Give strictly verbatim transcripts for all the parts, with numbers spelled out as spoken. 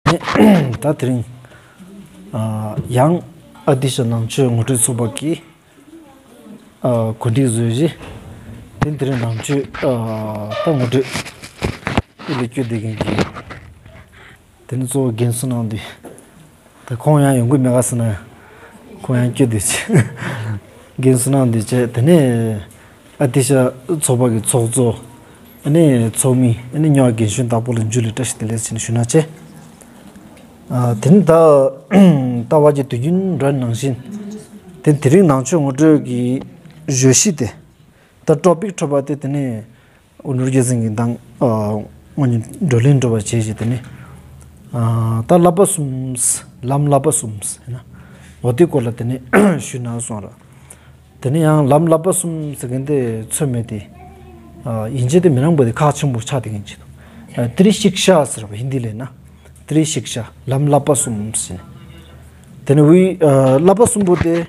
ད་དེ་རིང་ཨ་ཡང་ཨ་ཏི་ཤ་ནང་ཆོས་ངོ་སྤྲོད་ཚོགས་པ་གི་ཨ་གོ་སྒྲིག་བཟོས་ཤིག་དེ་དེ་རིང་ནང་ཆོས་ཨ་ད་ངོ་སྤྲོད་ཨི་ལེ་སྐྱོད་དེ་གིན་གི་དེ་ནི་གཙོ་བོ་རྒན་བསོད་ནམས་འདི། ད་ཁོང་ཡང་ཡོང་གི་མེད་ག་ཟེར་ན། ཁོང་ཡང་སྐྱོད་དེ་ཅི། རྒན་བསོད་ནམས་འདི་བྱས་དེ་ནས་ཨ་ཏི་ཤ་ཚོགས་པ་གི་ཚོགས་གཙོ། ཨ་ནི་ཚོགས་མི་ཨ་ནི་ཉོ་བ་རྒན་གཞོན་དག་པོ་ལ་འཇུ་ལེ་བཀྲ་ཤིས་བདེ་ལེགས་ཟེར་ནས་ཞུ་ན་བྱས། ཨ་དེ་ནི་ད་ལྟ་བ་གི་དུས་རྒྱུན་ར་ནང་བཞིན། དེ་དེ་རིང་ནང་ཆོས་ངོ་སྤྲོད་ཀྱི་བརྗོད་གཞི་དེ། ད་ཊོ་པིག་འཕྲོད་པ་དེ་དེ་ནས་ཨུ་ནུར་རྒྱལ་མཚན་གྱིས་མདང་ཨ་ངོ་ནི་བགྲོ་གླེང་འགྲོ་བ་བྱས་ཤིག་དེ་ནས་ཨ་ད་བསླབ་པ་གསུམ། ལམ་བསླབ་པ་གསུམ་ཟེར་ན་འོ་དེ་སྐོར་ལ་དེ་ནས་ཞུས་ན་སོང་ར། དེ་ནས་ཡང་ལམ་བསླབ་པ་གསུམ་ཟེར་མཁན་དེ་ཚོད་མེད་དེ། ཨ་ཡིན་གཅིག་དེ་མི་རང་བོ་དེ་ཁག་ཆེན་པོ་ཆགས་དེ་གིན་ཅིག་དང་། ཨ་ཏྲི་ཤིཀ་ཤ་ཟེར་བ་ཧིན་དི་ལས་ན། ཏྲི་ཤིཀ་ཤ་ལམ་བསླབ་པ་གསུམ་ཟེར་ནས། དེ་ནས་འོའི་ཨ་བསླབ་པ་གསུམ་པོ་དེ།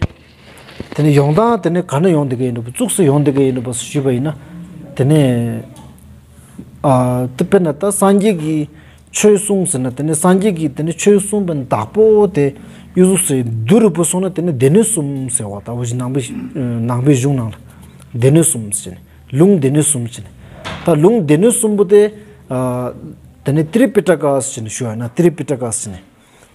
དེ་ནས་ཡོང་སྟངས་དེ་ནས་ག་ནས་ཡོང་དེ་ག་ཡིན་ནོ་བོ་བཙུགས་སུ་ཡོང་དེ་ག་ཡིན་ནོ་བོ་ཞུས་པ་ཡིན་ན། དེ་ནས་ཨ་དེ་དཔེར་ན་ད་སངས་རྒྱས་ཀྱི་ཆོས་གསུངས་ཟེར་ན་དེ་ནས་སངས་རྒྱས་ཀྱིས་དེ་ནས་ཆོས་གསུངས་པའི་བདག་པོ་དེ་ཡུ་ཟུག་སེ་བསྡུ་རུ་བུ་སོང་ན་དེ་ནས་སྡེ་སྣོད་གསུམ་ཟེར་བ་ད་འུ་ཅི་ནང་པའི་ནང་པའི་གཞུང་ནང་ལ་སྡེ་སྣོད་གསུམ་ཟེར་ནས་ལུང་སྡེ་སྣོད་གསུམ་ཟེར་ནས་ད་ལུང་སྡེ་སྣོད་གསུམ་པོ་དེ་ཨ་དེ་ནས་ཏྲི་པི་ཊ་ཀ་ཟེར་ནས་ཞུ་བ་ན་ཏྲི་པི་ཊ་ཀ་ཟེར་ནས།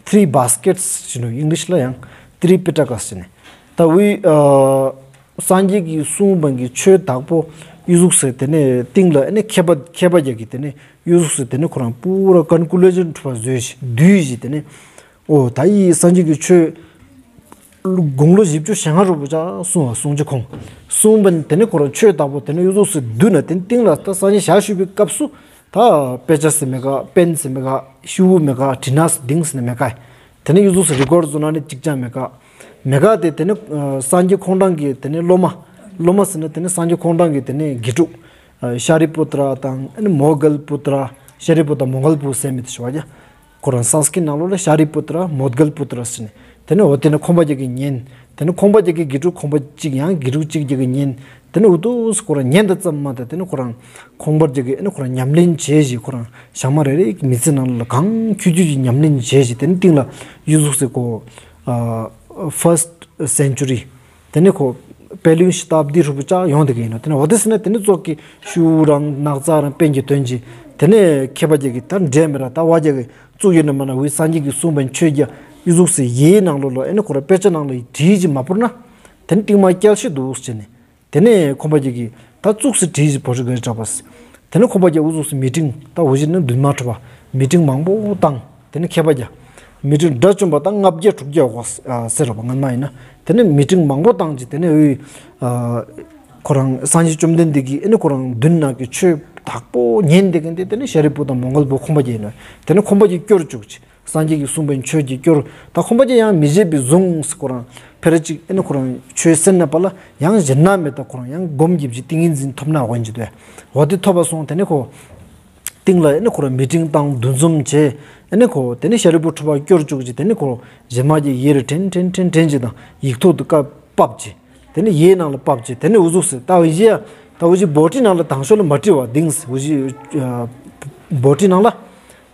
Three baskets ཟེར་ནོ་ཨིང་ལིཤ་ལ་ཡང་ཏྲི་པི་ཊ་ཀ་ཟེར་ནས། ད་འུའི་ཨ་སངས་རྒྱས་ཀྱིས་གསུངས་པའི་གི་ཆོས་བདག་པོ་ཡུ་ཟུག་སེ་དེ་ནས་སྟེང་ལ་ཨ་ནི་མཁས་པ་མཁས་པ་རྒྱ་གི་དེ་ནས་ཡུ་ཟུག་སེ་དེ་ནས་ཁོ་རང་པུ་ར་ཀན་ཀུ་ལུ་ཞོན་འཕྲོད་པ་བཟོས་ཤིག་བསྡུས་ཤིག་དེ་ནས་ཨོ་ད་ཡི་སངས་རྒྱས་ཀྱི་ཆོས་དགུང་ལོ་བཞི་བཅུ་ཞེ་ལྔ་རུ་བུ་ཅག་གསུངས་པ་གསུངས་ཅི་ཁོང་གསུངས་པའི་དེ་ནས་ཁོ་རང་ཆོས་བདག་པོ་དེ་ནས་ཡུ་ཟུག་སེ་བསྡུས་ན་དེ་ནས་སྟེང་ལ་ད་སངས་རྒྱས་ཞལ་བཞུགས་པའི་སྐབས་སུ། ད་དཔེ་ཆ་ཟེར་མེད་ག་པེན་ཟེར་མེད་ག་ཤུ་བུ་མེད་ག་དྲི་ནས་སྡིངས་ཟེར་ནས་མེད་ག་དེ་ནས་ཡུ་ཟུག་སེ་རི་ཀོར་ཌ་བཟོ་ན་ནི་ཅིག་ཅང་མེད་ག་མེད་ག་དེ་དེ་ནས་ཨ་སངས་རྒྱས་ཁོང་རང་གི་དེ་ནས་སློབ་མ་སློབ་མ་ཟེར་ན་དེ་ནས་སངས་རྒྱས་ཁོང་རང་གི་དེ་ནས་དགེ་ཕྲུག་ཨ་ཤཱ་རི་པུ་ཏྲ་དང་ཨ་ནི་མོ་གལ་པུ་ཏྲ། ཤཱ་རི་པུ་ཏྲ་མོ་གལ་པུ་ཟེར་མི་དེ་ཞུ་བ་ཀྱ། ཁོ་རང་སཾ་སྐྲྀཏ་ནང་ལོགས་ལ་ཤཱ་རི་པུ་ཏྲ་མོ་གལ་པུ་ཏྲ་ཟེར་ནས། དེ་ནས་འོ་དེ་ནས་ཁོང་པ་རྒྱ་གི་ཉན། དེ་ནས་ཁོང་པ་རྒྱ་གི་དགེ་ཕྲུག་ཁོང་པ་གཅིག་ཡང་དགེ་ཕྲུག་གཅིག་རྒྱ་གི་ཉན། དེ་ནས་འུ་ཐུག་སེ་ཁོ་རང་ཉན་ད་ཙམ་མ་ད་དེ་ནས་ཁོ་རང་ཁོང་པ་རྒྱ་གི་ཨ་ནི་ཁོ་རང་ཉམས་ལེན་བྱས་ཤིག་ཁོ་རང་ཞག་མ་རེ་རེ་གི་མི་ཚེ་ནང་ལ་གང་ཁྱུ་ཁྱུ་ཅིག་ཉམས་ལེན་བྱས་ཤིག་དེ་ནས་སྟེང་ལ་ཡུ་ཟུག་སེ་ཁོ་ཨ་ཕར་སཊ་སེན་ཅུ་རི། དེ་ནས་ཁོ་པེ་ལུ་ཤ་ཏཱབ་དི་རུ་བུ་ཅག་ཡོང་དེ་གི་ཡིན་ནོ། དེ་ནས་འོ་དེ་ཟེར་ན་དེ་ནས་ཙོག་གི་ཤུ་རང་ནག་ཙ་རང་པེན་གྱི་དོན་གྱི། དེ་ནས་མཁས་པ་རྒྱ་གི་ད་འདྲེ་མི་ར་ད་བ་རྒྱ་གི་བཙུགས་ཡོད་ན་མ་ན་འུའི་སངས་རྒྱས་ཀྱིས་གསུངས་པའི་ཆོས་རྒྱ་ཡུ་ཟུག་སེ་ཡི་གེ་ནང་ལོགས་ལ་ཨ་ནི་ཁོ་ར་དཔེ་ཆ་ནང་ལ་བྲིས་ཅིག་མ་བོར་ན། དེ་ནས་རྟིང་མ་སྐྱེལ་ཤི་འདུག་ཟེར་ནས། དེ་ནས་ཁོང་པ་རྒྱ་གི་ད་བཙུགས་སེ་བྲིས་ཅིག་བོར་ཤི་ག་ཅག་པ་ཟེར། དེ་ནས་ཁོང་པ་རྒྱ་འུ་ཟུག་སེ་མི་ཊིང་ད་འུ་ཅི་ནི་མདུན་མ་འཕྲོད་པ་མི་ཊིང་མང་པོ་བཏང་། དེ་ནས་མཁས་པ་རྒྱ་མི་ཊིང་དགྲ་བཅོམ་པ་ད་ལྔ་བརྒྱ་དྲུག་བརྒྱ་འོག་ཟེར་རོ་པ་ངན་མ་ཡིན་ན། དེ་ནས་མི་ཊིང་མང་པོ་བཏང་ཅིག་དེ་ནས་འུའི་ཨ་ཁོ་རང་སངས་རྒྱས་བཅོམ་ལྡན་འདས་ཀྱིས་ཨ་ནི་ཁོ་རང་མདུན་ན་གི་ཆོས་བདག་པོ་ཉན་དེ་གི་འདི་དེ་ནས་ཤཱ་རི་པུ་ཏྲ་མོ་གལ་པུ་ཁོང་པ་རྒྱ་ཡིན་ནོ། དེ་ནས་ཁོང་པ་རྒྱ་སྐྱོར་བཅུག་ཅིག་སངས་རྒྱས་ཀྱིས་གསུངས་པའི་ཆོས་ཀྱི་སྐྱོར་ད་ཁོང་པ་རྒྱ་ཡང་མི་བརྗེད་པའི་གཟུངས་ཟེར་ཁོ་རང་ཕེ་ར་ཅིག་ཨ་ནི་ཁོ་རང་ཆོས་གསན་ན་པ་ལ་ཡང་གཞན་ན་མེད་ད་ཁོ་རང་ཡང་སྒོམ་གྱིབ་ཅིག་ཏིང་ངེ་འཛིན་ཐོབ་ན་འོན་ཅིག་དེ་འོ་དེ་ཐོབ་པ་སོང་། དེ་ནས་ཁོ་སྟེང་ལ་ཨ་ནི་ཁོ་རང་མི་ཊིང་བཏང་འདུ་འཛོམས་བྱས། ཨ་ནི་ཁོ་དེ་ནས་ཤཱ་རི་པུ་ཏྲ་ཕར་སྐྱོར་བཅུག་ཅིག་དེ་ནས་ཁོ་རྗེས་མ་གི་ཡི་གེ་རེ་དྲན་དྲན་དྲན་དྲན་ཅིག་དང་ཡིག་ཐོག་ཏུ་བཀའ་ཕབ་ཅིག་དེ་ནས་ཡི་གེ་ནང་ལ་ཕབ་ཅིག་དེ་ནས་འུ་ཟུག་སེ་ད་འུ་ཅི་ཡ་ད་འུ་ཅི་བྷོ་ཊི་ནང་ལ་དང་ཤོས་ལ་མ་བྲིས་པ་དིངས་འུ་ཅི་ཨ་བྷོ་ཊི་ནང་ལ།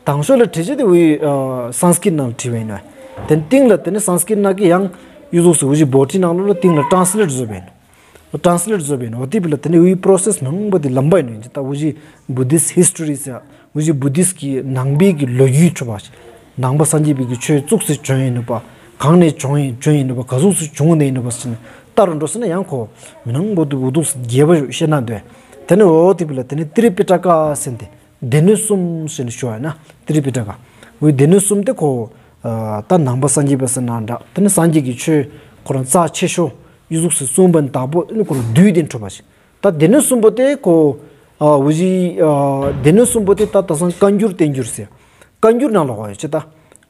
དང་ཤོས་ལ་བྲིས་ཅིག་དེ་འུ་ཅི་ཨ་སཾ་སྐྲྀཏ་ནང་ལ་བྲིས་པ་ཡིན་ནོ། དེ་སྟེང་ལ་དེ་ནས་སཾ་སྐྲྀཏ་ནང་གི་ཡང་ཡུ་ཟུག་སེ་འུ་ཅི་བྷོ་ཊི་ནང་ལོགས་ལ་སྟེང་ལ་ཊྲན་སི་ལེཊ་བཟོ་བ་ཡིན་ནོ། ཊྲན་སི་ལེཊ་བཟོ་བ་ཡིན་ནོ། འོ་དེ་བི་ལ་དེ་ནས་འུ་ཅི་པོ་རོ་སེས་མང་པོ་དེ་ལམ་པ་ཡིན་ནོ། ད་འུ་ཅི་བུ་དིསྟ་ཧིསི་ཊོ་རི་ཟེར་འུ་ཅི་བུ་དིསྟ་གི་ནང་པའི་གི་ལོ་རྒྱུས་འཕྲོད་པ་ནང་པ་སངས་རྒྱས་པའི་གི་ཆོས་བཙུགས་སེ་བྱོན་ཡིན་ནོ་པ། གང་ནས་བྱོན་ཡིན་བྱོན་ཡིན་ནོ་པ། ག་ཟུག་སེ་བྱུང་ནས་ཡིན་ནོ་པ་ཟེར་ནས་ལྟར་འགྲོ་ཟེར་ན་ཡང་ཁོ་མི་ནང་བོ་དུ་བུ་དུ་རྒྱས་པ་ཞུ་ཤེས་ན་འདོད། དེ་ནས་འོ་དེ་བི་ལ་དེ་ནས་ཏྲི་པི་ཊ་ཀ་ཟེར་ཏེ་སྡེ་སྣོད་གསུམ་ཟེར་ནས་ཞུ་བ་ཡིན་ན་ཏྲི་པི་ཊ་ཀ་འོ་སྡེ་སྣོད་གསུམ་དེ་ཁོ་ཨ་ད་ནང་པ་སངས་རྒྱས་པ་ཟེར་ན་འདྲ། དེ་ནས་སངས་རྒྱས་ཀྱི་ཆོས་ཁོ་རང་རྩ་ཆེ་ཤོས་ཡུ་ཟུག་སེ་གསུངས་པའི་བདག་པོ་ཨ་ནི་ཁོ་རང་བསྡུས་ཏེ་འཕྲོད་པ་ཞིག་ད་སྡེ་སྣོད་གསུམ་པོ་དེ་ཁོ་ཨ་འུ་ཅི་ཨ་སྡེ་སྣོད་གསུམ་པོ་དེ་ད་ད་སང་བཀའ་འགྱུར་བསྟན་འགྱུར་ཟེར། བཀའ་འགྱུར་ནང་ལ་ཧོ་ཡོད་ཅེ་ད།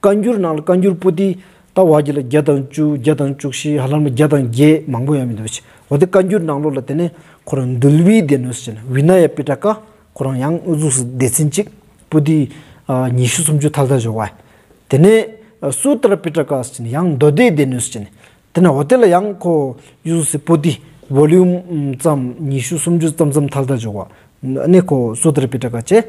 བཀའ་འགྱུར་ནང་ལ་བཀའ་འགྱུར་པོ་ཏི་ད་བ་གི་ལ་བརྒྱ་དང་བཅུ་བརྒྱ་དང་བཅུ་གཅིག་ཧ་ལམ་ལ་བརྒྱ་དང་བརྒྱད་མང་པོ་ཡང་མི་འདུག་ཅེ། འོ་དེ་བཀའ་འགྱུར་ནང་ལོགས་ལ་དེ་ནས་ཁོ་རང་འདུལ་བའི་སྡེ་སྣོད་ཟེར་ན་བི་ན་ཡ་པི་ཊ་ཀ་ཁོ་རང་ཡང་འུ་ཟུག་སེ་སྡེ་ཚན་གཅིག་པོ་ཏི་ཨ་ཉི་ཤུ་སུམ་ཅུ་ཐལ་ཐལ་འཇོག་པ། དེ་ནས་ཨ་སུ་ཏྲ་པི་ཊ་ཀ་ཟེར་ན་ཡང་མདོ་སྡེའི་སྡེ་སྣོད་ཟེར་ན། དེ་ནས་འོ་དེ་ལ་ཡང་ཁོ་ཡུ་ཟུག་སེ་པོ་ཏི་བོ་ལིའུམ་ཙམ་ཉི་ཤུ་སུམ་ཅུ་ཙམ་ཙམ་ཐལ་ཐལ་འཇོག་པ། ཨ་ནི་ཁོ་སུ་ཏྲ་པི་ཊ་ཀ་ཅེ།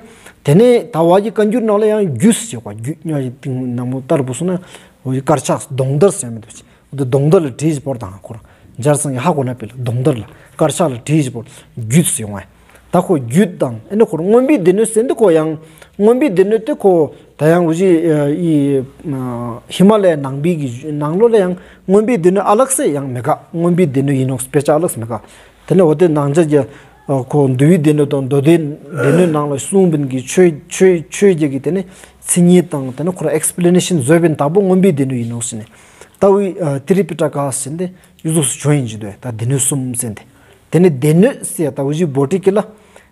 དེ་ནས་ད་བ་ཡི་བཀའ་འགྱུར་ནང་ལ་ཡང་རྒྱུད་ཟེར་བ་རྒྱུད་ཉོ་ཡི་ཏིང་ནང་མོ་ལྟར་བུ་སོང་ན་འོ་ཡི་དཀར་ཆག་གདོང་དར་ཟེར་མི་འདུག་ཅེ། འོ་དེ་གདོང་དར་ལ་བྲིས་ཤིག་བོར་དང་ཁོ་རང་འཇར་སང་གི་ཧ་གོ་ན་པི་ལ་གདོང་དར་ལ་དཀར་ཆག་ལ་བྲིས་ཤིག་བོར་རྒྱུད་ཟེར་ཡོང་བ། ད་ཁོ་རྒྱུད་དང་ཨ་ནི་ཁོ་རང་མངོན་པའི་སྡེ་སྣོད་ཟེར་འདི་ཁོ་ཡང་མངོན་པའི་སྡེ་སྣོད་དེ་ཁོ་ད་ཡང་འུ་ཅི་ཨ་ཨི་ཨ་ཧི་མ་ལ་ཡའི་ནང་པའི་གི་ནང་ལོགས་ལ་ཡང་མངོན་པའི་སྡེ་སྣོད་ཨ་ལགས་སེ་ཡང་མེད་ག། མངོན་པའི་སྡེ་སྣོད་ཡིན་ནོག་དཔེ་ཆ་ཨ་ལགས་སེ་མེད་ག། དེ་ནས་འོ་དེ་ནང་ཆ་གི་ཨ་ཁོ་འདུལ་བའི་སྡེ་སྣོད་དང་མདོ་སྡེ་སྡེ་སྣོད་ནང་ལ་གསུངས་པའི་གི་ཆོས་ཆོས་ཆོས་བརྒྱད་ཀྱི་དེ་ནས་མཚན་ཉིད་དང་དེ་ནས་ཁོ་རང་ཨེགས་པི་ལེ་ནེ་ཤན་བཟོས་པའི་དྭགས་པོ་མངོན་པའི་སྡེ་སྣོད་ཡིན་ནོག་ཟེར་ནས། ད་འུ་ཨ་ཏི་རི་པི་ཊ་ཀ་ཟེར་འདི་ཡུ་ཟུག་སུ་བྱོན་ཡིན་གྱི་འདུག། ད་སྡེ་སྣོད་གསུམ་ཟེར་འདི། དེ་ནས་སྡེ་སྣོད་ཟེར་ད་འུ་ཅི་བོ་ཊི་ཀི་ལ་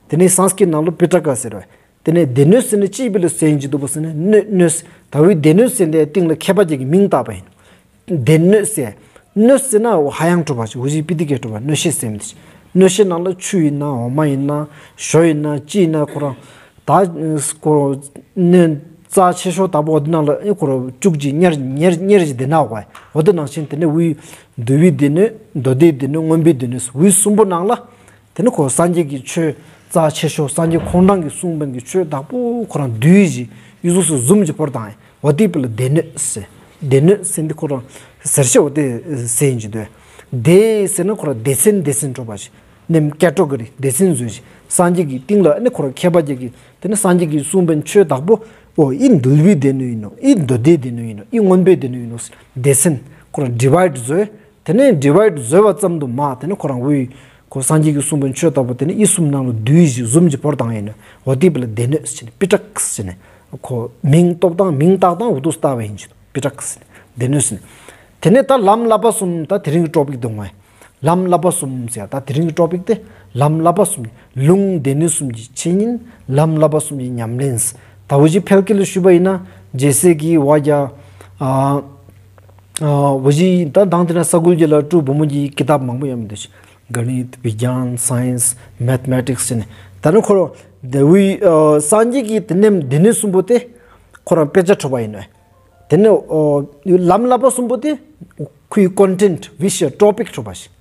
དེ་ནས་སཾ་སྐྲྀཏ་ནང་ལོ་པི་ཊ་ཀ་ཟེར་བས། དེ་ནས་སྡེ་སྣོད་ཟེར་ནི་ཅི་བི་ལ་ཟེར་ཡིན་གྱི་འདུག་པ་ཟེར་ན་སྣོད་སྣོད་ཟེར་ད་འུ་སྡེ་སྣོད་ཟེར་འདི་སྟེང་ལ་མཁས་པ་ཅིག་གི་མིང་བཏགས་པ་ཡིན། སྡེ་སྣོད་ཟེར། སྣོད་ཟེར་ན་འོ་ཧ་ཡང་གྲུབ་པ་ཅིག་འུ་ཅི་པི་ཏི་ཀེ་གྲུབ་པ་སྣོད་ཤེས་ཟེར་མི་འདི་ཅིག། སྣོད་ཤེས་ནང་ལ་ཆུ་ཡིན་ན་འོ་མ་ཡིན་ན་ཞོ་ཡིན་ན་ཅི་ཡིན་ན་ཁོ་རང་ད་ཁོ་སྣོད་རྩ་ཆེ་ཤོས་དྭགས་པོ་འོ་དེ་ནང་ལ་ཨེ་ཁོ་རང་བཅུག་ཅིག་གཉེར་གཉེར་གཉེར་ཅིག་སྡོད་ན་འོ་ག་འོ་དེ་ནང་བཞིན་དེ་ནས་འུ་འདུལ་བའི་སྡེ་སྣོད་མདོ་སྡེའི་སྡེ་སྣོད་མངོན་པའི་སྡེ་སྣོད་འུ་གསུམ་པོ་ནང་ལ། དེ་ནི་ཁོ་སངས་རྒྱས་ཀྱི་ཆོས་རྩ་ཆེ་ཤོས་སངས་རྒྱས་ཁོང་རང་གིས་གསུངས་པའི་གི་ཆོས་དྭགས་པོ་ཁོ་རང་བསྡུས་ཤིག་ཡུ་ཟུག་སུ་ཟུམ་ཅིག་བོར་དང་འོ་དེ་བི་ལ་སྡེ་སྣོད་ཟེར། སྡེ་སྣོད་ཟེར་འདི་ཁོ་རང་ཟེར་ཤེས་འོ་དེ་ཟེར་ཡིན་གྱི་འདུག། སྡེ་ཟེར་ན་ཁོ་རང་སྡེ་ཚན་སྡེ་ཚན་གྲུབ་པ་ཞིག་ནེམ་ཀེ་ཊེ་གོ་རི་སྡེ་ཚན་བཟོས་ཤིག་སངས་རྒྱས་ཀྱི་སྟེང་ལ་ནི་ཁོ་རང་མཁས་པ་ཅིག་གིས་དེ་ནི་སངས་རྒྱས་ཀྱིས་གསུངས་པའི་ཆོས་དྭགས་པོ་འོ་ཨི་འདུལ་བའི་སྡེ་སྣོད་ཡིན་ནོ་ཨི་མདོ་སྡེའི་སྡེ་སྣོད་ཡིན་ནོ་ཨི་མངོན་པའི་སྡེ་སྣོད་ཡིན་ནོ་ཟེར་སྡེ་ཚན་ཁོ་རང་ཌི་བའིཌ་བཟོས། དེ་ནས་ཌི་བའིཌ་བཟོས་པ་ཙམ་དུ་མ་དེ་ནས་ཁོ་རང་འུ་ཁོ་སངས་རྒྱས་ཀྱིས་གསུངས་པའི་ཆོས་དྭགས་པོ་དེ་ནས་ཨི་གསུམ་ནང་ལ་བསྡུས་ཤིག་ཟུམ་ཅིག་བོར་དང་ཡིན་ནོ་འོ་དེ་བི་ལ་སྡེ་སྣོད་ཟེར་ནས་པི་ཊ་ཀ་ཟེར་ནས་ཁོ་མིང་སྟོབ་དང་མིང་བཏགས་དང་འུ་དུ་སྟ་བ་ཡིན་གྱི་པི་ཊ་ཀ་ཟེར་ནས་སྡེ་སྣོད་ཟེར་ནས། དེ་ནས་ད་ལམ་བསླབ་པ་གསུམ་ད་དེ་རིང་གི་ཊོ་པིག་དུ་ངོ་། ལམ་བསླབ་པ་གསུམ་ཟེར་ད་དེ་རིང་གི་ཊོ་པིག་དེ་ལམ་བསླབ་པ་གསུམ། ལུང་སྡེ་སྣོད་གསུམ་གྱི་འཆད་ཉན་ལམ་བསླབ་པ་གསུམ་གྱི་ཉམས་ལེན། ད་འུ་ཅི་ཕལ་སྐད་ལ་ཞུས་པ་ཡིན་ན་ཇེ་སེ་གི་བ་རྒྱ་ཨ་ཨ་འུ་ཅི་ད་དང་དེ་ན་ས་འགུལ་གྱི་ལ་ཀྲུ་བུ་མོ་གི་ཀི་ཏབ་མང་པོ་ཡོད་མི་འདུག་ཤིག། ག་ནི་བི་གྱཱན་སའིནས་མེཐ་མེ་ཊིཀས་ཟེར་ནས་ད་ནི་ཁོ་རང་དེ་འུ་ཨ་སངས་རྒྱས་ཀྱི་དེ་ནེམ་སྡེ་སྣོད་གསུམ་པོ་དེ་ཁོ་རང་དཔེ་ཆ་གྲུབ་པ་ཡིན་ནོ། དེ་ནས་ཨོ་ལམ་བསླབ་པ་གསུམ་པོ་དེ་ཁོའི་ཀོན་ཊེནཊ་བི་ཤ་ཊོ་པིག་གྲུབ་པ་ཞིག་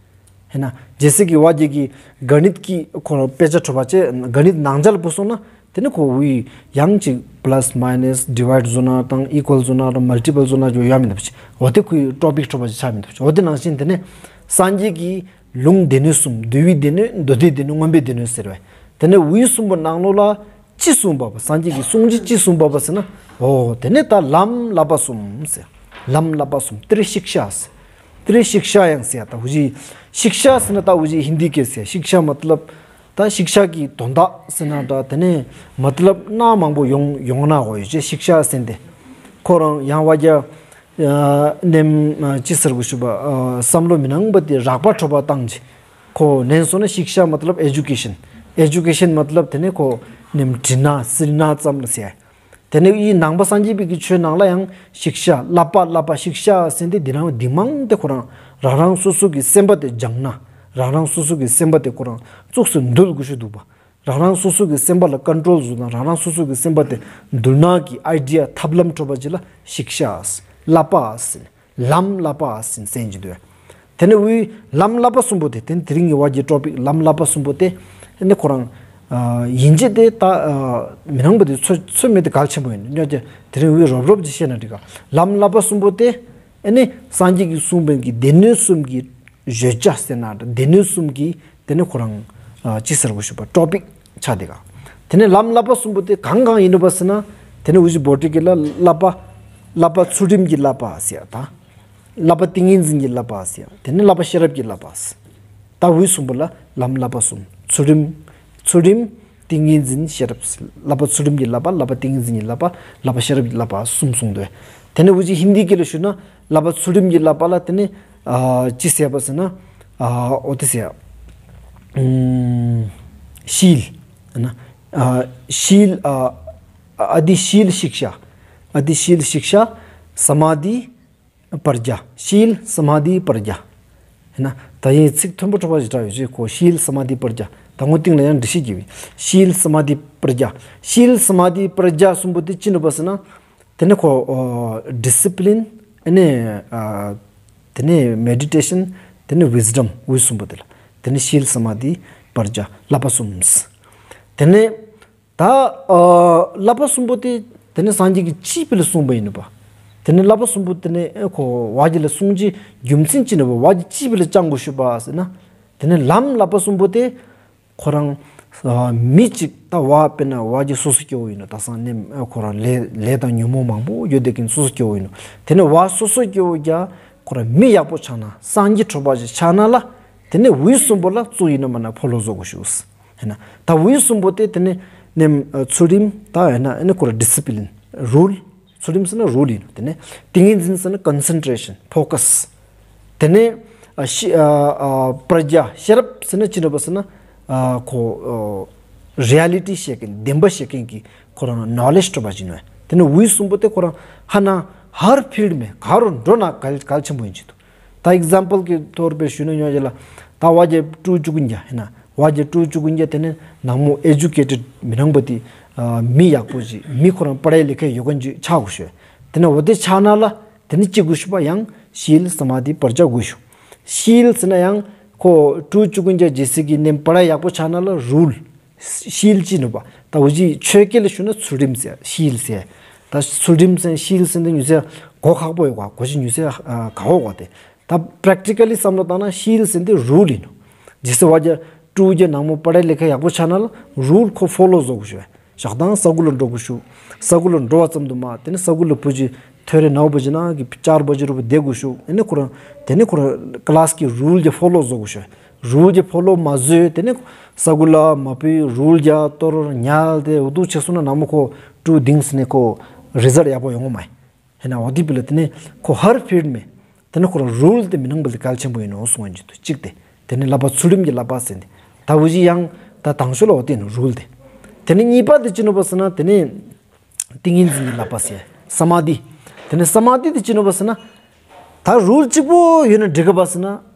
ཧེ་ན་ཇེ་སེ་གི་བ་རྒྱ་གི་ག་ནིད་ཀྱི་ཁོ་རང་དཔེ་ཆ་གྲུབ་པ་ཅེ་ག་ནིད་ནང་ཆ་ལ་བུད་སོང་ན་དེ་ནི་ཁོ་འུ་ཡང་ཅིག་པ་ལས་མའི་ནས་ཌི་བའིཌ་བཟོ་ན་དང་ཨི་ཀུ་ཨལ་བཟོ་ན་དང་མལ་ཊི་པལ་བཟོ་ན་ཅོ་ཡ་མི་འདུག་པ་ཅིག་འོ་དེ་ཁོའི་ཊོ་པིག་གྲུབ་པ་ཅིག་ཆ་མི་འདུག་པ་ཅིག་འོ་དེ་ནང་བཞིན་དེ་ནས་སངས་རྒྱས་ཀྱི་ལུང་སྡེ་སྣོད་གསུམ་འདུལ་བའི་སྡེ་སྣོད་མདོ་སྡེའི་སྡེ་སྣོད་མངོན་པའི་སྡེ་སྣོད་ཟེར་བས་དེ་ནས་འུ་གསུམ་པོ་ནང་ལོགས་ལ། ཅི་གསུངས་པ་བ་སངས་རྒྱས་ཀྱི་གསུང་ཅི་ཅི་གསུངས་པ་བ་ཟེར་ན། འོ་དེ་ནས་ད་ལམ་བསླབ་པ་གསུམ་ཟེར། ལམ་བསླབ་པ་གསུམ་ཏྲི་ཤིག་ཤ་ཟེར། ཏྲི་ཤིག་ཤ་ཡང་ཟེར་ད་འུ་ཅི་ཤིག་ཤ་ཟེར་ན་ད་འུ་ཅི་ཧིན་དི་སྐད་ཟེར་ཤིག་ཤ་མ་ཏ་ལབ་ད་ཤིག་ཤ་གི་དོན་དག་ཟེར་ན་ད་དེ་ནས་མ་ཏ་ལབ་སྣ་མང་པོ་ཡོང་ཡོང་ན་འོ་ཡོད་ཅེ་ཤིག་ཤ་ཟེར་ཏེ། ཁོ་རང་ཡང་བ་རྒྱ་ནེམ་ཅི་ཟེར་དགོས་ཞུ་བ་བསམ་བློ་མི་སྣང་བ་དེ་རགས་པ་འཕྲོད་པ་བཏང་ཅེ། ཁོ་ནན་སོང་ན་ཤིག་ཤ་མ་ཏ་ལབ་ཨེ་ཇུ་ཀེ་ཤན། ཨེ་ཇུ་ཀེ་ཤན་མ་ཏ་ལབ་དེ་ནས་ཁོ་ནེམ་དྲིན་ན་སིལ་ན་ཙམ་ལ་ཟེར། དེ་ནས་ཡི་ནང་པ་སངས་རྒྱས་པའི་གི་ཆོས་ནང་ལ་ཡང་ཤིག་ཤ་བསླབ་པ་བསླབ་པ་ཤིག་ཤ་ཟེར་ཏེ་འདི་ནང་འདི་མང་དེ་ཁོ་རང་རང་རང་སོ་སོ་གི་སེམས་པ་དེ་སྦྱང་ན་རང་རང་སོ་སོ་གི་སེམས་པ་དེ་ཁོ་རང་གཙུགས་སུ་འདུལ་དགོས་ཤེས་འདུག་པ། རང་རང་སོ་སོ་གི་སེམས་པ་ལ་ཀོན་ཊོལ་བཟོ་དང་རང་རང་སོ་སོ་གི་སེམས་པ་དེ་འདུལ་ན་གི་ཨའི་ཌི་ཡ་ཐབས་ལམ་འཕྲོད་པ་ཅིག་ལ་ཤིག་ཤ་ཟེར་བསླབ་པ་ཟེར། ལམ་བསླབ་པ་ཟེར་ཟེར་གྱི་འདུག། དེ་ནས་འུ་ལམ་བསླབ་པ་གསུམ་པོ་དེ་དེ་ནས་དེ་རིང་གི་བ་རྒྱའི་ཊོ་པིག་ལམ་བསླབ་པ་གསུམ་པོ་དེ་ཨ་ནི་ཁོ་རང་ཨ་ཡིན་གཅིག་དེ་ད་ཨ་མི་སྣང་བ་དེ་ཚོད་ཚོད་མེད་དེ་གལ་ཆེན་པོ་ཡིན་ཉོ་ཅེ་དེ་རིང་འུ་རོབ་རོབ་ཅིག་བཤད་ན་འགྲིག་ག། ལམ་བསླབ་པ་གསུམ་པོ་དེ་ཨ་ནི་སངས་རྒྱས་ཀྱིས་གསུངས་པའི་གི་སྡེ་སྣོད་གསུམ་གྱི་བརྗོད་བྱ་ཟེར་ན་འདྲ་སྡེ་སྣོད་གསུམ་གྱི་དེ་ནི་ཁོ་རང་ཨ་ཅི་ཟེར་དགོས་ཞུ་བ་ཊོ་པིག་ཆགས་དེ་ག། དེ་ནི་ལམ་བསླབ་པ་གསུམ་པོ་དེ་གང་གང་ཡིན་ནོ་བ་ཟེར་ན་དེ་ནི་འུ་ཅི་བོ་ཊི་ཀི་ལ་བསླབ་པ་བསླབ་པ་ཚུལ་ཁྲིམས་ཀྱི་བསླབ་པ་ཟེར་ད། བསླབ་པ་ཏིང་ངེ་འཛིན་གྱི་བསླབ་པ་ཟེར། དེ་ནས་བསླབ་པ་ཤེས་རབ་ཀྱི་བསླབ་པ་ཟེར། ད་འུ་གསུམ་པོ་ལ་ལམ་བསླབ་པ་གསུམ། ཚུལ་ཁྲིམས། ཚུལ་ཁྲིམས། ཏིང་ངེ་འཛིན། ཤེས་རབ་ཟེར། བསླབ་པ་ཚུལ་ཁྲིམས་ཀྱི་བསླབ་པ། བསླབ་པ་ཏིང་ངེ་འཛིན་གྱི་བསླབ་པ། བསླབ་པ་ཤེས་རབ་ཀྱི་བསླབ་པ་གསུམ་གསུངས་འདུག། དེ་ནས་འུ་ཅི་ཧིན་དི་སྐད་ལ་ཞུ་ན་བསླབ་པ་ཚུལ་ཁྲིམས་ཀྱི་བསླབ་པ་ལ་དེ་ནས་ཨ་ཅི་ཟེར་བ་ཟེར་ན་ཨ་འོ་དེ་ཟེར། ཨམ་ཤིལ། ཨ་ན་ཨ་ཤིལ་ཨ་ཨ་དྷི་ཤིལ་ཤིག་ཤ། ཨ་དྷི་ཤིལ་ཤིག་ཤ། ས་མ་དྷི། པྲ་ཛྙཱ། ཤིལ་ས་མ་དྷི་པྲ་ཛྙཱ། ཧེ་ན་ད་ཡིན་ཚིག་མཐོན་པོ་འཕྲོད་པ་ཞིག་གྲགས་ཡོད་ཅེ་ཁོ་ཤིལ་ས་མ་དྷི་པྲ་ཛྙཱ། ད་ངོ་སྟེང་ལ་ཡང་འགྲེལ་བཤད་བགྱིས་པའི་ཤིལ་ས་མ་དྷི་པྲ་ཛྙཱ། ཤིལ་ས་མ་དྷི་པྲ་ཛྙཱ་གསུམ་པོ་དེ་ཅི་ནོ་བ་ཟེར་ན། དེ་ནི་ཁོ་ཨོ་ཌི་སི་པི་ལིན། ཨ་ནི་ཨ་དེ་ནི་མེ་ཌི་ཊེ་ཤན། དེ་ནི་ཝིས་ཌམ། འུ་གསུམ་པོ་དེ་ལ་དེ་ནི་ཤིལ་ས་མ་དྷི་པྲ་ཛྙཱ་བསླབ་པ་གསུམ། དེ་ནས་ད་ཨ་བསླབ་པ་གསུམ་པོ་དེ་དེ་ནས་སངས་རྒྱས་ཀྱིས་ཅི་ཕི་ལ་གསུངས་པ་ཡིན་ནོ་པ། དེ་ནས་བསླབ་པ་གསུམ་པོ་དེ་ནས་ཨེ་ཁོ་བ་ཇི་ལ་གསུང་ཅི་རྒྱུ་མཚན་ཅི་ནོ་པ། བ་ཇི་ཅི་ཕི་ལ་བཅང་དགོས་ཤེས་པ་ཟེར་ན། དེ་ནས་ལམ་བསླབ་པ་གསུམ་པོ་དེ་ཁོ་རང་ཨ་མི་གཅིག་ད་བ་དཔེར་ན་བ་ཇི་སོ་སོ་སྐྱེ་བོ་ཡིན་ནོ། ད་སང་ནེམ་ཨེ་ཁོ་རང་ལས་ལས་དང་ཉོན་མོངས་མང་པོ་ཡོད་དེ་ཀིན་སོ་སོ་སྐྱེ་བོ་ཡིན་ནོ། དེ་ནས་བ་སོ་སོ་སྐྱེ་བོ་རྒྱ་ཁོ་རང་མི་ཡག་པོ་ཆགས་ན་སངས་རྒྱས་གྲུབ་པ་ཞིག་ཆགས་ན་ལ། དེ་ནས་འུ་གསུམ་པོ་ལ་གཙུག་ཡིན་ན་མ་ན་ཕོ་ལོ་བཟོ་དགོས་ཤེས། ཧེ་ན་ད་འུ་གསུམ་པོ་དེ་དེ་ནས་ནེམ་ཨ་ཚུལ་ཁྲིམས་ད་ཧེ་ན་ཨེ་ནི་ཁོ་རང་ཌི་སི་པི་ལིན་རུལ། ཚུལ་ཁྲིམས་ཟེར་ན་རུལ་ཡིན་ནོ། དེ་ནས་ཏིང་ངེ་འཛིན་ཟེར་ན་ཀོན་སེན་ཊྲེ་ཤན་ཕོ་ཀས། དེ་ནས་ཨ་ཤེས་ཨ་ཨ་པྲ་ཛྙཱ་ཤེས་རབ་ཟེར་ན་ཅི་ནོ་པ་ཟེར་ན་ཨ་ཁོ་ཨ་རི་ཡ་ལི་ཊི་ཤེས་མཁན་བདེན་པ་ཤེས་མཁན་གྱི་ཁོ་རང་ནོ་ལེཇ་གྲུབ་པ་ཅིག་ནོ། དེ་ནས་འུ་གསུམ་པོ་དེ་ཁོ་རང་ཧ་ན་ཧར་ཕིལཌ་མེ་ག་རུ་འགྲོ་ན་གལ་གལ་ཆེན་པོ་ཡིན་ཅི་ཏོ། ད་ཨིག་ཛམ་པལ་གི་ཐོག་པེ་ཞུས་ན་ཉོ་ཅེ་ལ། ད་བ་ཇི་ཀྲུའུ་ཅུ་ཀུན་ཀྱ་ཧེ་ན་བ་ཇི་ཀྲུའུ་ཅུ་ཀུན་ཀྱ་དེ་ནས་ནང་མོ་ཨེ་ཇུ་ཀེ་ཊེཌ་མི་ནང་པ་དེ་ཨ་མི་ཡག་པོ་ཅིག་མི་ཁོ་རང་པ་ལེ་ལེ་ཁ་ཡོད་མཁན་ཅིག་ཆགས་དགོས་ཤོ། དེ་ནས་འོ་དེ་ཆགས་ན་ལ་དེ་ནས་ཅི་དགོས་ཤོ་པ་ཡང་ཤིལ་ས་མ་དྷི་པྲ་ཛྙཱ་དགོས་ཤོ། ཤིལ་ཟེར་ན་ཡང་ཁོ་ཀྲུའུ་ཅུ་ཀུན་ཀྱ་ཇེ་སི་ཀི་ནེམ་པ་ལེ་ཡག་པོ་ཆགས་ན་ལ་རུལ། ཤིལ་ཅི་ནོ་པ། ད་འུ་ཅི་ཆོས་སྐད་ལ་ཞུ་ན་ཚུལ་ཁྲིམས་ཟེར་ཤིལ་ཟེར། ད་ཚུལ་ཁྲིམས་ཟེར་ཤིལ་ཟེར་འདི་ཉུ་ཟེར་གོ་ཁག་པོ་ཡོད་ག་གོ་ཤེས་ཉུ་ཟེར་ཨ་ག་བོ་གོ་དེ། ད་པྲེག་ཊི་ཀ་ལི་བསམ་བློ་བཏང་ན་ཤིལ་ཟེར་འདི་རུལ་ཡིན་ནོ། ཇེ་སི་བ་ཇི་ཀྲུའུ་ཀྱ་ནང་མོ་པ་ལེ་ལེ་ཁ་ཡག་པོ་ཆགས་ན་ལ་རུལ་ཁོ་ཕོ་ལོ་བཟོ་དགོས་ཤོ། ཞག་དང་ས་གུ་ལ་འགྲོ་དགོས་ཤོ། ས་གུ་ལ་འགྲོ་བ་ཙམ་དུ་མ་དེ་ནས་ས་གུ་ལ་བུ་ཅི་ཐོ་རེ་ནའུ་བ་ཇི་ན་གི་ཅར་བ་ཇི་རུ་བ་བསྡད་དགོས་ཤོ། ཨེ་ནས་ཁོ་རང་དེ་ནས་ཁོ་རང་ཀ་ལཱས་ཀྱི་རུལ་གྱི་ཕོ་ལོ་བཟོ་དགོས་ཤོ། རུལ་གྱི་ཕོ་ལོ་མ་བཟོས་དེ་ནས་ས་གུ་ལ་མ་བུད་རུལ་གྱ་ཏོ་རོ་ཉལ་ཏེ་འུ་དུ་ཆེ་སོང་ན་ནང་མོ་ཁོ་ཀྲུའུ་དིང་ཟེར་ནས་ཁོ་རི་ཛལ་ཡག་པོ་ཡོང་ངོ་མ་ཡིན། ཧེ་ན་འོ་དེ་བི་ལ་དེ་ནས་ཁོ་ཧར་ཕིལཌ་མེ་དེ་ནས་ཁོ་རང་རུལ་དེ་མི་ནང་བ་ལ་གལ་ཆེན་པོ་ཡིན་ནོ་གསུང་ཡིན་ཅི་ཏོ་གཅིག་དེ། དེ་ནས་བསླབ་པ་ཚུལ་ཁྲིམས་ཀྱི་བསླབ་པ་ཟེར་འདི་ད་འུ་ཅི་ཡང་ད་དང་ཤོས་ལ་འོ་དེ་ནོ་རུལ་དེ། དེ་ནས་གཉིས་པ་དེ་ཅི་ནོ་པ་ཟེར་ན་དེ་ནས་ཏིང་ངེ་འཛིན་གྱི་བསླབ་པ་ཟེར་ས་མ་དྷི། དེ་ནས་ས་མ་དྷི་དེ་ཅི་ནོ་པ་ཟེར་ན། ད་རུལ་གཅིག་པོ་ཡོད་ན་འགྲིག་ག་པ་ཟེར་ན།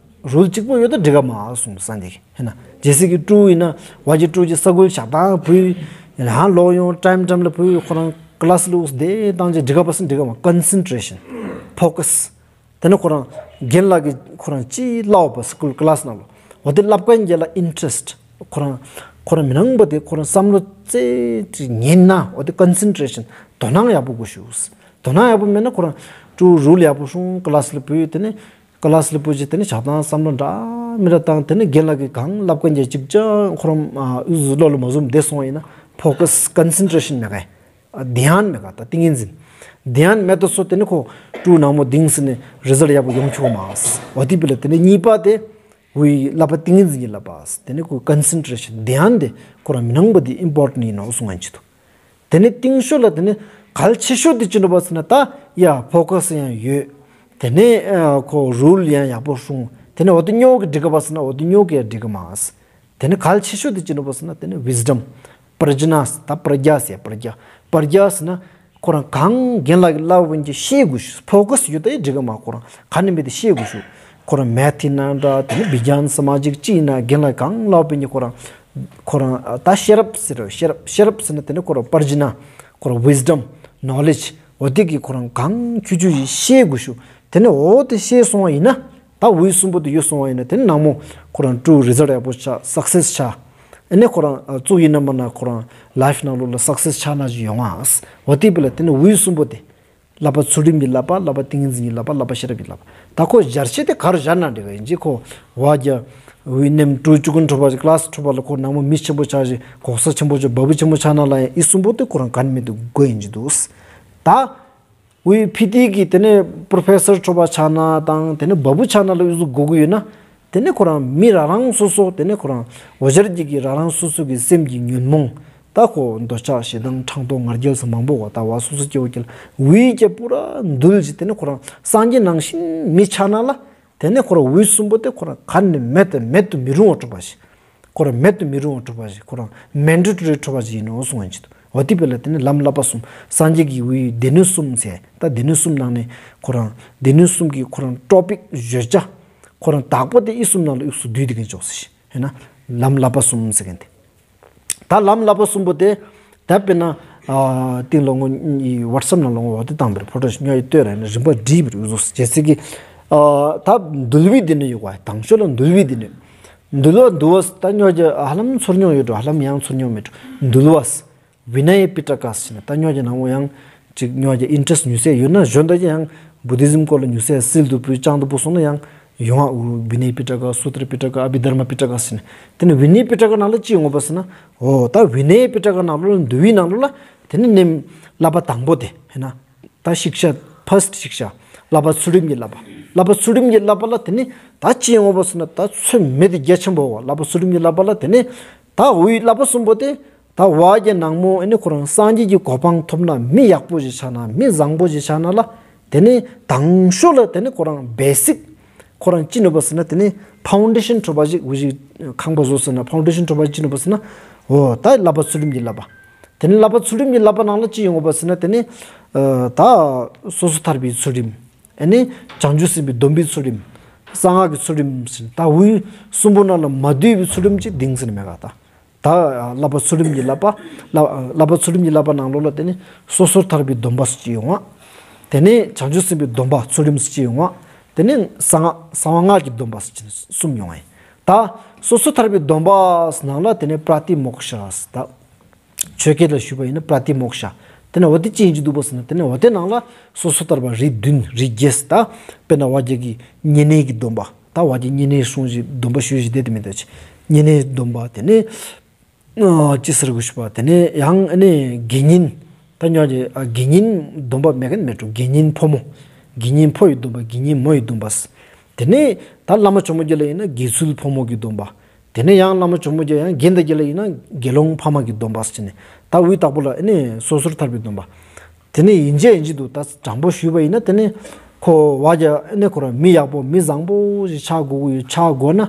རུལ་གཅིག་པོ་ཡོད་ད་འགྲིག་ག་མ་གསུངས་སངས་རྒྱས་ཀྱིས། ཧེ་ན་ཇེ་སི་ཀི་ཀྲུའུ་ཡིན་ན་བ་ཇི་ཀྲུའུ་ཀྱི་ས་གུ་ཞག་དང་བུ་ཡང་ལོག་ཡོང་ཊའིམ་ཊའིམ་ལ་བུ་ཁོ་རང་ཀ་ལཱས་ལ་འུ་སུ་བསྡད་བཏང་ཅེ་འགྲིག་ག་པ་ཟེར་འགྲིག་ག་མ། ཀོན་སེན་ཊྲེ་ཤན་ཕོ་ཀས། དེ་ནས་ཁོ་རང་རྒན་ལགས་ཀྱིས་ཁོ་རང་ཅི་ལབ་པ་སི་ཀུལ་ཀ་ལཱས་ནང་ལོ་འོ་དེ་བསླབ་མཁན་གྱི་ལ་ཨིན་ཊེ་རེསཊ་ཁོ་རང་ཁོ་རང་མི་ནང་བ་དེ་ཁོ་རང་བསམ་བློ་རྩེ་གཅིག་ཉན་ན་འོ་དེ་ཀོན་སེན་ཊྲེ་ཤན་དོ་སྣང་ཡག་པོ་དགོས་ཤོ། དོ་སྣང་ཡག་པོ་མེད་ན་ཁོ་རང་ཀྲུའུ་རུལ་ཡག་པོ་སྲུང་ཀ་ལཱས་ལ་བུད་དེ་ནས་ཀ་ལཱས་ལ་བུད་ཅེ་དེ་ནས་ཞག་དང་བསམ་བློ་འདྲ་མི་འདྲ་བཏང་དེ་ནས་རྒན་ལགས་ཀྱིས་གང་བསླབ་མཁན་གྱི་ཅིག་ཅང་ཁོ་རང་ཨ་འུ་ཟུ་བློ་ལ་མ་ཟུམ་བསྡད་སོང་བ་ཡིན་ན་ཕོ་ཀས་ཀོན་སེན་ཊྲེ་ཤན་མེད་ག་ཡིན། དྷྱཱན་མེད་ག་ད་ཏིང་ངེ་འཛིན། དྷྱཱན་མེད་དོ་སོ་དེ་ནས་ཁོ་ཀྲུའུ་ནང་མོ་དིང་ཟེར་ནས་རི་ཛལ་ཡག་པོ་ཡོང་ཆོག་མ་སོ། འོ་དེ་བི་ལ་དེ་ནས་གཉིས་པ་དེ་འུའི་བསླབ་པ་ཏིང་ངེ་འཛིན་གྱི་བསླབ་པ་དེ་ནས་ཁོ་ཀོན་སེན་ཊྲེ་ཤན་དྷྱཱན་དེ་ཁོ་རང་མི་ནང་བ་དེ་ཨིམ་པོར་ཊེན་ཡིན་ནོ་གསུང་ཡིན་ཅི་ཏོ། དེ་ནས་རྟིང་ཤོས་ལ་དེ་ནས་གལ་ཆེ་ཤོས་དེ་ཅི་ནོ་པ་ཟེར་ན་ད་ཡ་ཕོ་ཀས་ཡང་ཡོད། དེ་ནས་ཨ་ཁོ་རུལ་ཡང་ཡག་པོ་སྲུང་། དེ་ནས་འོ་དེ་ཉོ་གི་འགྲིག་ག་པ་ཟེར་ན་འོ་དེ་ཉོ་གི་ཡང་འགྲིག་ག་མ་སོ། དེ་ནས་གལ་ཆེ་ཤོས་དེ་ཅི་ནོ་པ་ཟེར་ན་དེ་ནས་ཝིས་ཌམ། པྲ་ཛྙཱ། ད་པྲ་ཛྙཱ་ཟེར་པྲ་ཛྙཱ། པྲ་ཛྙཱ་ཟེར་ན་ཁོ་རང་གང་རྒན་ལགས་ཀྱིས་བསླབ་པ་ཡིན་གྱི་ཤེས་དགོས་ཤོ། ཕོ་ཀས་ཡོད་ད་ཡི་འགྲིག་ག་མ། ཁོ་རང་ག་ནི་མེད་དེ་ཤེས་དགོས་ཤོ། ཁོ་རང་མེཐ་ཡིན་ན་འདྲ་དེ་ནས་བི་གྱཱན་ས་མ་ཇིག་ཅི་ཡིན་ན་རྒན་ལགས་གང་བསླབ་པ་ཡིན་གྱི་ཁོ་རང་ཁོ་རང་ད་ཤེས་རབ་ཟེར་རོ། ཤེས་རབ་ཤེས་རབ་ཟེར་ན་དེ་ནས་ཁོ་རང་པྲ་ཛྙཱ། ཁོ་རང་ཝིས་ཌམ་ནོ་ལེཇ་འོ་དེ་གི་ཁོ་རང་གང་ཁྱུ་ཁྱུ་ཡི་ཤེས་དགོས་ཤོ། དེ་ནས་འོ་དེ་ཤེས་སོང་བ་ཡིན་ན། ད་འུའི་གསུམ་པོ་དེ་ཡོད་སོང་བ་ཡིན་ན་དེ་ནས་ནང་མོ་ཁོ་རང་ཀྲུའུ་རི་ཛལ་ཡག་པོ་ཆགས་སག་སེས་ཆགས། ཨེ་ནས་ཁོ་རང་ཨ་གཙུག་ཡིན་ན་མ་ན་ཁོ་རང་ལའིཕ་ནང་ལོགས་ལ་སག་སེས་ཆགས་ན་ཅིག་ཡོང་ང་། འོ་དེ་བི་ལ་དེ་ནས་འུའི་གསུམ་པོ་དེ་བསླབ་པ་ཚུལ་ཁྲིམས་ཀྱི་བསླབ་པ། བསླབ་པ་ཏིང་ངེ་འཛིན་གྱི་བསླབ་པ། བསླབ་པ་ཤེས་རབ་ཀྱི་བསླབ་པ། ད་ཁོ་སྦྱར་བྱེད་དེ་ག་རུ་སྦྱར་ན་འགྲིག་ག་ཡིན་གྱི་ཁོ་བ་རྒྱ་འུའི་ནེམ་ཀྲུའུ་ཅུ་ཀུན་ཁྲོ་བ་ཀ་ལཱས་ཁྲོ་བ་ལ་ཁོ་ནང་མོ་མི་ཆེན་པོ་ཆགས་ཤིག་གོ་ས་ཆེན་པོ་ཆགས་བ་བུ་ཆེན་པོ་ཆགས་ན་ལ་ཡང་འི་གསུམ་པོ་དེ་ཁོ་རང་ག་ནི་མེད་དུ་དགོས་ཡིན་གྱི་འདུག། ད་འུའི་ཕི་ཏི་གི་དེ་ནས་པྲོ་ཕེ་སར་ཁྲོ་བ་ཆགས་ན་དང་དེ་ནས་བ་བུ་ཆགས་ན་ལ་འུ་ཟུ་དགོས་ཀྱི་ཡོད་ན། དེ་ནས་ཁོ་རང་མི་རང་རང་སོ་སོ་དེ་ནས་ཁོ་རང་འོ་ཞར་གྱི་གི་རང་རང་སོ་སོ་གི་སེམས་ཀྱི་ཉོན་མོངས། ད་ཁོ་འདོད་ཆགས་ཞེ་སྡང་ཕྲག་དོག་ང་རྒྱལ་སོགས་མང་པོ་གོ་ད་བ་སོ་སོ་སྐྱེ་བོ་སྐྱེ་ལ་འུའི་སྐྱེ་པུ་ར་འདུལ་ཞིག་དེ་ནས་ཁོ་རང་སངས་རྒྱས་ནང་བཞིན་མི་ཆགས་ན་ལ། དེ་ནས་ཁོ་རང་འུའི་གསུམ་པོ་དེ་ཁོ་རང་ག་ནས་མེད་དུ་མེད་དུ་མི་རུང་བ་གྲུབ་པ་ཞིག་ཁོ་རང་མེད་དུ་མི་རུང་བ་གྲུབ་པ་ཞིག་ཁོ་རང་མན་ཌེ་ཊོ་རི་གྲུབ་པ་ཞིག་ཡིན་ནོ་གསུང་ཡིན་ཅི་འདུག། འོ་དེ་བི་ལ་དེ་ནས་ལམ་བསླབ་པ་གསུམ་སངས་རྒྱས་ཀྱི་འུའི་སྡེ་སྣོད་གསུམ་ཟེར་ད་སྡེ་སྣོད་གསུམ་ནང་ནས་ཁོ་རང་སྡེ་སྣོད་གསུམ་གྱི་ཁོ་རང་ཊོ་པིག་བརྗོད་བྱ་ཁོ་རང་དག་པོ་དེ་འི་གསུམ་ནང་ལ་འི་གསུམ་བསྡུས་དེ་གིན་ཆོག་ཟེར་ཞིག་ཧེ་ན་ལམ་བསླབ་པ་གསུམ་ཟེར་གིན་དེ། ད་ལམ་བསླབ་པ་གསུམ་པོ་དེ་ད་དཔེར་ན་ཨ་ཏིང་ལོ་ངོ་ཝཊ་སེབ་ནང་ལོ་ངོ་འོ་དེ་བཏང་བེར་ཕོ་ཊོ་ཉོ་ཡི་ལྟོས་ར་ཡིན་ན་རིམ་པ་བསྒྲིགས་པེར་འུ་ཟུག་ཟེར་ཅེ་ཟེར་གི་ཨ་ད་འདུལ་བའི་སྡེ་སྣོད་ཡོད་ག་དང་ཤོས་ལ་འདུལ་བའི་སྡེ་སྣོད། འདུལ་བ་འདུལ་བ་ད་ཉོ་རྒྱུ་ཧ་ལམ་ཚོར་མྱོང་ཡོད་འགྲོ། ཧ་ལམ་ཡང་ཚོར་མྱོང་མེད་འགྲོ། འདུལ་བ། བི་ནའི་པི་ཊ་ཀ་ཟེར་ནས་ད་ཉོ་རྒྱུ་ནང་བོ་ཡང་ཅིག་ཉོ་རྒྱུ་ཨིན་ཊ་རེསཊ་ཉུང་ཤས་ཡོད་ན་གཞོན་དག་ཅིག་ཡང་བུ་དྷི་ཟིམ་སྐོར་ལ་ཉུང་ཤས་སིལ་དུ་བུ་ཅང་དུ་བུ་སོང་ན་ཡང་ཡོང་ཨ། འོ་བི་ནའི་པི་ཊ་ཀ་སུ་ཏྲ་པི་ཊ་ཀ་ཨ་བྷི་དྷརྨ་པི་ཊ་ཀ་ཟེར་ནས། དེ་ནས་བི་ནའི་པི་ཊ་ཀ་ནང་ལ་ཅི་ཡོང་བ་ཟེར་ན། འོ་ད་བི་ནའི་པི་ཊ་ཀ་ནང་ལོགས་ལ་འདུལ་བའི་ནང་ལོགས་ལ་དེ་ནས་ནེམ་བསླབ་པ་དང་པོ་དེ་ཧེ་ན། ད་ཤིཀྵ་ཕར་སྟ་ཤིཀྵ། བསླབ་པ་ཚུལ་ཁྲིམས་ཀྱི་བསླབ་པ། བསླབ་པ་ཚུལ་ཁྲིམས་ཀྱི་བསླབ་པ་ལ་དེ་ནི་ད་ཅི་ཡོང་བ་ཟེར་ན་ད་ཚོད་མེད་དེ་རྒྱ་ཆེན་པོ་བ། བསླབ་པ་ཚུལ་ཁྲིམས་ཀྱི་བསླབ་པ་ལ་དེ་ནི་ད་འོའི་བསླབ་པ་གསུམ་པོ་དེ་ད་བ་གི་ནང་མོ་ཨེ་ནི་ཁོ་རང་སངས་རྒྱས་ཀྱི་གོ་འཕང་ཐོབ་ན་མི་ཡག་པོ་ཞིག་ཆགས་ན་མི་བཟང་པོ་ཞིག་ཆགས་ན་ལ་དེ་ནི་དང་ཤོས་ལ་དེ་ནི་ཁོ་རང་བེ་སིཀ་ཁོ་རང་ཅི་ནོ་བ་ཟེར་ན་དེ་ནི་ཕའུན་ཌེ་ཤན་འཕྲོ་བ་ཞིག་འུ་ཞིག་ཁང་པ་བཟོ་ཟེར་ན་ཕའུན་ཌེ་ཤན་འཕྲོ་བ་ཅི་ནོ་བ་ཟེར་ན་འོ་ད་བསླབ་པ་ཚུལ་ཁྲིམས་ཀྱི་བསླབ་པ། དེ་ནི་བསླབ་པ་ཚུལ་ཁྲིམས་ཀྱི་བསླབ་པ་ནང་ལ་ཅི་ཡོང་བ་ཟེར་ན་དེ་ནི་ཨ་ད་སོ་སོར་ཐར་པའི་ཚུལ་ཁྲིམས། ཨེ་ནི་བྱང་ཆུབ་སེམས་དཔའི་སྡོམ་པའི་ཚུལ་ཁྲིམས། གསང་སྔགས་ཀྱི་ཚུལ་ཁྲིམས་ཟེར་ད་འུའི་གསུམ་པོ་ནང་ལ་མ་འདུས་པའི་ཚུལ་ཁྲིམས་ཅིག་དེ་ཟེར་ནི་མེད་ག་ད། ད་བསླབ་པ་ཚུལ་ཁྲིམས་ཀྱི་བསླབ་པ། བསླབ་བསླབ་པ་ཚུལ་ཁྲིམས་ཀྱི་བསླབ་པ་ནང་ལོགས་ལ་དེ་ནི་སོ་སོར་ཐར་པའི་སྡོམ་པ་ཅིག་ཡོང་བ། དེ་ནི་བྱང་ཆུབ་སེམས་དཔའི་སྡོམ་པ་ཚུལ་ཁྲིམས་ཅིག་ཡོང་བ། དེ་ནི་གསང་སྔགས་གསང་བ་སྔགས་ཀྱི་སྡོམ་པ་ཅིག་གསུམ་ཡོང་བ་ཡིན། ད་སོ་སོར་ཐར་པའི་སྡོམ་པ་ནང་ལ་དེ་ནི་པྲ་ཏི་མོཀྵ་ད། ཆོས་སྐད་ལ་ཞུས་པ་ཡིན་ན་པྲ་ཏི་མོཀྵ། དེ་ནས་འོ་དེ་ཅི་ཡིན་གྱི་འདུག་པ་ཟེར་ན་དེ་ནས་འོ་དེ་ནང་ལ་སོ་སོ་ཐར་པ་རིགས་བདུན་རིགས་བརྒྱད་ད་དཔེར་ན་བ་རྒྱ་གི་བསྙེན་གནས་ཀྱི་སྡོམ་པ་ད་བ་རྒྱ་བསྙེན་གནས་སྲུང་ཞིག་སྡོམ་པ་ཞུ་ཞིག་བསྡད་དེ་མི་འདུག་ཅི། བསྙེན་གནས་སྡོམ་པ་དེ་ནས་ཅི་ཟེར་དགོས་ཞུས་པ་དེ་ནས་ཡང་ཨ་ནི་དགེ་བསྙེན་ད་ཉོ་རྒྱུ་དགེ་བསྙེན་སྡོམ་པ་མེད་མཁན་མེད་འགྲོ། དགེ་བསྙེན་ཕོ་མོ་དགེ་བསྙེན་ཕོ་ཡི་སྡོམ་པ་དགེ་བསྙེན་མོ་ཡི་སྡོམ་པ། དེ་ནས་ད་བླ་མ་ཇོ་མོ་རྒྱལ་ལ་ཡིན་ན་དགེ་ཚུལ་ཕོ་མོ་གི་སྡོམ་པ། དེ་ནས་ཡང་བླ་མ་ཇོ་མོ་རྒྱལ་ཡང་རྒན་དང་རྒྱལ་ལ་ཡིན་ན་དགེ་སློང་ཕ་མ་གི་སྡོམ་པ་ཟེར་ནས་ད་འུའི་དག་པོ་ལ་ཨེ་ནི་སོ་སོར་ཐར་པའི་སྡོམ་པ། དེ་ནས་ཡིན་གཅིག་ཡིན་གཅིག་འདུག་ད་དྲང་པོ་ཞུས་པ་ཡིན་ན་དེ་ནས་ཁོ་བ་རྒྱ་ཨེ་ནི་ཁོ་རང་མི་ཡག་པོ་མི་བཟང་པོ་ཞིག་ཆགས་དགོས་ཀྱི་ཡོད་ཆགས་དགོས་ན་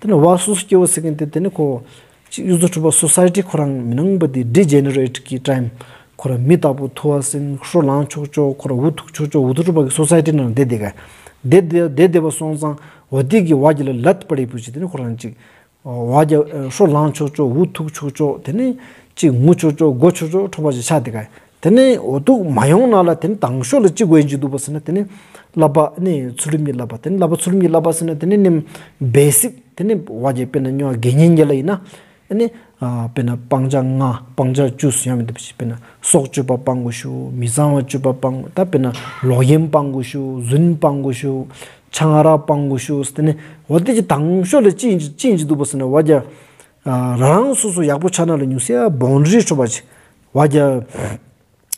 དེ་ནས་བ་སོ་སོ་སྐྱེ་བོ་ཟེར་མཁན་དེ་དེ་ནས་ཁོ་ཅིག་གཡུ་མཚོ་གྲུབ་པ་སོ་སའི་ཊི་ཁོ་རང་མི་ནང་པ་དེ་ཌི་ཇེ་ནེ་རེཊ་གི་ཊའིམ་ཁོ་རང་མི་དག་པོ་ཐུ་བ་ཟིན་ཧྲོ་ལང་ཆོག་ཆོག་ཁོ་རང་འུ་ཐུག་ཆོག་ཆོག་འུ་ཐུག་གྲུབ་པ་གི་སོ་སའི་ཊི་ནང་བསྡད་བསྡད་ག་བསྡད་བསྡད་བསྡད་བསྡད་པ་སོང་ཙང་འོ་དེ་གི་བ་རྒྱ་ལ་ལད་པ་རེ་པོ་ཅིག་དེ་ནི་ཁོ་རང་ཅིག་བ་རྒྱ་ཧྲོ་ལང་ཆོག་ཆོག་འུ་ཐུག་ཆོག་ཆོག་དེ་ནི་ཅིག་ངུ་ཆོག་ཆོག་དགོད་ཆོག་ཆོག་ཁྲོ་བ་ཅིག་ཆགས་བསྡད་ག་དེ་ནི་འོ་དུ་མ་ཡོང་ན་ལ་དེ་ནི་དང་ཤོས་ལ་ཅི་དགོས་ཡིན་ཅིག་འདུག་པ་ཟེར་ན་དེ་ནི་བསླབ་པ་ནི་ཚུལ་ཁྲིམས་ཀྱི་བསླབ་པ་དེ་ནི་བསླབ་པ་ཚུལ་ཁྲིམས་ཀྱི་བསླབ་པ་ཟེར་ན་དེ་ནི་ནི་བེ་སིཀ་དེ་ནི་བ་རྒྱ་དཔེར་ན་ཉོ་དགེ་བསྙེན་རྒྱ་ལ་ཡིན་ན་ཨ་ནི་ཨ་དཔེར་ན་སྤང་བྱ་ལྔ་སྤང་བྱ་བཅུ་ཟེར་ཡོང་མི་འདུག་པ་ཞིག་དཔེར་ན་སྲོག་གཅོད་པ་སྤང་དགོས་ཤུ་མི་གཙང་བ་སྤྱོད་པ་སྤང་དགོས་ད་དཔེར་ན་ལོག་གཡེམ་སྤང་དགོས་ཤུ་རྫུན་སྤང་དགོས་ཤུ་ཆང་རག་སྤང་དགོས་ཤུ་ཟེར་དེ་ནི་འོ་དེ་ཅིག་དང་ཤོས་ལ་ཅི་ཡིན་ཅིག་ཅི་ཡིན་ཅིག་འདུག་པ་ཟེར་ན་བ་རྒྱ་ཨ་རང་རང་སོ་སོ་ཡག་པོ་ཆགས་ན་ལ་ཉུང་ཤས་བོན་ཌ་རི་འཕྲོ་བ་ཅིག་བ་རྒྱ།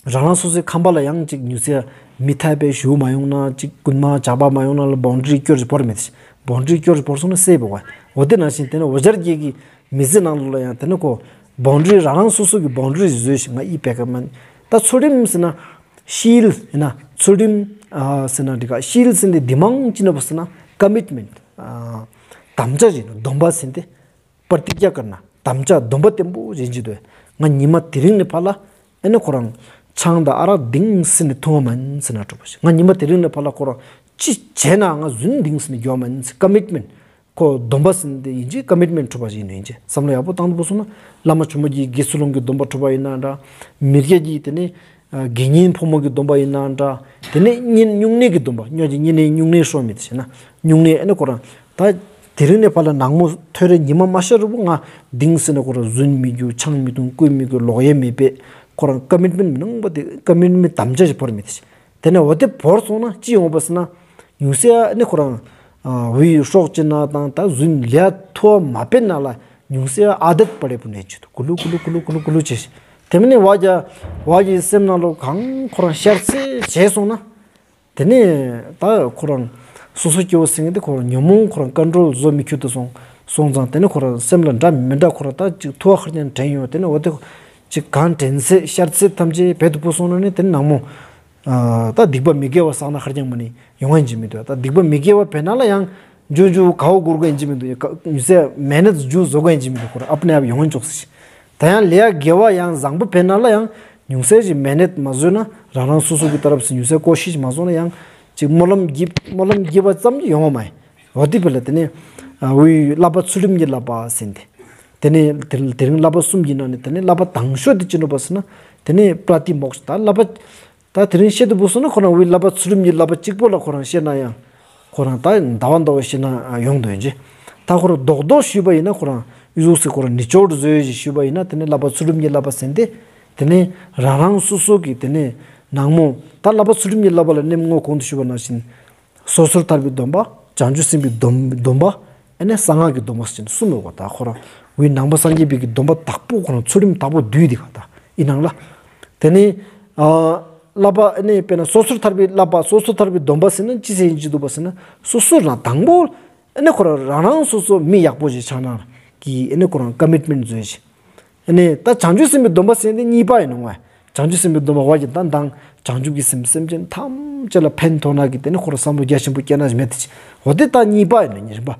རང་རང་སོ་སོའི་ཁང་པ་ལ་ཡང་ཅིག་ཉུང་ཤས་མི་ཐ་དད་པའི་ཞུ་མ་ཡོང་ན་ཅིག་རྐུན་མ་ཇག་པ་མ་ཡོང་ན་ལ་བོན་ཌ་རི་སྐྱོར་ཅིག་བོར་མེད་དེ། བོན་ཌ་རི་སྐྱོར་ཅིག་བོར་སོང་ན་སེབ་བོ་བ། འོ་དེ་ནང་བཞིན་དེ་ནི་འོ་ཇར་རྒྱལ་གྱི་མི་ཚེ་ནང་ལོགས་ལ་ཡང་དེ་ནི་ཁོ་བོན་ཌ་རི་རང་རང་སོ་སོ་གི་བོན་ཌ་རི་བཟོས་ཤིག་ང་ཨི་པེ་ཀ་མན། ད་ཚུལ་ཁྲིམས་ཟེར་ན་ཤིལ་ཡིན་ན་ཚུལ་ཁྲིམས་ཨ་ཟེར་ན་འདི་ག་ཤིལ་ཟེར་ན་འདི་མང་ཅི་ན་བ་ཟེར་ན་ཀ་མིཊ་མེནཊ་ཨ་དམ་བཅའ་ཡིན་ནོ་སྡོམ་པ་ཟེར་ན་འདི། པར་ཏི་ཀྱ་ཀར་ན་དམ་བཅའ་སྡོམ་པ་བརྟན་པོ་ཅིག་ཡིན་ཅིག་འདུག་ང་ཉི་མ་དེ་རིང་ནས་ཕར་ལ་ཨེ་ནི་ཁོ་རང་ཆང་དང་ཨ་རག་དེང་སང་ནས་འཐུང་བ་མིན་ཟེར་ན་འགྲོ་བ་ཞིག་ང་ཉི་མ་དེ་རིང་ནས་ཕར་ལ་ཁོ་རང་ཅི་བྱས་ན་ང་རྫུན་དེང་སང་ནས་རྒྱོབ་མིན་ཟེར་ཀ་མིཊ་མེནཊ་ཁོ་སྡོམ་པ་ཟེར་འདི་ཡིན་ཅིག་ཀ་མིཊ་མེནཊ་འཁྲུལ་པ་ཞིག་ཡིན་ནོ་ཡིན་ཅིག་བསམ་བློ་ཡག་པོ་བཏང་དུ་བུ་སོང་ན་བླ་མ་ཇོ་མོ་རྒྱལ་དགེ་ཚུལ་སློང་གི་སྡོམ་པ་འཁྲུལ་པ་ཡིན་ན་འདྲ་མི་རྒྱ་གི་དེ་ནས་དགེ་བསྙེན་ཕོ་མོ་གི་སྡོམ་པ་ཡིན་ན་འདྲ། དེ་ནས་བསྙེན་སྨྱུང་གནས་ཀྱི་སྡོམ་པ་ཉོ་ཅིག་བསྙེན་གནས་སྨྱུང་གནས་སྲོ་མི་དེ་བྱས་ན་སྨྱུང་གནས་ཨེ་ནི་ཁོ་རང་ད་དེ་རིང་ནས་ཕར་ལ་ནངས་མོ་ཐོ་རེ་ཉི་མ་མ་ཤར་རུ་བུ་ང་དེང་སང་ནས་ཁོ་རང་རྫུན་མི་རྒྱུ་ཆང་མི་འཐུང་རྐུན་མི་རྐུ་ལོག་གཡེམ་མི་འབད་ཁོ་རང་ཀ་མིཊ་མེནཊ་མི་ནང་པ་དེ་ཀ་མིཊ་མེནཊ་དམ་བཅའ་ཞིག་བོར་མི་དེ་བྱས། དེ་ནས་འོ་དེ་བོར་སོང་ན་ཅི་ཡོང་བ་ཟེར་ན་ཉུང་ཤས་ཨེ་ནི་ཁོ་རང་ཨ་བུའི་སྲོག་བཅད་ན་དང་ད་རྫུན་ལས་ཐོ་མ་འབད་ན་ལ་ཉུང་ཤས་ཨ་དད་པ་རེ་པུ་ནས་ཅི་དུ་ཀུ་ལུ་ཀུ་ལུ་ཀུ་ལུ་ཀུ་ལུ་ཀུ་ལུ་བྱས་ཤིག་དེ་མིན་ནི་བ་རྒྱ་བ་རྒྱའི་སེམས་ནང་ལོ་གང་ཁོ་རང་ཤར་ཚེ་བྱས་སོང་ན། དེ་ནས་ད་ཁོ་རང་སོ་སོ་སྐྱེ་བོ་ཟེར་མཁན་དེ་ཁོ་རང་ཉོན་མོངས་ཁོ་རང་ཀོན་ཊོལ་བཟོ་མི་ཁྱུ་དུ་སོང་སོང་ཙང་དེ་ནས་ཁོ་རང་སེམས་ལ་འདྲ་མི་འདྲ་ཁོ་རང་ད་ཅིག་ཐུ་བ་ཁར་ཀྱང་དྲན་ཡོང་དེ་ནས་འོ་དེ་ཅིག་གང་དྲན་ཚེ་ཤར་ཚེ་ཐམས་ཅད་བེད་དུ་སྤོ་སོང་ན་ནི་དེ་ནས་ནངས་མོ་ཨ་ད་སྡིག་པ་མི་དགེ་བ་བསགས་ན་ཁར་ཀྱང་མ་ནི་ཡོང་ཡིན་གྱི་མི་འདུག་ད་སྡིག་པ་མི་དགེ་བ་བེད་ན་ལ་ཡང་འཇུ་འཇུ་གའོ་གུར་གོ་ཡིན་གྱི་མི་འདུག་ཉུང་ཤས་མེ་ནད་འཇུ་བཟོ་གོ་ཡིན་གྱི་མི་འདུག་ཁོ་རང་ཨབ་ནེ་ཨབ་ཡོང་ཡིན་ཆོག་ཟེར་ཞིག་ད་ཡང་ལས་དགེ་བ་ཡང་བཟང་པོ་བེད་ན་ལ་ཡང་ཉུང་ཤས་ཞིག་མེ་ནད་མ་བཟོས་ན་རང་རང་སོ་སོ་གི་ཏ་རབས་སུ་ཉུང་ཤས་ཀོ་ཤིཤ་མ་བཟོ་ན་ཡང་ཅིག་སྨོན་ལམ་བགྱིས་སྨོན་ལམ་བགྱིས་པ་ཙམ་གྱིས་ཡོང་བ་མ་ཡིན། འོ་དེ་བས་ལ་དེ་ནས་ཨ་འོའི་བསླབ་པ་ཚུལ་ཁྲིམས་ཀྱི་བསླབ་པ་ཟེར་ཏེ། དེ་ནས་དེ་དེ་རིང་བསླབ་པ་གསུམ་གྱི་ནང་ནས་དེ་ནས་བསླབ་པ་དང་ཤོས་དེ་ཅི་འདྲ་བ་ཟེར་ན་དེ་ནས་པྲ་ཏི་མོཀྵ་ད་བསླབ་པ། ད་དེ་རིང་བཤད་དུ་བུ་སོང་ན་ཁོ་རང་འོའི་བསླབ་པ་ཚུལ་ཁྲིམས་ཀྱི་བསླབ་པ་གཅིག་པོ་ལ་ཁོ་རང་བཤད་ན་ཡང་ཁོ་རང་ད་ཟླ་བ་ཟླ་བ་བཤད་ན་ཡོང་དོ་ཡིན་གྱི། ད་ཁོ་རང་རྡོག་རྡོག་ཞུས་པ་ཡིན་ན་ཁོ་རང་ཡུ་ཟུག་སེ་ཁོ་རང་ནི་ཅོར་བཟོས་ཞིག་ཞུས་པ་ཡིན་ན་དེ་ནས་བསླབ་པ་ཚུལ་ཁྲིམས་ཀྱི་བསླབ་པ་ཟེར་ཏེ་དེ་ནས་རང་རང་སོ་སོ་གི་དེ་ནས་ནང་མོ་ད་བསླབ་པ་ཚུལ་ཁྲིམས་ཀྱི་བསླབ་པ་ལ་ནེམ་ངོ་གོང་དུ་ཞུས་པ་ནང་བཞིན་སོ་སོར་ཐར་པའི་སྡོམ་པ། བྱང་ཆུབ་སེམས་དཔའི་སྡོམ་སྡོམ་པ། ཨ་ནི་གསང་སྔགས་ཀྱི་སྡོམ་པ་ཟེར་ནས་གསུམ་ཡོད་པ། ད་ཁོ་རང་འི་ནང་པ་སངས་རྒྱས་པའི་གི་སྡོམ་པ་དག་པོ་ཁོ་རང་ཚུལ་ཁྲིམས་དག་པོ་བསྡུས་ཏེ་ག་ད་ཡིན་ནང་ལ། དེ་ནས་ཨ་བསླབ་པ་ཨ་ནི་དཔེར་ན་སོ་སོར་ཐར་པའི་བསླབ་པ་སོ་སོར་ཐར་པའི་སྡོམ་པ་ཟེར་ན་ཅི་ཟེར་ཡིན་གྱི་འདུག་པ་ཟེར་ན་སོ་སོ་རང་དང་པོ་ཨ་ནི་ཁོ་རང་རང་རང་སོ་སོ་མི་ཡག་པོ་ཞིག་ཆགས་ན་གི་ཨ་ནི་ཁོ་རང་ཀ་མིཊ་མེནཊ་བཟོས་ཤིག་ཨ་ནི་ད་བྱང་ཆུབ་སེམས་དཔའི་སྡོམ་པ་ཟེར་ཏེ་གཉིས་པ་ཡིན་ནོ། བྱང་ཆུབ་སེམས་དཔའི་སྡོམ་པ་བ་ཡི་ད་མདང་བྱང་ཆུབ་ཀྱི་སེམས་སེམས་ཅན་ཐམས་ཅད་ལ་ཕན་ཐོགས་ན་གི་དེ་ནི་ཁོ་རང་བསམ་བློ་རྒྱ་ཆེན་པོ་སྐྱེ་ན་ཞིག་མེད་དེ་ཅི། འོ་དེ་ད་གཉིས་པ་ཡིན་ནོ་རིམ་པ།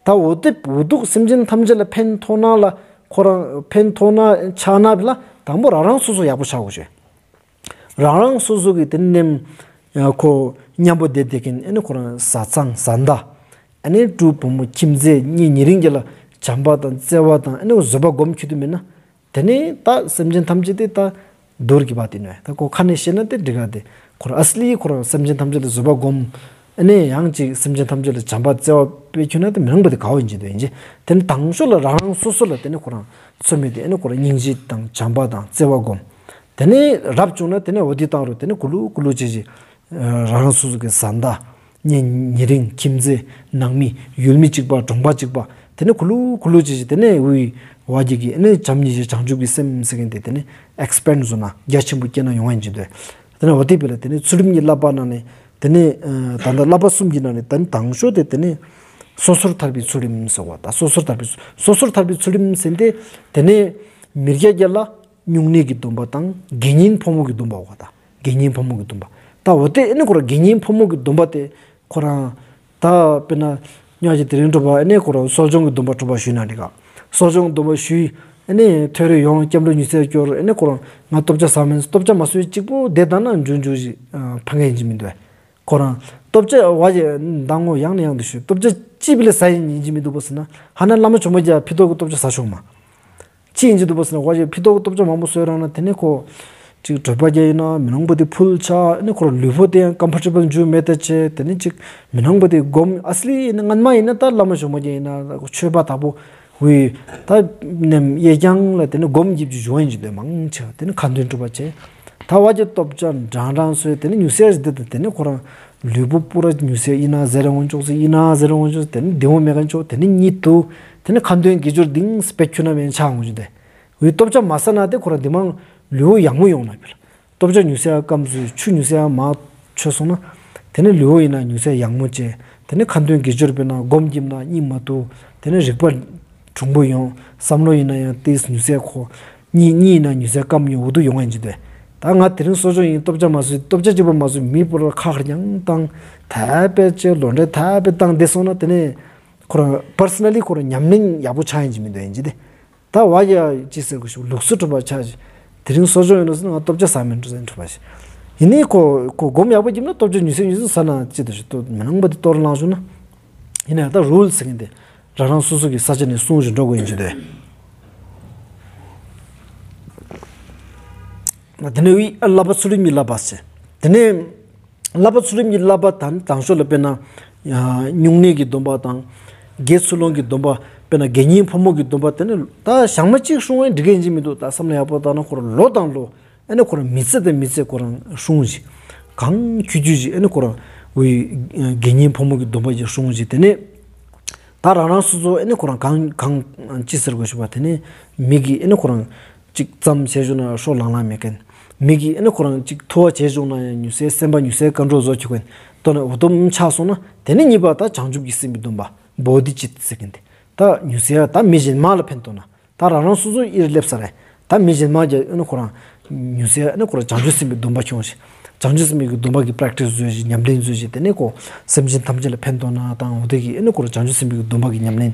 ད་འོ་དེ་འོ་དུག་སེམས་ཅན་ཐམས་ཅད་ལ་ཕན་ཐོགས་ན་ལ་ཁོ་རང་ཕན་ཐོགས་ན་ཆགས་ན་བི་ལ་དང་པོ་རང་རང་སོ་སོ་ཡག་པོ་ཆགས་དགོས་ཤེས། རང་རང་སོ་སོ་གི་དེ་ནི་ནེམ་ཁོ་མཉམ་པོ་བསྡད་བསྡད་མཁན་ཨ་ནི་ཁོ་རང་བཟའ་ཚང་བཟའ་ཟླ་ཨ་ནི་ཕྲུ་གུ་བུ་མོ་ཁྱིམ་མཚེས་གཉེན་ཉེ་རིང་གི་ལ་བྱམས་པ་དང་བརྩེ་བ་དང་ཨ་ནི་བཟོད་པ་སྒོམ་ཁྱུ་དུ་མེད་ན། དེ་ནས་ད་སེམས་ཅན་ཐམས་ཅད་དེ་ད་རྡོར་གི་བ་དེ་ནོ། ད་ཁོ་ཁ་ནས་བཤད་ན་དེ་འགྲིག་ག་དེ་ཁོ་རང་ཨ་སི་ལི་ཁོ་རང་སེམས་ཅན་ཐམས་ཅད་དེ་བཟོད་པ་སྒོམ། ཨ་ནི་ཡང་ཅིག་སེམས་ཅན་ཐམས་ཅད་ལ་བྱམས་པ་བརྩེ་བ་སྤེལ་ཁྱུ་ན་དེ་མི་རུང་བ་དེ་ག་བ་ཡིན་གྱི་འདུག་ཡིན་གྱི། དེ་ནི་དང་ཤོས་ལ་རང་རང་སོ་སོ་ལ་དེ་ནི་ཁོ་རང་ཚོད་མེད་དེ་ཨ་ནི་ཁོ་རང་སྙིང་རྗེ་དང་བྱམས་པ་དང་བརྩེ་བ་སྒོམ། དེ་ནི་རབ་བྱུང་ན་དེ་ནི་འོ་དེ་བཏང་རུ་དེ་ནི་གུ་ལུ་གུ་ལུ་བྱེད་ཅིག་རང་རང་སོ་སོ་གི་བཟའ་ཟླ། གཉེན་ཉེ་རིང་ཁྱིམ་མཚེས་ནང་མི་ཡུལ་མི་གཅིག་པ་གྲོང་པ་གཅིག་པ་དེ་ནི་གུ་ལུ་གུ་ལུ་བྱེད་ཅིག་དེ་ནི་འི་བ་གི་གི་ཨ་ནི་བྱམས་སྙིང་རྗེ་བྱང་ཆུབ་ཀྱི་སེམས་ཟེར་མཁན་དེ་དེ་ནི་ཨེག་སི་པེན་ཌི་བཟོ་ན་རྒྱ་ཆེན་པོ་སྐྱེ་ན་ཡོང་བ་ཡིན་གྱི་འདུག་དེ་ནི་འོ་དེ་བི་ལ་དེ་ནི་ཚུལ་ཁྲིམས་ཀྱི་བསླབ་པ་ནང་ནས་དེ་ནི་ད་ལྟ་བསླབ་པ་གསུམ་གྱི་ནང་ནས་དེ་ནི་དང་ཤོས་དེ་དེ་ནི་སོ་སོར་ཐར་པའི་ཚུལ་ཁྲིམས་ཟེར་བ་ད་སོ་སོར་ཐར་པའི་སོ་སོར་ཐར་པའི་ཚུལ་ཁྲིམས་ཟེར་ཏེ་དེ་ནི་མི་རྒྱ་རྒྱ་ལ་སྨྱུང་གནས་ཀྱི་སྡོམ་པ་དང་དགེ་བསྙེན་ཕོ་མོ་གི་སྡོམ་པ་བ་ད། དགེ་བསྙེན་ཕོ་མོ་གི་སྡོམ་པ། ད་འོ་དེ་ཨ་ནི་ཁོ་རང་དགེ་བསྙེན་ཕོ་མོ་གི་སྡོམ་པ་དེ་ཁོ་རང་ད་དཔེར་ན་ཉག་ཅིག་དེ་རིང་དྲོ་པ་ཨ་ནི་ཁོ་རང་གསོ་སྦྱོང་གི་སྡོམ་པ་དྲོ་པ་ཞུས་ན་འགྲིག་ག་གསོ་སྦྱོང་གི་སྡོམ་པ་ཞུས་ཨ་ནི་ཐོ་རེ་ཡོང་སྐྱབས་འགྲོ་ཉི་ཚེ་སྐྱོར་ཨ་ནི་ཁོ་རང་ང་ལྟོ་ཆས་ཟ་མེད་ལྟོ་ཆས་མ་ཟོས་གཅིག་པོ་བསྡད་ད་ན་འཇུ་འཇུ་ཞིག་ཕན་ཁ་ཡིན་གྱི་མི་འདུག་ཁོ་རང་ལྟོ་ཆས་བ་ཞིག་མདང་ངོ་ཡང་ནས་ཡང་དུ་ཞུས་ལྟོ་ཆས་ཅི་བི་ལ་ཟ་ཡིན་ཡིན་གྱི་མི་འདུག་པ་ཟེར་ན་ཧ་ན་བླ་མ་ཇོ་མོ་རྒྱལ་ཕི་ཏོག་གི་ལྟོ་ཆས་ཟ་ཆོག་མ། ཅི་ཡིན་གྱི་འདུག་པ་ཟེར་ན་ཝ་ཞིག་ཕི་ཏོག་ལྟོ་ཆས་མང་པོ་ཟོས་རང་ན་དེ་ནས་ཁོ་ཅིག་གྲོད་པ་རྒྱགས་ཡིན་ན་མི་ནང་པ་དེ་ཕུལ་ཆགས་ཨ་ནི་ཁོ་རང་ལུས་པོ་དེ་ཡང་ཀམ་ཕོར་ཊེ་བལ་འཇུ་མེད་ད་ཆེ་དེ་ནས་ཅིག་མི་ནང་པ་དེ་སྒོམ་ཨ་སི་ལི་ཡིན་ན་སྔན་མ་ཡིན་ན་ད་བླ་མ་ཇོ་མོ་རྒྱལ་ཡིན་ན་ཆོས་པ་དག་པོ་ཝི་ད་ནེམ་གཡས་བརྐྱང་ལ་དེ་ནས་སྒོམ་རྒྱབ་ཀྱི་བཞུགས་ཡིན་གྱི་འདུག་མང་ཆེ་བ་དེ་ནས་ཁ་འདོན་སྒྲུབ་པ་བྱས་ད་ཝ་ཞིག་ལྟོ་ཆས་འགྲང་འགྲང་ཟོས་དེ་ནས་ཉུ་ཟེར་ཞིག་དེ་དེ་ནས་ཁོ་རང་ལུས་པོ་པུ་ར་ཉུ་ཟེར་ཡིན་ན་ཟེར་འོང་ཆོག་ཟེར་ཡིན་ན་ཟེར་འོང་ཆོག་ཟེར་དེ་ནས་བདེ་མོ་མེད་མཁན་ཆོག་དེ་ནས་གཉིད་དུ་དེ་ནས་ཁ་འདོན་དགེ་སྦྱོར་དིང་སྤེ་ཁྱུ་ན་མེན་ཆགས་འོང་ཆོག་དེ། ཝི་ལྟོ་ཆས་མ་ཟ་ན་དེ་ཁོ་རང་དེ་མང་ལུས་པོ་ཡང་མོ་ཡོང་ན་བི་ལ། ལྟོ་ཆས་ཉུ་ཟེར་སྐམ་སུ་ཆུ་ཉུ་ཟེར་མ་ཆོད་སོང་ན། དེ་ནས་ལུས་པོ་ཡིན་ན་ཉུ་ཟེར་ཡང་མོ་བྱས། དེ་ནས་ཁ་འདོན་དགེ་སྦྱོར་སྤེལ་ན་སྒོམ་རྒྱབ་ན་གཉིད་མ་འདུག་དེ་ནས་རིག་པ་གྲུང་པོ་ཡོང་། བསམ་བློ་ཡིན་ན་ཡང་ཏིས་ཉུ་ཟེར་ཁོ། གཉིད་གཉིད་ཡིན་ན་ཉུ་ཟེར་སྐམ་ཡོང་འུ་དུ་ཡོང་ཡིན་གྱི་འདུག་ད་ང་དེ་རིང་གསོ་སྦྱོང་ཡིན་ལྟོ་ཆས་མ་ཟོས་ལྟོ་ཆས་གཅིག་པོ་མ་ཟོས་མི་པོ་ར་ཁ་ཁར་ཡང་བཏང་། ཐད་པའི་ཅེ་ལོ་འདྲེ་ཐད་པའི་བཏང་བསྡད་སོང་ན་དེ་ནས་ཁོ་རང་པར་སོ་ན་ལི་ཁོ་རང་ཉམས་ལེན་ཡག་པོ་ཆགས་ཡིན་གྱི་མི་འདུག་ཡིན་གྱི་འདུག་ད་བ་ཡ་ཅི་ཟེར་དགོས་ཞུ་ལུགས་སྲོལ་གྲུབ་པ་ཆགས་ཤིག་དེ་རིང་གསོ་སྦྱོང་ཡིན་ནོ་ཟེར་ན་ང་ལྟོ་ཆས་ཟ་མེད་འགྲོ་ཟེར་གྲུབ་པ་ཞིག་ཡིན་ནི་ཁོ་ཁོ་སྒོམ་ཡག་པོ་རྒྱབ་ན་ལྟོ་ཆས་ཉུ་ཟེར་ཉུ་ཟེར་ཟ་ན་ཅི་འདུག་ཞུ་ལྟོ་མི་ནང་པ་དེ་ལྟོ་ར་ལངས་བྱུང་ན་ཡིན་ན་ཡང་ད་རུལ་ཟེར་མཁན་དེ་རང་རང་སོ་སོ་གི་ས་ཆ་ནས་སྲུང་བཞིན་འགྲོ་དགོས་ཡིན་གྱི་འདུག་དེ་ནས་ཝི་བསླབ་པ་ཚུལ་ཁྲིམས་ཀྱི་བསླབ་པ་ཟེར་དེ་ནས། བསླབ་པ་ཚུལ་ཁྲིམས་ཀྱི་བསླབ་པ་དང་དང་ཤོས་ལ་དཔེར་ན་ཡ་སྨྱུང་གནས་ཀྱི་སྡོམ་པ་དང་། དགེ་ཚུལ་སློང་གི་སྡོམ་པ། དཔེར་ན་དགེ་བསྙེན་ཕོ་མོ་གི་སྡོམ་པ་དེ་ནི་ད་ཞག་མ་གཅིག་སྲུང་བ་ཡིན་འགྲིག་གི་ཡིན་གྱི་མི་འདུག་ད་བསམ་བློ་ཡག་པོ་བཏང་ན་ཁོ་རང་ལོ་དང་ལོ་ཨ་ནི་ཁོ་རང་མི་ཚེ་དང་མི་ཚེ་ཁོ་རང་སྲུང་ཞིག་གང་ཁྱུ་ཁྱུ་ཞིག་ཨ་ནི་ཁོ་རང་འོ་དགེ་བསྙེན་ཕོ་མོ་གི་སྡོམ་པ་ཞིག་སྲུང་ཞིག་དེ་ནི་ད་རང་རང་སོ་སོ་ཨ་ནི་ཁོ་རང་གང་གང་ཅི་ཟེར་དགོས་ཞུ་བ་དེ་ནི་མི་གི་ཨ་ནི་ཁོ་རང་ཅིག་ཙམ་བྱས་བཞུགས་ན་ཤོ་ལང་ལང་མེད་མཁན། མི་གིས་ཨ་ནི་ཁོ་རང་ཅིག་ཐུ་བ་བྱས་བཞུགས་ན་ཡང་ཉུ་ཟེར་སེམས་པ་ཉུ་ཟེར་ཀན་ཀྲོལ་བཟོ་ཁྱོད་མཁན། ལྟོས་ན་འུ་དུམ་ཆགས་སོང་ན་དེ་ནི་གཉིས་པ་ད་བྱང་ཆུབ་ཀྱི་སེམས་ཀྱི་སྡོམ་པ་བོ་དྷི་ཙིཏྟ་ཟེར་མཁན་དེ། ད་ཉུ་ཟེར་ད་མི་གཞན་མ་ལ་ཕན་ཐོགས་ན་ད་རང་རང་སོ་སོ་ཨི་རུ་སླེབས་ས་རེད། ད་མི་གཞན་མ་གི་ཨ་ནི་ཁོ་རང་ཉུ་ཟེར་ཨ་ནི་ཁོ་རང་བྱང་ཆུབ་སེམས་ཀྱི་སྡོམ་པ་ཁྱོངས་ཤིག་བྱང་ཆུབ་སེམས་ཀྱི་སྡོམ་པ་གི་པྲེག་ཊིས་བཟོས་ཤིག་ཉམས་ལེན་བཟོས་ཤིག་དེ་ནི་ཁོ་སེམས་ཅན་ཐམས་ཅད་ལ་ཕན་ཐོགས་ན་དང་འོ་དེ་གི་ཨ་ནི་ཁོ་རང་བྱང་ཆུབ་སེམས་ཀྱི་སྡོམ་པ་གི་ཉམས་ལེན་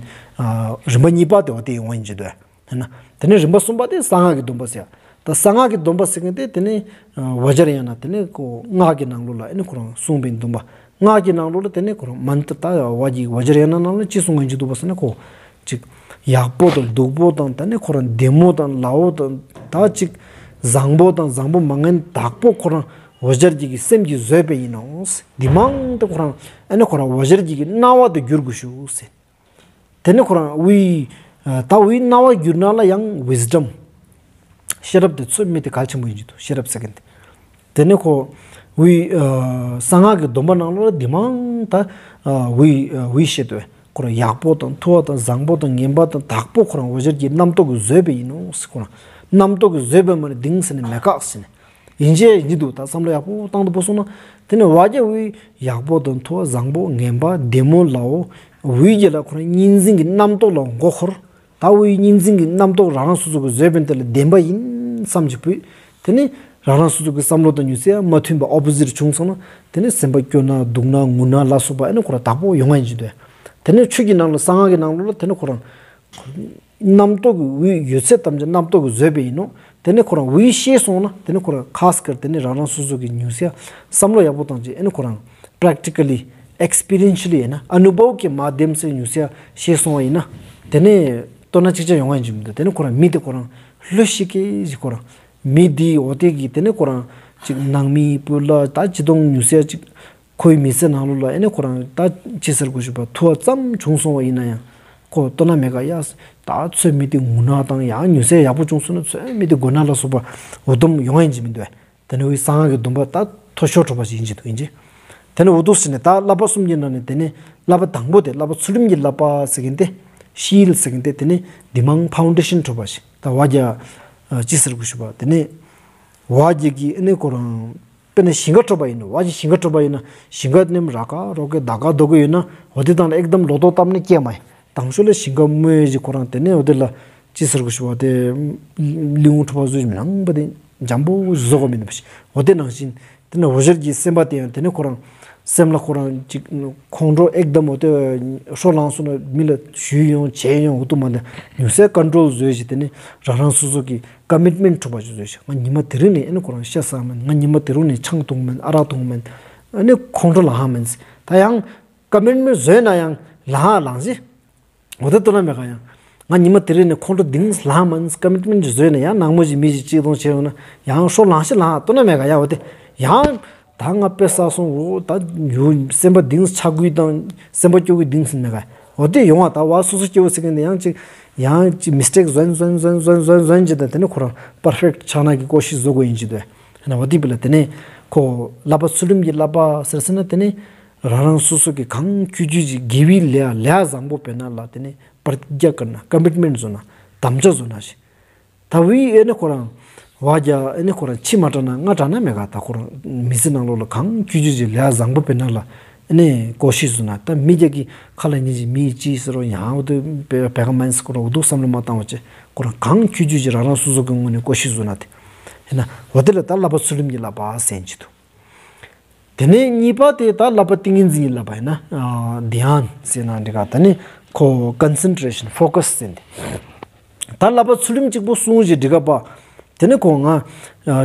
རིམ་པ་གཉིས་པ་དེ་འོ་དེ་ཡོང་བ་ཡིན་གྱི་འདུག་དེ་ནས་དེ་ནས་རིམ་པ་གསུམ་པ་དེ་གསང་སྔགས་ཀྱི་སྡོམ་པ་ཟེར། ད་གསང་སྔགས་ཀྱི་སྡོམ་པ་ཟེར་མཁན་དེ་དེ་ནས་ཝ་ཇར་ཡ་ན་དེ་ནས་ཁོ་སྔགས་ཀྱི་ནང་ལོགས་ལ་ཨ་ནི་ཁོ་རང་གསུངས་པའི་སྡོམ་པ། སྔགས་ཀྱི་ནང་ལོགས་ལ་དེ་ནས་ཁོ་རང་མན་ཏྲ་ད་ཝ་ཇི་ཝ་ཇར་ཡ་ན་ནང་ལ་ཅི་གསུངས་ཡིན་གྱི་འདུག་པ་ཟེར་ན་ཁོ་ཅིག་ཡག་པོ་དང་སྡུག་པོ་དང་ད་ནི་ཁོ་རང་བདེ་མོ་དང་ལ་འོ་དང་ད་ཅིག་བཟང་པོ་དང་བཟང་པོ་མ་ངན་དག་པོ་ཁོ་རང་ཝ་ཇར་གྱི་གི་སེམས་ཀྱིས་བཟོས་པ་ཡིན་ནོ། འདི་མང་དུ་ཁོ་རང་ཨ་ནི་ཁོ་རང་ཝ་ཇར་གྱི་གི་སྣང་བ་དུ་འགྱུར་དགོས་ཞུ་ཟེར། དེ་ནས་ཁོ་རང་འོད་ད་འོད་སྣང་བ་འགྱུར་ན་ལ་ཡང་wisdom། ཤེས་རབ་དེ་ཚོད་མེད་དེ་གལ་ཆེན་པོ་ཡིན་གྱི་འདུག་ཤེས་རབ་ཟེར་མཁན་དེ། དེ་ནས་ཁོ་འོད་གསང་སྔགས་ཀྱི་སྡོམ་པ་ནང་ལོགས་ལ་འདི་མང་ད་འོད་འོད་བཤད་དོ། ཁོ་རང་ཡག་པོ་དང་ཐུ་བ་དང་བཟང་པོ་དང་ངན་པ་དང་དག་པོ་ཁོ་རང་འོད་ཟེར་གྱི་རྣམ་རྟོག་གིས་བཟོས་པ་ཡིན་ནོ་ཟེར། ཁོ་རང་རྣམ་རྟོག་གིས་བཟོས་པ་མ་ནི་དེང་སང་ནི་མེད་ཀག་ཟེར་ནས། ཡིན་གཅིག་ཡིན་གཅིག་འདུག་ད་བསམ་བློ་ཡག་པོ་བཏང་དུ་བུད་སོང་ན། དེ་ནས་བ་རྒྱ་འོད་ཡག་པོ་དང་ཐུ་བ་བཟང་པོ་ངན་པ་བདེ་མོ་ལ་འོ་འོད་ཀྱི་ལ་ཁོ་རང་གཉིས་འཛིན་གྱི་རྣམ་རྟོག་ལ་མགོ་འཁོར། ད་འོད་གཉིས་འཛིན་གྱི་རྣམ་རྟོག་རང་རང་སོ་སོ་གི་བཟོས་པའི་དེ་ལ་བདེན་པ་ཡིན་བསམ་གྱི་བུད། དེ་ནས་རང་རང་སོ་སོ་གི་བསམ་བློ་དང་ཉུང་ཤས་མ་མཐུན་པ་opposite བྱུང་སོང་ན། དེ་ནས་སེམས་པ་སྐྱོ་ན་སྡུག་ན་ངུ་ན་ལ་སོགས་པ་ཨེ་ནི་ཁོ་རང་དག་པོ་ཡོང་ཡིན་གྱི་འདུག་དེ་ནས་ཆོས་ཀྱི་ནང་ལ་གསང་སྔགས་ཀྱི་ནང་ལོགས་ལ་དེ་ནས་ཁོ་རང་རྣམ་རྟོག་གི་འོད་ཡོད་ཚད་ཐམས་ཅད་རྣམ་རྟོག་གིས་བཟོས་པ་ཡིན་ནོ། དེ་ནས་ཁོ་རང་འོད་ཤེས་སོང་ན་དེ་ནས་ཁོ་རང་ཁ་སྐར་དེ་ནས་རང་རང་སོ་སོ་གི་ཉུང་ཤས་བསམ་བློ་ཡག་པོ་བཏང་རྗེས་ཨེ་ནི་ཁོ་རང་practically experientially ཡིན་ན་ཨ་ནུ་བྷོ་གི་མ་དེམ་སེ་ཉུང་ཤས་ཤེས་སོང་བ་ཡིན་ན། དེ་ནས་ལྟོས་ན་ཅིག་ཅར་ཡོང་བ་ཡིན་གྱི་མི་འདུག་དེ་ནས་ཁོ་རང་མི་དེ་ཁོ་རང་ལྷོད་ཤིག་གེ་ཞིག་ཁོ་རང་མི་དེ་འོ་དེ་གི་དེ་ནས་ཁོ་རང་ཅིག་ནང་མི་བུ་ལ་ད་ཅི་དོང་ཉུང་ཤས་ཅིག་ཁོའི་མི་ཚེ་ནང་ལོགས་ལ་ཨེ་ནི་ཁོ་རང་ད་ཅི་ཟེར་དགོས་ཞུ་བ་ཐུ་བ་ཙམ་བྱུང་སོང་བ་ཡིན་ན་ཡང་ཁོ་ལྟོས་ན་མེད་ག་ཡ། ད་ཚོད་མི་དེ་ངུ་ན་དང་ཡང་ཉུང་ཤས་ཡག་པོ་བྱུང་སོང་ན་ཚོད་མི་དེ་དགོས་ན་ལ་སོགས་པ་འུ་དུམ་ཡོང་ཡིན་གྱི་མི་འདུག་དེ་ནས་འོད་གསང་སྔགས་ཀྱི་སྡོམ་པ་ད་མཐོ་ཤོས་འཕྲོ་བ་ཞིག་ཡིན་གྱི་འདུག་ཡིན་གྱི། དེ་ནས་འུ་དུ་ཟེར་ནས་ད་བསླབ་པ་གསུམ་གྱི་ནང་ནས་དེ་ནས་བསླབ་པ་དང་པོ་དེ་བསླབ་པ་ཚུལ་ཁྲིམས་ཀྱི་བསླབ་པ་ཟེར་མཁན་དེ་ཤིལ་ཟེར་མཁན་དེ་དེ་ནས་འདི་མང་ཕའུན་ཌེ་ཤན་འཕྲོ་བ་ཞིག་ད་བ་རྒྱ་ཅི་ཟེར་དགོས་ཞུ་བ་དེ་ནས་བ་རྒྱ་གི་ཨེ་ནི་ཁོ་རང་དཔེར་ན་ཞིང་ཁ་འཕྲོ་བ་ཡིན་ནོ། བ་ཞིག་ཞིང་ཁ་འཕྲོ་བ་ཡིན་ན་ཞིང་ཁ་ནེམ་ར་ཀ་རོ་ཀེ་ད་ཀ་རྡོ་ཀེ་ཡོད་ན་འོ་དེ་དང་ལ་ཨེག་དམ་ལོ་ཏོག་བཏབ་ནས་སྐྱེ་མ་ཡིན། དང་ཤོས་ལ་ཞིང་ཁ་རྨོས་ཞིག་ཁོ་རང་དེ་ནས་འོ་དེ་ལ་ཅི་ཟེར་དགོས་ཞུ་བ་དེ་ལིའུ་འཕྲོ་བ་བཟོས་མི་ནང་པ་དེ་འཇམ་པོ་བཟོ་དགོས་མི་འདུག་འོ་དེ་ནང་བཞིན་དེ་ནས་འོད་ཟེར་གྱི་སེམས་པ་དེ་ཡང་དེ་ནས་ཁོ་རང་སེམས་ལ་ཁོ་རང་ཅིག་ཁོང་ཁྲོ་ཨེག་དམ་འོ་དེ་ཤོ་ལངས་སོང་ན་མི་ལ་ཞུས་ཡོང་བྱས་ཡོང་འོ་དུ་མ་དེ་ཉུང་ཤས་ཀོན་ཊོལ་བཟོས་ཞིག་དེ་ནས་རང་རང་སོ་སོ་གི་ཀོ་མིཊ་མེནཊ་འཕྲོ་བ་ཞིག་བཟོས་ཤག་ང་ཉི་མ་དེ་རིང་ནས་ཨེ་ནི་ཁོ་རང་ཤ་ཟ་མིན། ང་ཉི་མ་དེ་རིང་ནས་ཆང་འཐུང་མིན། ཨ་རག་འཐུང་མིན། ཨ་ནི་ཁོང་ཁྲོ་ལངས་མིན། ད་ཡང་ཀོ་མིཊ་མེནཊ་བཟོས་ན་ཡང་ལངས་ལངས་ཞིག་འོ་དེ་ལྟོས་ན་མེད་ག་ཡང་ང་ཉི་མ་དེ་རིང་ནས་ཁོང་ཁྲོ་དེང་ལངས་མིན། ཀོ་མིཊ་མེནཊ་ཅིག་བཟོས་ན་ཡང་ནག་མོ་ཞིག་མི་ཞིག་ཅིག་གཏོང་བྱས་ཡོང་ན་ཡང་ཤོ་ལངས་ཞིག་ལངས། ལྟོས་ན་མེད་ག་ཡང་འོ་དེ་ཡང་ད་ང་དཔེ་བསགས་སོང་འོ་ད་ཡུ་སེམས་པ་དེང་ཆགས་དགོས་དང་སེམས་པ་སྐྱོ་དགོས་དེང་ཟིན་མེད་ག་འོ་དེ་ཡོང་བ་ད་བ་སོ་སོ་སྐྱེ་བོ་ཟེར་མཁན་དེ་ཡང་ཅིག་ཡང་ཅིག་མི་སི་ཊེག་བཟོ་ཡིན་བཟོ་ཡིན་བཟོ་ཡིན་བཟོ་ཡིན་བཟོ་ཡིན་བཟོ་ཡིན་ཅིག་དང་དེ་ནས་ཁོ་རང་པར་ཕེག་ཊི་ཆགས་ན་གི་ཀོ་ཤིས་བཟོ་དགོས་ཡིན་ཅིག་འདུག་ཧེ་ན་འོ་དེ་བི་ལ་དེ་ནས་ཁོ་བསླབ་པ་ཚུལ་ཁྲིམས་ཀྱི་བསླབ་པ་ཟེར་ཟེར་ན་དེ་ནས་རང་རང་སོ་སོ་གི་གང་ཁྱུ་ཁྱུ་ཅིག་དགེ་བའི་ལས་ལས་བཟང་པོ་སྤེལ་ན་ལ་དེ་ནས་པར་རྒྱ་ཀར་ན་ཀོ་མིཊ་མེནཊ་བཟོ་ན་དམ་བཅའ་བཟོ་ན་ཞིག་ད་བི་ཨེ་ནི་ཁོ་རང་བ་རྒྱ་ཨེ་ནི་ཁོ་རང་ཕྱི་མ་དྲག་ན་ང་དྲག་ན་མེད་ག་ད་ཁོ་རང་མི་ཚེ་ནང་ལོགས་ལ་གང་ཁྱུ་ཁྱུ་ཅིག་ལས་བཟང་པོ་སྤེལ་ན་ལ་ཨེ་ནི་ཀོ་ཤིས་བཟོ་ན་ད་མི་རྒྱ་གི་ཁ་ལ་ཉིན་ཅིག་མི་ཅི་ཟེར་རོ་ཡང་འོ་དེ་བེ་བེ་ག་མན་སི་ཁོ་རང་འོ་དུ་བསམ་བློ་མ་བཏང་བ་ཅེ་ཁོ་རང་གང་ཁྱུ་ཁྱུ་ཅིག་རང་རང་སོ་སོ་གི་ངོས་ནས་ཀོ་ཤིས་བཟོ་ན་དེ་ཧེ་ན་འོ་དེ་ལ་ད་བསླབ་པ་ཚུལ་ཁྲིམས་ཀྱི་བསླབ་པ་ཟེར་གྱི་འདུག་དེ་ནས་གཉིས་པ་དེ་ད་བསླབ་པ་ཏིང་ངེ་འཛིན་གྱི་བསླབ་པ་ཡིན་ན་དྷྱཱན་ཟེར་ན་འགྲིག་ག་ད་ནི་ཁོ་ཀོན་སེན་ཊྲེ་ཤན་ཕོ་ཀས་ཟེར་ཏེ། ད་བསླབ་པ་ཚུལ་ཁྲིམས་གཅིག་པོ་སྲུང་ཞིག་འགྲིག་ག་པ། དེ་ནས་ཁོ་ང་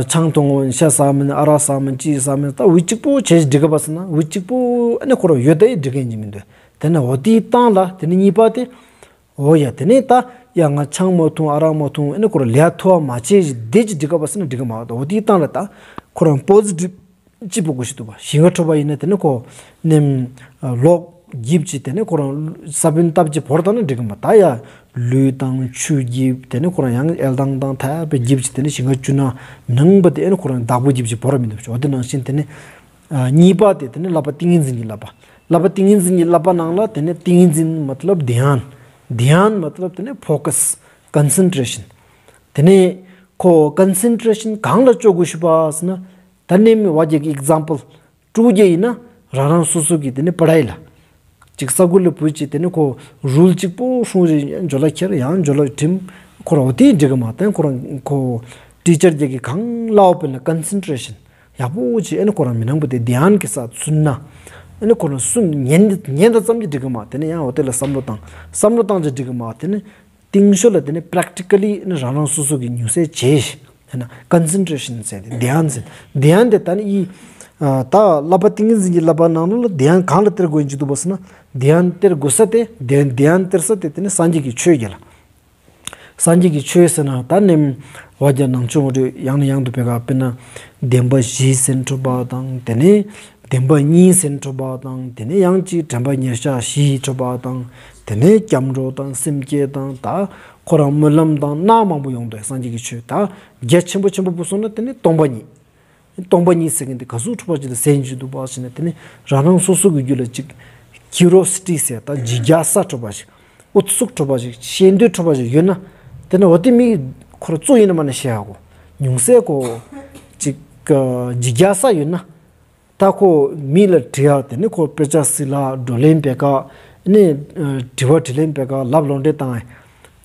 ཆང་འཐུང་ངོ་ཤ་ཟ་མིན་ཨ་རག་ཟ་མིན་ཅི་ཟ་མིན་ད་འུ་གཅིག་པོ་བྱས་ཞིག་འགྲིག་ག་པ་ཟེར་ན་འུ་གཅིག་པོ་ཨ་ནི་ཁོ་རང་ཡོད་ད་ཡི་འགྲིག་ག་ཡིན་གྱི་མི་འདུག་དེ་ནས་འོ་དེའི་སྟེང་ལ་དེ་ནས་གཉིས་པ་དེ། འོ་ཡ་དེ་ནས་ད་ཡ་ང་ཆང་མ་འཐུང་ཨ་རག་མ་འཐུང་ཨ་ནི་ཁོ་རང་ལས་ཐོ་བ་མ་བྱས་ཞིག་དེ་ཅིག་འགྲིག་ག་པ་ཟེར་ན་འགྲིག་ག་མ་བ་ད་འོ་དེའི་སྟེང་ལ་ད་ཁོ་རང་པོ་ཟི་ཊིབ་ཅིག་པོ་དགོས་ཤིག་འདུག་པ། ཞིང་ཁ་འཕྲོ་བ་ཡིན་ན་དེ་ནས་ཁོ་ནེམ་ལོག་རྒྱིབ་ཅིག་དེ་ནས་ཁོ་རང་ས་བོན་བཏབ་ཅིག་བོར་བཏང་ན་འགྲིག་གི་མ་ད་ཡ་ལུད་དང་ཆུ་རྒྱིབ་དེ་ནས་ཁོ་རང་ཡང་ཨེལ་ཐང་དང་ཐ་པའི་རྒྱིབ་ཅིག་དེ་ནས་ཞིང་ཁ་བཅུ་ན་ནང་པ་དེ་ཨེ་ནས་ཁོ་རང་བདག་པོ་རྒྱིབ་ཅིག་བོར་མི་འདུག་པ། འོ་དེ་ནང་བཞིན་དེ་ནས་གཉིས་པ་དེ་དེ་ནས་བསླབ་པ་ཏིང་ངེ་འཛིན་གྱི་བསླབ་པ། བསླབ་པ་ཏིང་ངེ་འཛིན་གྱི་བསླབ་པ་ནང་ལ་དེ་ནས་ཏིང་ངེ་འཛིན་མ་ཏ་ལབ་དྷྱཱན། དྷྱཱན་མ་ཏ་ལབ་དེ་ནས་ཕོ་ཀས་ཀོན་སེན་ཊྲེ་ཤན། དེ་ནས་ཁོ་ཀོན་སེན་ཊྲེ་ཤན་གང་ལ་བཅོ་དགོས་ཤིག་པ་ཟེར་ན། ད་ནེམ་བ་རྒྱ་གི་ཨིག་ཛམ་པལ་དཀྲུག་རྒྱུ་ཡིན་ན་རང་རང་སོ་སོ་གི་དེ་ནས་པ་ཌའི་ལ། ཅིག་ས་ཁུལ་ལ་བུད་ཅིག་དེ་ནས་ཁོ་རུལ་གཅིག་པོ་སྲུང་རེ་ཡང་འཇོ་ལ་ཁྱེར་ཡང་འཇོ་ལ་ཁྲིམས་ཁོ་རང་འོ་དེ་འགྲིག་གི་མ་དེ་ཁོ་རང་ཁོ་ཊི་ཅར་རྒྱ་གི་གང་ལའོ་པེ་ལ་ཀོན་སེན་ཊྲེ་ཤན་ཡག་པོ་ཅིག་ཨེ་ནི་ཁོ་རང་མི་ནང་པ་དེ་དྷྱཱན་གི་ས་ཚུན་ན་ཨེ་ནི་ཁོ་རང་སུན་ཉན་ཉན་ད་ཙམ་གྱིས་འགྲིག་གི་མ་དེ་ནས་ཡང་འོ་དེ་ལ་བསམ་བློ་བཏང་བསམ་བློ་བཏང་ཅིག་འགྲིག་གི་མ་དེ་ནས། ཏིང་ཤོ་ལ་དེ་ནས་པྲེག་ཊི་ཀ་ལི་ནི་རང་རང་སོ་སོ་གི་ཉུང་ཤས་བྱས་ཤིག་ཧེ་ན་ཀོན་སེན་ཊྲེ་ཤན་ཟེར་ཏེ་དྷྱཱན་ཟེར། དྷྱཱན་དེ་ད་ནི་ཨི་ད་བསླབ་པ་ཏིང་ངེ་འཛིན་གྱི་བསླབ་པ་ནང་ལོགས་ལ་དྷྱཱན་གང་ལ་སྟེར་དགོས་ཡིན་གྱི་འདུག་པ་ཟེར་ན། དྷྱཱན་སྟེར་དགོས་ས་དེ་དྷྱཱན་དྷྱཱན་སྟེར་ས་དེ་དེ་ནི་སངས་རྒྱས་ཀྱི་ཆོས་ཀྱི་ལ། སངས་རྒྱས་ཀྱི་ཆོས་ཟེར་ན་ད་ནེམ་བ་རྒྱ་ནང་ཆོས་འོ་དེ་ཡང་ནས་ཡང་དུ་བེ་ག་དཔེར་ན་བདེན་པ་བཞི་ཟེར་འཕྲོ་བ་དང་དེ་ནས་བདེན་པ་གཉིས་ཟེར་འཕྲོ་བ་དང་དེ་ནས་ཡང་ཅིག་དྲན་པ་ཉེར་བཞག་བཞི་འཕྲོ་བ་དང་། དེ་ནས་སྐྱབས་འགྲོ་དང་སེམས་བསྐྱེད་དང་ད་ཁོ་རང་སྨོན་ལམ་དང་སྣ་མང་པོ་ཡོང་དོ། སངས་རྒྱས་ཀྱི་ཆོས་ད་རྒྱ་ཆེན་པོ་ཆེན་པོ་བུད་སོང་ན་དེ་ནས་སྟོང་པ་ཉིད། སྟོང་པ་ཉིད་ཟེར་མཁན་དེ་ག་ཟུག་གྲུབ་པ་ཅིག་ལ་ཟེར་གྱི་འདུག་པ་ཟེར་ན། དེ་ནས་རང་རང་སོ་སོ་གི་རྒྱུད་ལ་ཅིག་ཀིའུ་རི་ཡོ་སི་ཊི་ཟེར་ད་ཇི་གྱ་ས་གྲུབ་པ་ཅིག། ཨུ་ཚུགས་གྲུབ་པ་ཅིག། ཤེས་འདོད་གྲུབ་པ་ཅིག་ཡོད་ན། དེ་ནས་འོ་དེ་མི་ཁོ་རང་ཙུག་ཡིན་ན་མ་ན་ཤེས་ཡ་གོ། ཉུང་ཟད་ཁོ་ཅིག་ཇི་གྱ་ས་ཡོད་ན། ད་ཁོ་མི་ལ་དྲི་ཡ། དེ་ནས་ཁོ་དཔེ་ཆ་སིལ་ལ་བགྲོ་གླེང་བེད་ཀ། ནས་དྲི་བ་དྲིས་ལན་བེད་ཀ། ལབ་ལོ་འདྲེ་བཏང་ཡ།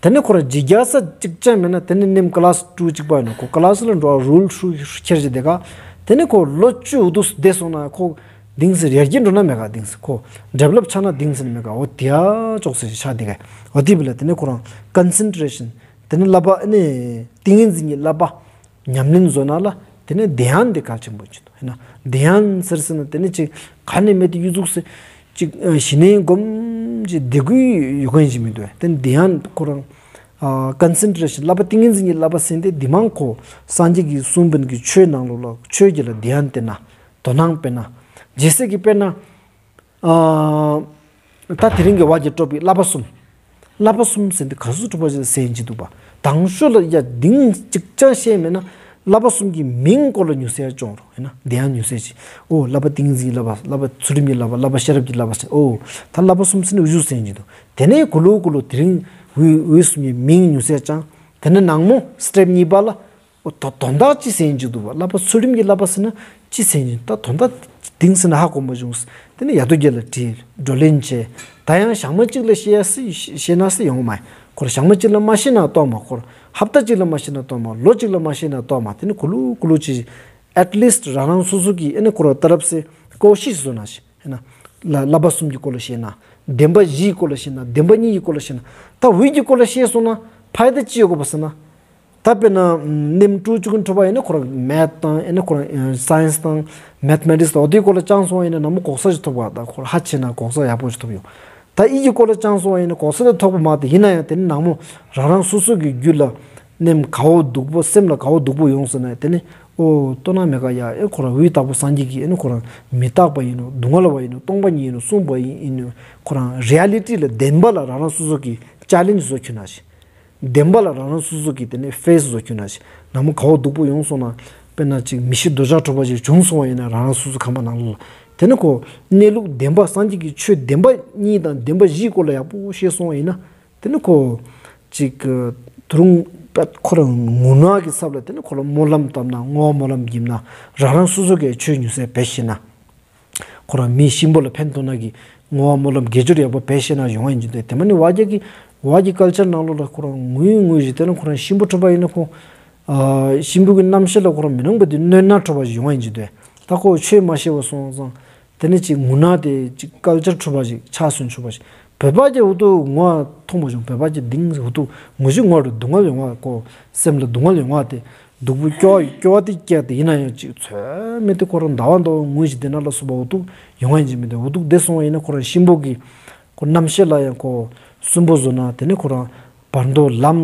དེ་ནས་ཁོ་རང་ཇི་གྱ་ས་ཅིག་ཅང་མེད་ན། དེ་ནས་ནེམ་ཀི་ལཱས་ཊུ་ཅིག་པ་ཡིན་ན་ཁོ་ཀི་ལཱས་ལ་འགྲོ་བ་རུལ་ཧྲུ་ཁྱེར་ཅིག་བསྡད་ཀ། དེ་ནས་ཁོ་ལོ་བཅུ་འུ་དུ་བསྡད་སོང་ན་ཁོ་དེང་སང་ཡར་རྒྱས་འགྲོ་ན་མེད་ཀ། དེང་སང་ཁོ་ཌི་ཝེ་ལོབ་ཆགས་ན་དེང་སང་མེད་ཀ། འོ་དེ་ཡ་ཅོག་ཟེར་ཆགས་བསྡད་ཀ། འོ་དེ་བས་ལ་དེ་ནས་ཁོ་རང་ཀོན་སེན་ཊྲེ་ཤན། དེ་ནས་བསླབ་པ་ནི་ཏིང་ངེ་འཛིན་གྱི་བསླབ་པ་ཉམས་ལེན་བཟོ་ན་ལ་དེ་ནས་དྷྱཱན་དེ་གལ་ཆེན་པོ་ཅིག་འདུག་ཡིན་ན་དྷྱཱན་ཟེར་ཟེར་ན་དེ་ནས་ཅིག་ག་ནས་མེད་དེ་གཡུ་གཟུགས་སེ་ཅིག་ཞི་གནས་སྒོམ་ཅིག་བསྡད་དགོས་ཡོད་མཁན་ཅིག་མི་འདུག་དེ་ནས་དྷྱཱན་ཁོ་རང་ཀོན་སེན་ཊྲེ་ཤན་བསླབ་པ་ཏིང་ངེ་འཛིན་གྱི་བསླབ་པ་ཟེར་དེ་འདི་མང་ཁོ་སངས་རྒྱས་ཀྱིས་གསུངས་པའི་གི་ཆོས་ནང་ལོགས་ལ་ཆོས་ཀྱི་ལ་དྷྱཱན་སྟེར་ན་དོ་སྣང་སྤེལ་ན་རྗེས་སུ་གི་དཔེར་ན། ཨ། ད་དེ་རིང་གི་བར་གྱི་སྤྲོ་པའི་བསླབ་པ་གསུམ། བསླབ་པ་གསུམ་ཟེར་འདི་ག་ཟུག་གྲུབ་པ་ཅིག་ཟེར་གྱི་འདུག་པ། དང་ཤོས་ལ་ཡ་དེང་ཅིག་ཅང་ཤེས་མེད་ན་བསླབ་པ་གསུམ་གྱི་མིང་སྐོར་ལ་ཉུང་ཟད་ཅོང་རོགས་ཡིན་ན་དེ་ཡང་ཉུང་ཟད་ཅིག། ཨོ་བསླབ་པ་ཏིང་ངེ་འཛིན་གྱི་བསླབ་པ། བསླབ་པ་ཚུལ་ཁྲིམས་ཀྱི་བསླབ་པ། བསླབ་པ་ཤེས་རབ་ཀྱི་བསླབ་པ་ཟེར། ཨོ་ད་བསླབ་པ་གསུམ་ཟེར་ནི་འུ་ཅུ་ཟེར་གྱི་འདུག། དེ་ནས་གུ་ལུ་གུ་ལུ་དེ་རིང་འུ་འུ་གསུམ་གྱི་མིང་ཉུང་ཟད་ཅང་། དེ་ནས་ནང་མོ་སི་ཊེབ་གཉིས་པ་ལ། ཨོ་དོ་དོན་དག་ཅི་ཟེར་གྱི་འདུག་པ། བསླབ་པ་ཚུལ་ཁྲིམས་ཀྱི་བསླབ་པ་ཟེར་ན་ཅི་ཟེར་གྱི། ད་དོན་དག་དེང་སང་ཧ་གོ་མ་བྱུང་། དེ་ནས་ཡ་དོ་རྒྱལ་ལ་དྲིས་བགྲོ་གླེང་བྱས། ད་ཡང་ཞག་མ་གཅིག་ལ་ཤེས་ཡ་སི་ཤེས་ན་སི་ཡོང་མ་ཡིན། ཁོ་རང་ཞག་མ་གཅིག་ལ་མ་ཤེས་ན་ལྟོས་མ། ཁོ་རང་ཧབ་ཏ་གཅིག་ལ་མ་ཤེས་ན་ལྟོས་མ། ལོ་གཅིག་ལ་མ་ཤེས་ན་ལྟོས་མ། དེ་ནས་གུ་ལུ་གུ་ལུ་ཅིག་ཨེཊ་ལིསཊ་རང་རང་སོ་སོ་གི་ཨེ་ནས་ཁོ་རང་ཏ་རབ་སེ་ཀོ་ཤིཤ་བཟོ་ན་ཤི། ཨེ་ན་ལ་བསླབ་པ་གསུམ་གྱི་སྐོར་ལ་ཤེས་ན། བདེན་པ་བཞིའི་སྐོར་ལ་ཤེས་ན། བདེན་པ་གཉིས་ཀྱི་སྐོར་ལ་ཤེས་ན། ད་འུ་གི་སྐོར་ལ་ཤེས་སོང་ན་ཕའི་ད་ཅི་ཡོད་གོ་པ་ཟེར་ན། ད་དཔེར་ན་ནེམ་ཀྲུ་ཅུ་གུན་ཁྲོ་བ་ཡིན་ན་ཁོ་རང་མེཐ་དང་ཨེ་ན་ཁོ་རང་སའེནསི་དང་མེཐ་མེ་ཊིགསི་དང་འོ་དེའི་སྐོར་ལ་སྦྱངས་སོང་བ་ཡིན་ན་ནང་མོ་གོག་ས་ཅིག་ཐོབ་པ། ད་ཁོ་རང་ཧ་ཆེ་ན་གོག་ས་ཡག་པོ་ཅིག་ཐོབ་ཡོང་། ད་ཨི་གི་སྐོར་ལ་སྦྱངས་སོང་བ་ཡིན་ན་གོག་ས་ད་ཐོབ་པ་མ་དེ་ཡིན་ན་ཡང་དེ་ནི་ནང་མོ་རང་རང་སོ་སོ་གི་རྒྱུད་ལ་ནེམ་དགའ་བོ་སྡུག་པོ་སེམས་ལ་དགའ་བོ་སྡུག་པོ་ཡོང་སོང་ན་དེ་ནི་ཨོ་ལྟོས་ན་མེད་ཀ་ཡ། ཨེ་ཁོ་རང་འུ་དྭགས་པོ་སངས་རྒྱས་ཀྱིས་ཨེ་ནི་ཁོ་རང་མི་རྟག་པ་ཡིན་ནོ། སྡུག་བསྔལ་བ་ཡིན་ནོ། སྟོང་པ་ཉིད་ཡིན་ནོ་གསུངས་པ་ཡིན་ནོ། ཁོ་རང་རི་ཡ་ལི་ཊི་ལ་བདེན་པ་ལ་རང་རང་སོ་སོ་གི་ཅེ་ལེན་ཇི་བཟོ་ཁྱོད་ན་ཤི། བདེན་པ་ལ་རང་རང་སོ་སོ་གི་དེ་ནས་ཕེ་སི་བཟོ་ཁྱོད་ན་ཤི། ནང་མོ་དགའ་བོ་སྡུག་པོ་ཡོང་སོང་ན་དཔེར་ན་ཅིག་མི་ཤི་འདོད་ཆགས་འཁྲུགས་པ་ཅིག་བྱུང་སོང་བ་ཡིན་ན་རང་རང་སོ་སོ་ཁང་པ་ནང་ལོགས་ལ་དེ་ནི་ཁོ་གནས་ལུགས་བདེན་པ་སངས་རྒྱས་ཀྱི་ཆོས་བདེན་པ་གཉིས་དང་བདེན་པ་བཞིའི་སྐོར་ལ་ཡག་པོ་ཤེས་སོང་བ་ཡིན་ན། དེ་ནི་ཁོ་ཅིག་ད་རུང་ཁོ་རང་ངུ་ན་གི་ཚབ་ལ་དེ་ནི་ཁོ་རང་སྨོན་ལམ་བཏབ་ན་བསྔོ་བ་སྨོན་ལམ་བགྱིས་ན་རང་རང་སོ་སོ་གི་ཆོས་ཉུང་ཟད་བེད་ཤེས་ན། ཁོ་རང་མི་གཤིན་པོ་ལ་ཕན་ཐོགས་ན་གི་བསྔོ་བ་སྨོན་ལམ་དགེ་སྦྱོར་ཡག་པོ་བེད་ཤེས་ན་ཡོང་བ་ཡིན་གྱི་འདུག། དེ་མ་ནི་བ་རྒྱ་གི་བ་རྒྱ་གི་ཀལ་ཅར་ནང་ལོགས་ལ་ཁོ་རང་ངུ་ངུ་ཞིག་དེ་ནི་ཁོ་རང་གཤིན་པོ་འཁྲུགས་པ་ཡིན་ན་ཁོ་ཨ་གཤིན་པོ་གི་རྣམ་ཤེས་ལ་ཁོ་རང་མི་སྣང་བ་དེ་གནོད་ན་འཁྲུགས་པ་ཞིག་ཡོང་བ་ཡིན་གྱི་འདུག། ད་ཁོ་ཆོས་མ་ཤེས་པ་སོང་ཙང་། དེ་ནི་ཅིག་ངུ་ན་དེ་ཅིག་ཀལ་ཅར་འཁྲུགས་པ་ཞིག་ཆགས་སོང་འཁྲུགས་པ་ཞིག། བོད་པ་ཅིག་འུ་ཐུག་ངུ་བ་མཐོང་མ་བྱུང་། བོད་པ་ཅིག་དེང་འུ་ཐུག་ངུ་ཞིག་ངུ་རུ་སྡུག་བསྔལ་ཡོང་བ་ཁོ་སེམས་ལ་སྡུག་བསྔལ་ཡོང་བ་དེ་སྡུག་པོ་སྐྱོ་བ་སྐྱོ་བ་དེ་སྐྱེ་དེ་ཡིན་ན་ཡང་ཅིག་ཚོད་མེད་དེ་ཁོ་རང་ཟླ་བ་མདོ་ངུ་ཞིག་དེ་ན་ལ་སོགས་པ་འུ་ཐུག་ཡོང་བ་ཡིན་གྱི་མི་འདུག། འུ་ཐུག་དེ་སོང་བ་ཡིན་ན་ཁོ་རང་གཤིན་པོ་གི་ཁོ་རྣམ་ཤེས་ལ་ཡང་ཁོ་སུན་པོ་བཟོ་ན་དེ་ནི་ཁོ་རང་བར་དོ་ལམ་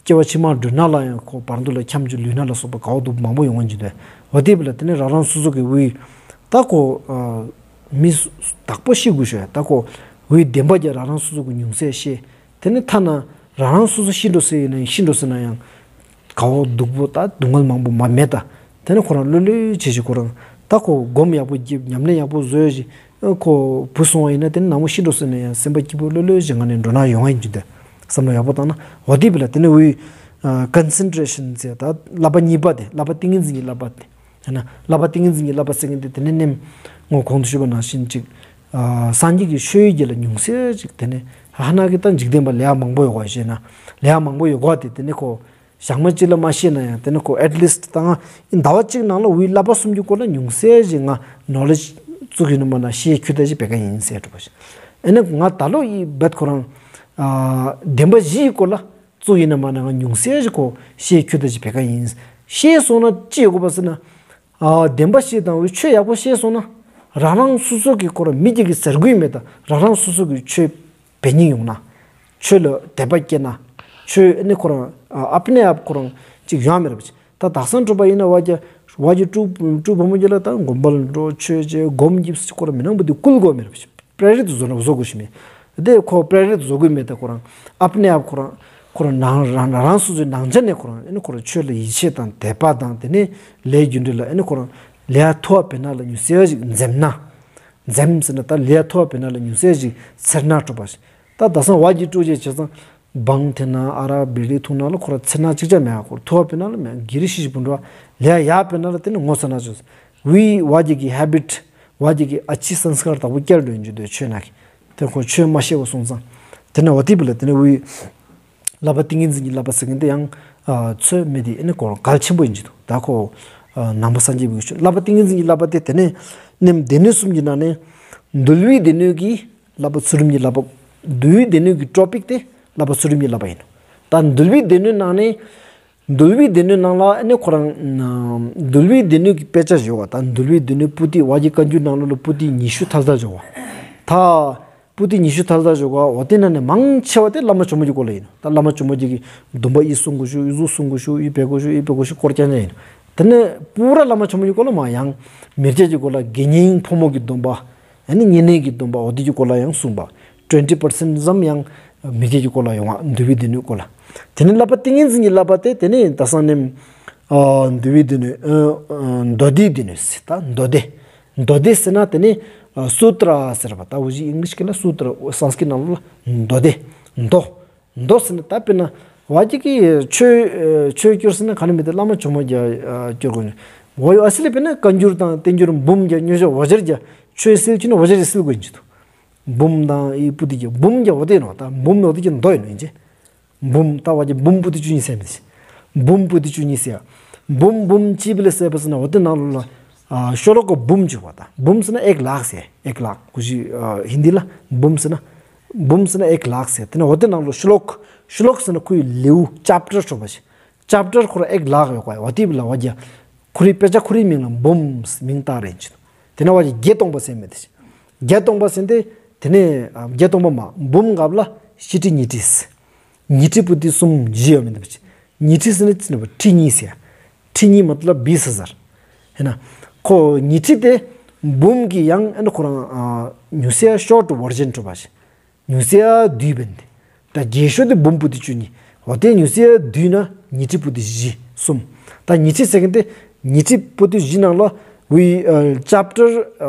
སྐྱེ་བ་ཕྱི་མ་འགྲོ་ན་ལ་ཡང་ཁོ་བར་དོ་ལ་ཁྱམས་ཀྱི་ལུས་ན་ལ་སོགས་པ་དགའ་བོ་སྡུག་པོ་མང་པོ་ཡོང་བ་ཡིན་གྱི་འདུག། འོ་དེ་བས་ལ་དེ་ནི་རང་རང་སོ་སོ་གི་འུ་ད་ཁོ་ཨ་མི་དག་པོ་ཤི་དགོས་ཤོག་ཡ། ད་ཁོ་འུ་བདེན་པ་རྒྱ་རང་རང་སོ་སོ་གི་ཉུང་ཟད་ཤེས། དེ་ནི་ཐ་ན་རང་རང་སོ་སོ་ཤི་འགྲོ་ཟེར་ཡིན་ན་ཡང་ཤི་འགྲོ་ཟེར་ན་ཡང་དགའ་བོ་སྡུག་པོ་ད་སྡུག་བསྔལ་མང་པོ་མ་མེད་ད། དེ་ནི་ཁོ་རང་ལྷོད་ལྷོད་བྱེད་ཅིག་ཁོ་རང་ད་ཁོ་སྒོམ་ཡག་པོ་རྒྱབ་ཉམས་ལེན་ཡག་པོ་བཟོས་ཅིག། ཁོ་བུད་སོང་བ་ཡིན་ན་དེ་ནི་ནང་མོ་ཤི་འགྲོ་ཟེར་ན་ཡང་སེམས་པ་སྐྱིད་པོ་ལྷོད་ལྷོད་བྱེད་ངང་ནས་འགྲོ་ན་ཡོང་བ་ཡིན་གྱི་འདུག། བསམ་བློ་ཡག་པོ་བཏང་ན། འོ་དེ་བས་ལ་དེ་ནི་འུ་ཀོན་སེན་ཊྲེ་ཤན་ཟེར་ད་བསླབ་པ་གཉིས་པ་དེ་བསླབ་པ་ཏིང་ངེ་འཛིན་གྱི་བསླབ་པ་དེ། ཡང་ན་བསླབ་པ་ཏིང་ངེ་འཛིན་གྱི་བསླབ་པ་ཟེར་མཁན་དེ་དེ་ནི་ནེམ་ངོ་གོང་དུ་ཞུས་པ་ནང་བཞིན་ཅིག་ཨ་སངས་རྒྱས་ཀྱི་ཆོས་ཡི་རྒྱལ་ལ་ཉུང་ཟད་ཅིག་དེ་ནི་ཧ་ན་གི་ད་འཇིག་རྟེན་པ་ལས་མང་པོ་ཡོད་གོ་ཞེ་ན་ལས་མང་པོ་ཡོད་གོ་དེ་དེ་ནི་ཁོ་ཞག་མ་གཅིག་ལ་མ་ཤེས་ན་ཡང་དེ་ནི་ཁོ་ཨེཊ་ལིསཊ་ད་ང་ཟླ་བ་གཅིག་ནང་ལ་འུ་བསླབ་པ་གསུམ་གྱི་སྐོར་ལ་ཉུང་ཟད་ཅིག་ང་ནོ་ལེཇ་བཙུགས་ཡིན་ན་མ་ན་ཤེས་ཁྱོད་ད་ཅིག་བེ་ཀ་ཡིན་ཟེར་གྲུབ་པ་ཞིག། ཨེ་ནི་ང་ད་ལོ་ཡི་བེད་ཁོ་རང་ཨ་བདེན་པ་བཞིའི་སྐོར་ལ་བཙུགས་ཡིན་ན་མ་ན་ང་ཉུང་ཟད་ཅིག་ཁོ་ཤེས་ཁྱོད་ད་ཅིག་བེ་ཀ་ཡིན། ཤེས་སོང་ན་ཅི་ཡོད་གོ་པ་ཟེར་ན། ཨ་བདེན་པ་ཤེས་དང་འུ་ཆོས་ཡག་པོ་ཤེས་སོང་ན། རང་རང་སོ་སོ་གི་ཁོ་རང་མི་སྒེར་གྱི་ཟེར་དགོས་མེད་ད་རང་རང་སོ་སོ་གི་ཆོས་བེད་སྙིང་ཡོང་ན། ཆོས་ལ་དད་པ་སྐྱེ་ན། ཆོས་ཨེ་ནི་ཁོ་རང་ཨ་ཨབ་ནེ་ཨབ་ཁོ་རང་ཅིག་ཡོང་མེད་ར་བ་ཅིག། ད་དག་ས་འགྲོ་བ་ཡིན་ན་བ་རྒྱ་བ་རྒྱ་ཀྲུ་ཀྲུ་བུ་མོ་རྒྱ་ལ་ད་སྒོམ་པ་ལ་འགྲོ་ཆོས་བྱེད་སྒོམ་རྒྱབ་སི་ཁོ་རང་མི་སྣང་བ་དེ་བསྐུལ་དགོས་མེད་ར་བ་ཅིག། པྲེ་རི་ཏ་བཟོ་ན་བཟོ་དགོས་ཤི་མེད། དེ་ཁོ་པྲེ་རིཏ་བཟོ་དགོས་མེད། ད་ཁོ་རང་ཨབ་ནེ་ཨབ་ཁོ་རང་ཁོ་རང་ནང་རང་རང་སོ་སོའི་ནང་ཆ་ནས་ཁོ་རང་ཨེ་ནི་ཁོ་རང་ཆོས་ལ་ཡིད་ཆེས་དང་དད་པ་དང་དེ་ནས་ལས་རྒྱུ་འབྲས་ལ་ཨེ་ནི་ཁོ་རང་ལས་ཐོ་བ་པེ་ན་ལ་ཉུ་སེ་ཞིག་འཛེམ་ན། འཛེམ་ཟེར་ན་ད་ལས་ཐོ་བ་པེ་ན་ལ་ཉུ་སེ་ཞིག་ཚེར་ན་ཁྲོ་བ་ཞིག་ད་ད་སང་བ་གི་སྤྲོ་ཅེས་བྱས་ཙང་བང་ཐེ་ན་ཨ་རག་བི་ཌི་འཐུང་ན་ལ་ཁོ་རང་ཚེར་ན་ཅིག་ཅང་མེད། ཁོ་རང་ཐོ་བ་པེ་ན་ལ་མེད། གི་རི་ཤི་ཤི་བུན་ར་ལས་ཡ་པེ་ན་ལ་དེ་ནི་ངོ་ཚ་ན་ཆོས་བི་བ་གི་གི་ཧེ་བིཊ་བ་གི་གི་ཨ་ཆི་སན་སི་ཀར་དག་པོ་སྐྱལ་འགྲོ་ཡིན་ཅི་དོ་ཆོས་ན་གི་དེ་ཁོ་ཆོས་མ་ཤེས་པ་སོང་ཙང་དེ་ནི་འོ་དེ་བི་ལ་དེ་ནི་བི་བསླབ་པ་ཏིང་ངེ་འཛིན་གྱི་བསླབ་པ་ཟེར་མཁན་དེ་ཡང་ཚོད་མེད་དེ་ཨེ་ནི་ཁོ་གལ་ཆེན་པོ་ཡིན་ཅི་འདུག་ད་ཁོ་ནང་པ་སངས་རྒྱས་པའི་ཆོས་བསླབ་པ་ཏིང་ངེ་འཛིན་གྱི་བསླབ་པ་དེ་དེ་ནི་ནེམ་སྡེ་སྣོད་གསུམ་གྱི་ནང་ནས་འདུལ་བའི་སྡེ་སྣོད་ཀྱི་བསླབ་པ་ཚུལ་ཁྲིམས་ཀྱི་བསླབ་པ། འདུལ་བའི་སྡེ་སྣོད་ཀྱི་ཊོ་པིག་དེ་བསླབ་པ་ཚུལ་ཁྲིམས་ཀྱི་བསླབ་པ་ཡིན་ནོ། ད་འདུལ་བའི་སྡེ་སྣོད་ནང་ནས་འདུལ་བའི་སྡེ་སྣོད་ནང་ལ་ཨེ་ནི་ཁོ་རང་འདུལ་བའི་སྡེ་སྣོད་ཀྱི་དཔེ་ཆ་ཡོད་པ། ད་འདུལ་བའི་སྡེ་སྣོད་པོ་ཏི་བ་གི་བཀའ་འགྱུར་ནང་ལོ་ལ་པོ་ཏི་ཉི་ཤུ་ཐལ་ཐལ་ཡོད་པ། ད་པོ་ཏི་ཉི་ཤུ་ཐལ་ཐལ་ཡོད་པ། འོ་དེ་ནང་ནས་མང་ཆེ་བ་དེ་བླ་མ་ཇོ་མོ་གི་སྐོར་ལ་ཡིན་ནོ། ད་བླ་མ་ཇོ་མོ་གི་སྡོམ་པ་ཨི་སྲུང་དགོས་ཤུ་ཨི་ཟུག་སྲུང་དགོས་ཤུ་ཨི་འབད་དགོས་ཤུ་ཨི་འབད་དགོས་ཤུ་སྐོར་རྐྱང་རྐྱང་ཡིན་ནོ། དེ་ནས་པུ་ར་བླ་མ་ཇོ་མོ་གི་སྐོར་ལ་མ་ཡང་མི་སྐྱ་གི་སྐོར་ལ་དགེ་བསྙེན་ཕོ་མོ་གི་སྡོམ་པ། ཨ་ནི་བསྙེན་གནས་ཀྱི་སྡོམ་པ་འོ་དེ་གི་སྐོར་ལ་ཡང་གསུངས་པ། ཊུ་ཝེན་ཊི་པར་སེན་ཊི་ཙམ་ཡང་མི་སྐྱ་གི་སྐོར་ལ་ཡོང་བ། འདུལ་བའི་སྡེ་སྣོད་སྐོར་ལ། དེ་ནས་བསླབ་པ་ཏིང་ངེ་འཛིན་གྱི་བསླབ་པ་དེ་དེ་ནས་ད་སང་ནེམ་འདུལ་བའི་སྡེ་སྣོད་མདོ་སྡེའི་སྡེ་སྣོད་ཟེར། ད་མདོ་སྡེ། མདོ་སྡེ་ཟེར་ན་དེ་ནས་སུ་ཏྲ་ཟེར་བ། ད་འུ་ཅི་ཨིང་ལིཤ་སྐད་ལ་སུ་ཏྲ། སཾ་སྐྲྀཏ་ནང་ལོ་ལ་མདོ་སྡེ། མདོ། མདོ་ཟེར་ན་ད་དཔེར་ན་བ་གི་གི་ཆོས་ཆོས་སྐྱོར་ཟེར་ན་ག་ནི་མི་དེ་བླ་མ་ཇོ་མོ་གི་སྐྱོར་དགོས་ནི། འོ་ཡོ་ཨ་སི་ལི་དཔེར་ན་བཀའ་འགྱུར་དང་བསྟན་འགྱུར་འབུམ་གྱི་ཉོ་ཆོག་བ་ཇར་གྱི་ཆོས་སིལ་གྱི་ནི་བ་ཇར་གྱི་སིལ་དགོས་ཡིན་ཅི་དུ། འབུམ་དང་ཨི་པུ་ཏི་གི་འབུམ་གྱི་འོ་དེ་ནོ། ད་འབུམ་འོ་དེ་གྱི་མདོ་ཡིན་ནོ་ཡིན་ཅི། འབུམ་ད་བ་གི་འབུམ་པོ་ཏི་བཅུ་གཉིས་ཟེར་མི་ཟེར། འབུམ་པོ་ཏི་བཅུ་གཉིས་ཟེར། འབུམ་འབུམ་ཅི་བི་ལ་ཟེར་བ་ཟེར་ན་འོ་དེ་ནང་ལོ་ལ་ཤོ་ལོ་ཀ་འབུམ་བཅུ་བ། ད་འབུམ་ཟེར་ན་ཨེག་ལག་ཟེར། ཨེག་ལག་ཀུ་ཤི་ཧིན་དི་ལ་འབུམ་ཟེར་ན། འབུམ་ཟེར་ན་ཨེག་ལག་ཟེར། དེ་ནས་འོ་དེ་ནང་ལོ་ཤོ་ལོ་ཀ་ཤོ་ལོ་ཀ་ཟེར་ན་ཁོའི་ལེའུ་ཅབ་ཊར་ཧྲོ་བ་ཞིག་ཅབ་ཊར་ཁོ་ར་ཨེག་ལག་ཡོད་ག་འོ་དེ་བི་ལ་བ་གི་ཁོ་རི་དཔེ་ཆ་ཁོ་རི་མིང་ལ་འབུམ་མིང་བཏགས་རེད་ཅི། དེ་ནས་བ་གི་བརྒྱད་སྟོང་པ་ཟེར་མི་དེ་ཞིག་བརྒྱད་སྟོང་པ་ཟེར་ཏེ་དེ་ནས་བརྒྱད་སྟོང་པ་མ་འབུམ་གབ་ལ་བཞི་ཁྲི་ཉི་ཁྲི་ཟེར། ཉི་ཁྲི་པོ་ཏི་གསུམ་བཞི་ཡོད་མི་འདུག་པ་ཅི། ཉི་ཁྲི་ཟེར་ན་ཅི་ན་བ་ཁྲི་གཉིས་ཟེར། ཁྲི་གཉིས་མ་ཏི་ལ་བིས་ཧ་ཟར། ཧེ་ན། ཁོ་ཉི་ཁྲི་དེ་འབུམ་གྱི་ཡང་ཨ་ནི་ཁོ་རང་ཉུ་སེ་ཤོར་ཊི་ཝར་ཇན་ཁྲོ་བ་ཞིག་ཉུ་སེ་བསྡུས་བན་དེ། ད་རྒྱས་ཤོས་དེ་འབུམ་པོ་ཏི་བཅུ་གཉིས། འོ་དེ་ཉུ་སེ་བསྡུས་ན་ཉི་ཁྲི་པོ་ཏི་བཞི་གསུམ། ད་ཉི་ཁྲི་ཟེར་མཁན་དེ་ཉི་ཁྲི་པོ་ཏི་བཞི་ནང་ལ་བི་ཅབ་ཊར་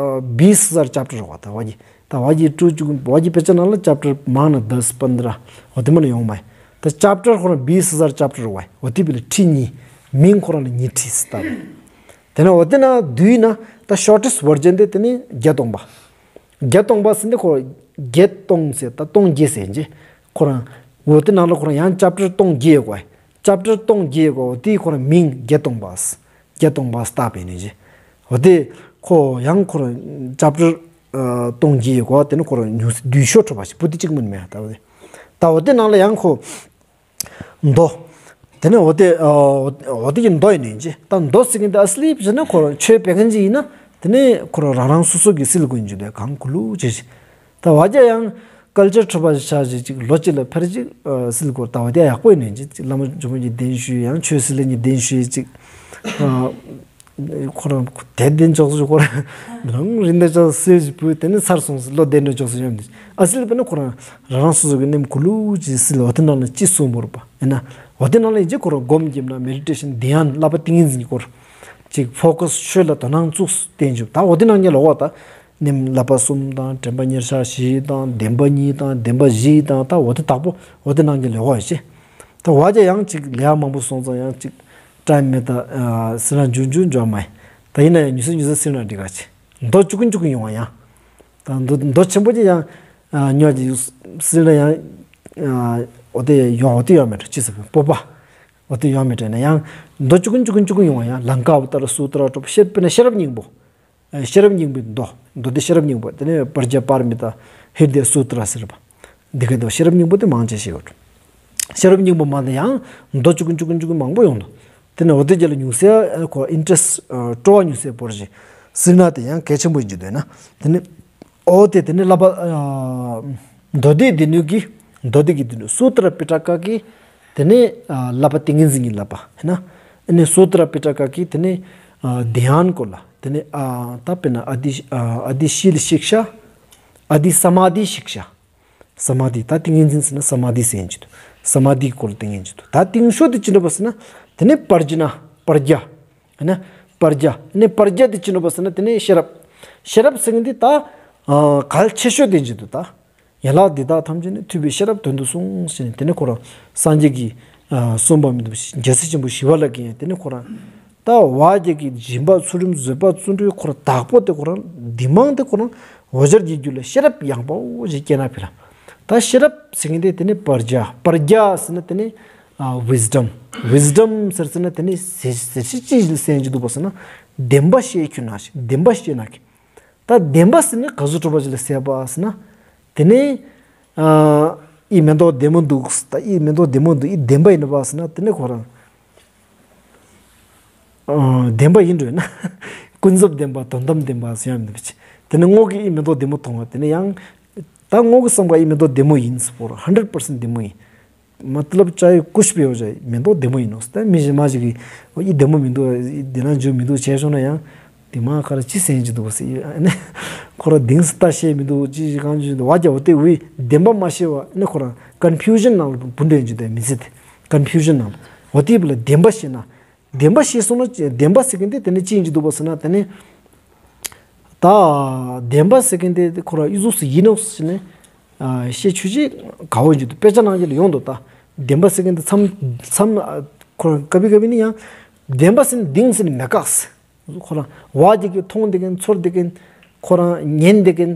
བིས་ཧ་ཟར་ཅབ་ཊར་བ། ད་བ་གི་ད་བ་གི་ཀྲུ་ཅུ་བ་གི་དཔེ་ཆ་ནང་ལ་ཅབ་ཊར་མང་ན་དས་པནྡྲ་འོ་དེ་མ་ནི་ཡོང་མ་ཡི། ད་ཅབ་ཊར་ཁོ་རང་བིས་ཧ་ཟར་ཅབ་ཊར་བ་འོ་དེ་བི་ལ་ཁྲི་གཉིས། མིང་ཁོ་རང་ལ་ཉི་ཁྲི་ཟེར་ལྟ་བ། དེ་ནས་འོ་དེ་ན་བསྡུས་ན་ད་ཤོར་ཊེསི་ཊི་ཝར་ཇན་དེ་དེ་ནི་བརྒྱད་སྟོང་པ། བརྒྱད་སྟོང་པ་ཟེར་ཏེ་ཁོ་བརྒྱད་སྟོང་ཟེར་ད་སྟོང་བརྒྱད་ཟེར་ཅི། ཁོ་རང་འོ་དེ་ནང་ལ་ཁོ་རང་ཡང་ཅབ་ཊར་སྟོང་བརྒྱད་ཡོད་གོ། ཅབ་ཊར་སྟོང་བརྒྱད་ཡོད་གོ། འོ་དེ་ཁོ་རང་མིང་བརྒྱད་སྟོང་པ་ཟེར། བརྒྱད་སྟོང་པ་ཟེར་བཏགས་པ་ཡིན་ནི་ཅི། འོ་དེ་ཁོ་ཡང་ཁོ་རང་ཅབ་ཊར་སྟོང་བརྒྱད་ཡོད་གོ། དེ་ནི་ཁོ་རང་ཉུ་བསྡུས་ཤོས་ཁྲོ་བ་ཞིག་པོ་ཏི་གཅིག་མིན་མེད་ད་འོ་དེ། ད་འོ་དེ་ནང་ལ་ཡང་ཁོ་མདོ། དེ་ནས་འོ་དེ་འོ་དེ་གི་མདོ་ཡིན་ནི་ཅི། ད་མདོ་ཟེར་མཁན་དེ་ཨ་སི་ལི་བྱས་ན་ཁོ་རང་ཆོས་སྤེལ་མཁན་ཅིག་ཡིན་ན་དེ་ནས་ཁོ་རང་རང་རང་སོ་སོ་གི་སིལ་དགོས་ཡིན་ཅི་དེ་གང་གུ་ལུ་ཅི་ཞིག་ད་བ་གི་ཡང་ཀལ་ཆར་ཁྲོ་བ་ཞིག་ཆ་ཞིག་ཅིག་ལོ་གཅིག་ལ་ཕར་ཅིག་སིལ་དགོས། ད་འོ་དེ་ཡག་པོ་ཡིན་ནི་ཅི། བླ་མ་ཇོ་མོ་གི་གདན་ཞུས་ཡང་ཆོས་སིལ་ལེ་ཉི་གདན་ཞུས་ཅིག་ཁོ་རང་དེ་བདེན་ཅོག་སུ་ཁོ་རང་རང་རིན་ལྡན་ཅོག་སུ་སེ་ཞིག་བུ་དེ་ནི་ཚར་སོང་སི་ལོ་བདེན་ཅོག་སུ་ཡོང་དེ། ཨ་སི་ལི་དཔེར་ན་ཁོ་རང་རང་རང་སོ་སོ་གི་ནེམ་གུ་ལུ་ཅི་སི་ལོ་དེ་ནང་ལ་ཅི་གསུང་བོར་བ་ཡིན་ན་འོ་དེ་ནང་ལ་ཡིན་ཅི་ཁོ་རང་སྒོམ་རྒྱབ་ན་མེ་ཌི་ཊེ་ཤན་དྷྱ་ན་བསླབ་པ་ཏིང་ངེ་འཛིན་གྱི་སྐོར་ཅིག་ཕོ་ཀ་སི་ཆོས་ལ་དོ་སྣང་བཙུགས་བསྟན་འཇུག་ད་འོ་དེ་ནང་ཉལ་ལོག་བ་ད་ནེམ་བསླབ་པ་གསུམ་དང་དྲན་པ་ཉེར་ཞག་བཞི་དང་བདེན་པ་གཉིས་དང་བདེན་པ་བཞི་དང་ད་འོ་དེ་དག་པོ་འོ་དེ་ནང་ཉལ་ལོག་བ་ཡིན་ཅི། ད་བ་གི་ཡང་ཅིག་ལས་མང་པོ་སོང་ཙང་ཡང་ཅིག་ཊའིམ་མེད་ད་སིལ་ན་འཇུ་འཇུ་འཇུ་མ་ཡི། ད་ཡིན་ན་ཡང་ཉུ་སེ་ཉུ་སེ་སིལ་ན་འགྲིག་ག་ཅི། མདོ་བཅུ་ཀུན་བཅུ་ཀུན་ཡོང་བ་ཡང་། ད་མདོ་མདོ་ཆེན་པོ་ཅིག་ཡང་ཉོ་ཅིག་སིལ་ན་ཡང་འོ་དེ་ཡོང་འོ་དེ་ཡོང་མེད་འགྲོ་ཅི་ཟེར་བ་སྤོབས་པ། འོ་དེ་ཡོང་མེད་འགྲོ་ན་ཡང་མདོ་བཅུ་ཀུན་བཅུ་ཀུན་བཅུ་ཀུན་ཡོང་བ་ཡང་ལང་ཀ་བ་ཏ་ར་སུ་ཏྲ་ཊོ་པ་ཤེར་པེ་ན་ཤེས་རབ་སྙིང་པོ། ཤེས་རབ་སྙིང་པོའི་མདོ། མདོ་སྡེ་ཤེས་རབ་སྙིང་པོ། དེ་ནས་པྲཛྙཱ་པཱ་ར་མི་ཏཱ་ཧྲྀ་ཏ་སུ་ཏྲ་ཟེར་བ། འདི་ག་དེ་ཤེས་རབ་སྙིང་པོ་དེ་མང་ཆེ་ཤེས་ཡོད། ཤེས་རབ་སྙིང་པོ་མ་དེ་ཡང་མདོ་བཅུ་ཀུན་བཅུ་ཀུན་བཅུ་ཀུན་མང་པོ་ཡོང་དོ། དེ་ནས་འོ་དེ་རྗེས་ལ་ཉུང་ཤས་ཁོ་ཨིན་ཊེ་རེ་སི་ཊི་སྤྲོ་བ་ཉུང་ཤས་བོར་ཞིག་སིལ་ན་དེ་ཡང་གལ་ཆེན་པོ་ཡིན་གྱི་འདུག་ན། དེ་ནས་འོ་དེ་དེ་ནས་བསླབ་པ་མདོ་སྡེ་སྡེ་སྣོད་ཀྱི་མདོ་སྡེ་གི་སྡེ་སྣོད་སུ་ཏྲ་པི་ཊ་ཀ་གི་དེ་ནས་བསླབ་པ་ཏིང་ངེ་འཛིན་གྱི་བསླབ་པ་ཧེ་ན། ཨ་ནི་སུ་ཏྲ་པི་ཊ་ཀ་གི་དེ་ནས་དྷྱ་ན་སྐོར་ལ། དེ་ནས་ད་དཔེར་ན་ཨ་དྷྱ་ཨ་དྷྱ་ཤཱི་ལ་ཤིཀྵ། ཨ་དྷྱ་སྨ་དྷྱ་ཤིཀྵ། ས་མ་དྷི། ད་ཏིང་ངེ་འཛིན་ཟེར་ན་ས་མ་དྷི་ཟེར་ཨིན་ཅི་དུག། ས་མ་དྷི་སྐོར་ལ་ཏིང་ངེ་འཛིན་ཅི་དུག། ད་ཏིང་ཤོས་དེ་ཅི་ནོག་པ་ཟེར་ན་དེ་ནེ་པྲ་ཛྙཱ། པྲ་ཛྙཱ། ཨ་ནི་པྲ་ཛྙཱ། ཨ་ནི་པྲ་ཛྙཱ་དེ་ཅི་ནོག་པ་ཟེར་ན་དེ་ནེ་ཤེས་རབ། ཤེས་རབ་ཟེར་མཁན་དེ་ད་ཨ་གལ་ཆེ་ཤོས་དེ་ཨིན་ཅི་དུག། ད་ཡན་ལག་འདི་དག་ཐམས་ཅད་ནི་ཐུབ་པའི་ཤེས་རབ་དོན་དུ་གསུངས་ཟེར་ནས་དེ་ནེ་ཁོ་རང་སངས་རྒྱས་ཀྱིས་ཨ་གསུངས་པ་མི་འདུག། རྒྱལ་སྲས་ཆེན་པོ་ཞི་བ་ལྷ་གིས་ཡང་དེ་ནེ་ཁོ་རང་ད་བ་རྒྱ་གི་སྦྱིན་པ་ཚུལ་ཁྲིམས་བཟོད་པ་བརྩོན་འགྲུས་ཁོ་རང་དྭགས་པོ་དེ་ཁོ་རང་འདི་མང་དེ་ཁོ་རང་འོ་སྦྱར་གྱི་རྒྱུད་ལ་ཤེས་རབ་ཡངས་པོ་ཞིག་སྐྱེས་ན་ཕི་ལ། ད་ཤེས་རབ་ཟེར་མཁན་དེ་དེ་ནེ་པྲ་ཛྙཱ། པྲ་ཛྙཱ་ཟེར་ན་དེ་ནེ་ཨ་ཝིས་ཌམ། ཝིས་ཌམ་ཟེར་ཟེར་ན་དེ་ནེ་ཟེར་ཟེར་ཅི་ཅི་ཟེར་ཅི་འདུག་པ་ཟེར་ན་བདེན་པ་བཤད་ཁྱོད་ན་ཞིག། བདེན་པ་བཤད་ན་གི། ད་བདེན་པ་ཟེར་ནི་ག་ཟུག་གྲུབ་པ་ཅིག་ལ་ཟེར་བ་ཟེར་ན། དེ་ནེ་ཨ་ཨི་མེ་ཏོག་བདེ་མོ་འདུག། ད་ཨི་མེ་ཏོག་བདེ་མོ་འདུག། ཨི་བདེན་པ་ཨིན་ནོག་པ་ཟེར་ན་དེ་ནེ་ཁོ་རང་ཨ་བདེན་པ་ཨིན་འགྲོ་ན། ཀུན་རྫོབ་བདེན་པ་དོན་དམ་བདེན་པ་ཟེར་ཡང་མི་འདུག་པ་ཅིག། དེ་ནེ་ངོ་གིས་ཨི་མེ་ཏོག་བདེ་མོ་མཐོང་བ་དེ་ནེ་ཡང་ད་ངོ་གི་བསམ་པ་ཨི་མེ་ཏོག་བདེ་མོ་ཨིན་ཟེར་པོ་ར་ཧན་ཌེཌ་པར་སེན་བདེ་མོ་ཨིན། མ་ཏ་ལབ་ཅའེ་ཀུཆ་བྷི་ཧོ་ཇའེ། མེ་ཏོག་བདེ་མོ་ཨིན་ནོག། ད་མི་གཞན་མ་ཞིག་གིས་ཨི་བདེ་མོ་མི་འདུག། ཨི་འདི་ན་འཇུ་མི་འདུག་ཅེས་སོང་ན་ཡང་དེ་མ་ཁ་ར་ཅི་ཟེར་གྱི་འདུག་ཟེར། ཨ་ནི་ཁོ་ར་དེང་སང་ད་བཤད་མི་འདུག་ཅི་ཞིག་གང་ཅི་འདུག་བ་རྒྱ། འོ་དེ་བའི་བདེན་པ་མ་ཤེས་པ་ཨ་ནི་ཁོ་ར་ཀོན་ཕིའུ་ཞན་ནང་ལ་བུད་འགྲོ་ཡིན་ཅི་དེ་མི་ཚེ་དེ་ཀོན་ཕིའུ་ཞན་ནང་། འོ་དེ་བ་ལ་བདེན་པ་ཤེས་ན། བདེན་པ་ཤེས་སོང་ན་བདེན་པ་ཟེར་མཁན་དེ་དེ་ནེ་ཅི་ཡིན་གྱི་འདུག་པ་ཟེར་ན་དེ་ནེ་ད་བདེན་པ་ཟེར་མཁན་དེ་ཁོ་ར་ཨི་ཟུག་སུ་ཡིན་ནོག་ཟེར་ནས་ཨ་བཤད་ཆོག་ཅིག་ག་བོ་ཡིན་གྱི་འདུག། དཔེ་ཆ་ནང་བཞིན་ལ་ཡོང་འདུག། ད་བདེན་པ་ཟེར་མཁན་དེ་མཚམས་མཚམས་ཨ་ཁོ་ར་ཀ་བི་ཀ་བི་ནི་ཡང་བདེན་པ་ཟེར་ན་དེང་ཟེར་ན་མེད་ཀག་ཟེར། ཁོ་ར་བ་རྒྱ་གིས་མཐོང་བསྡད་མཁན་ཚོར་བསྡད་མཁན་ཁོ་ར་ཉན་བསྡད་མཁན།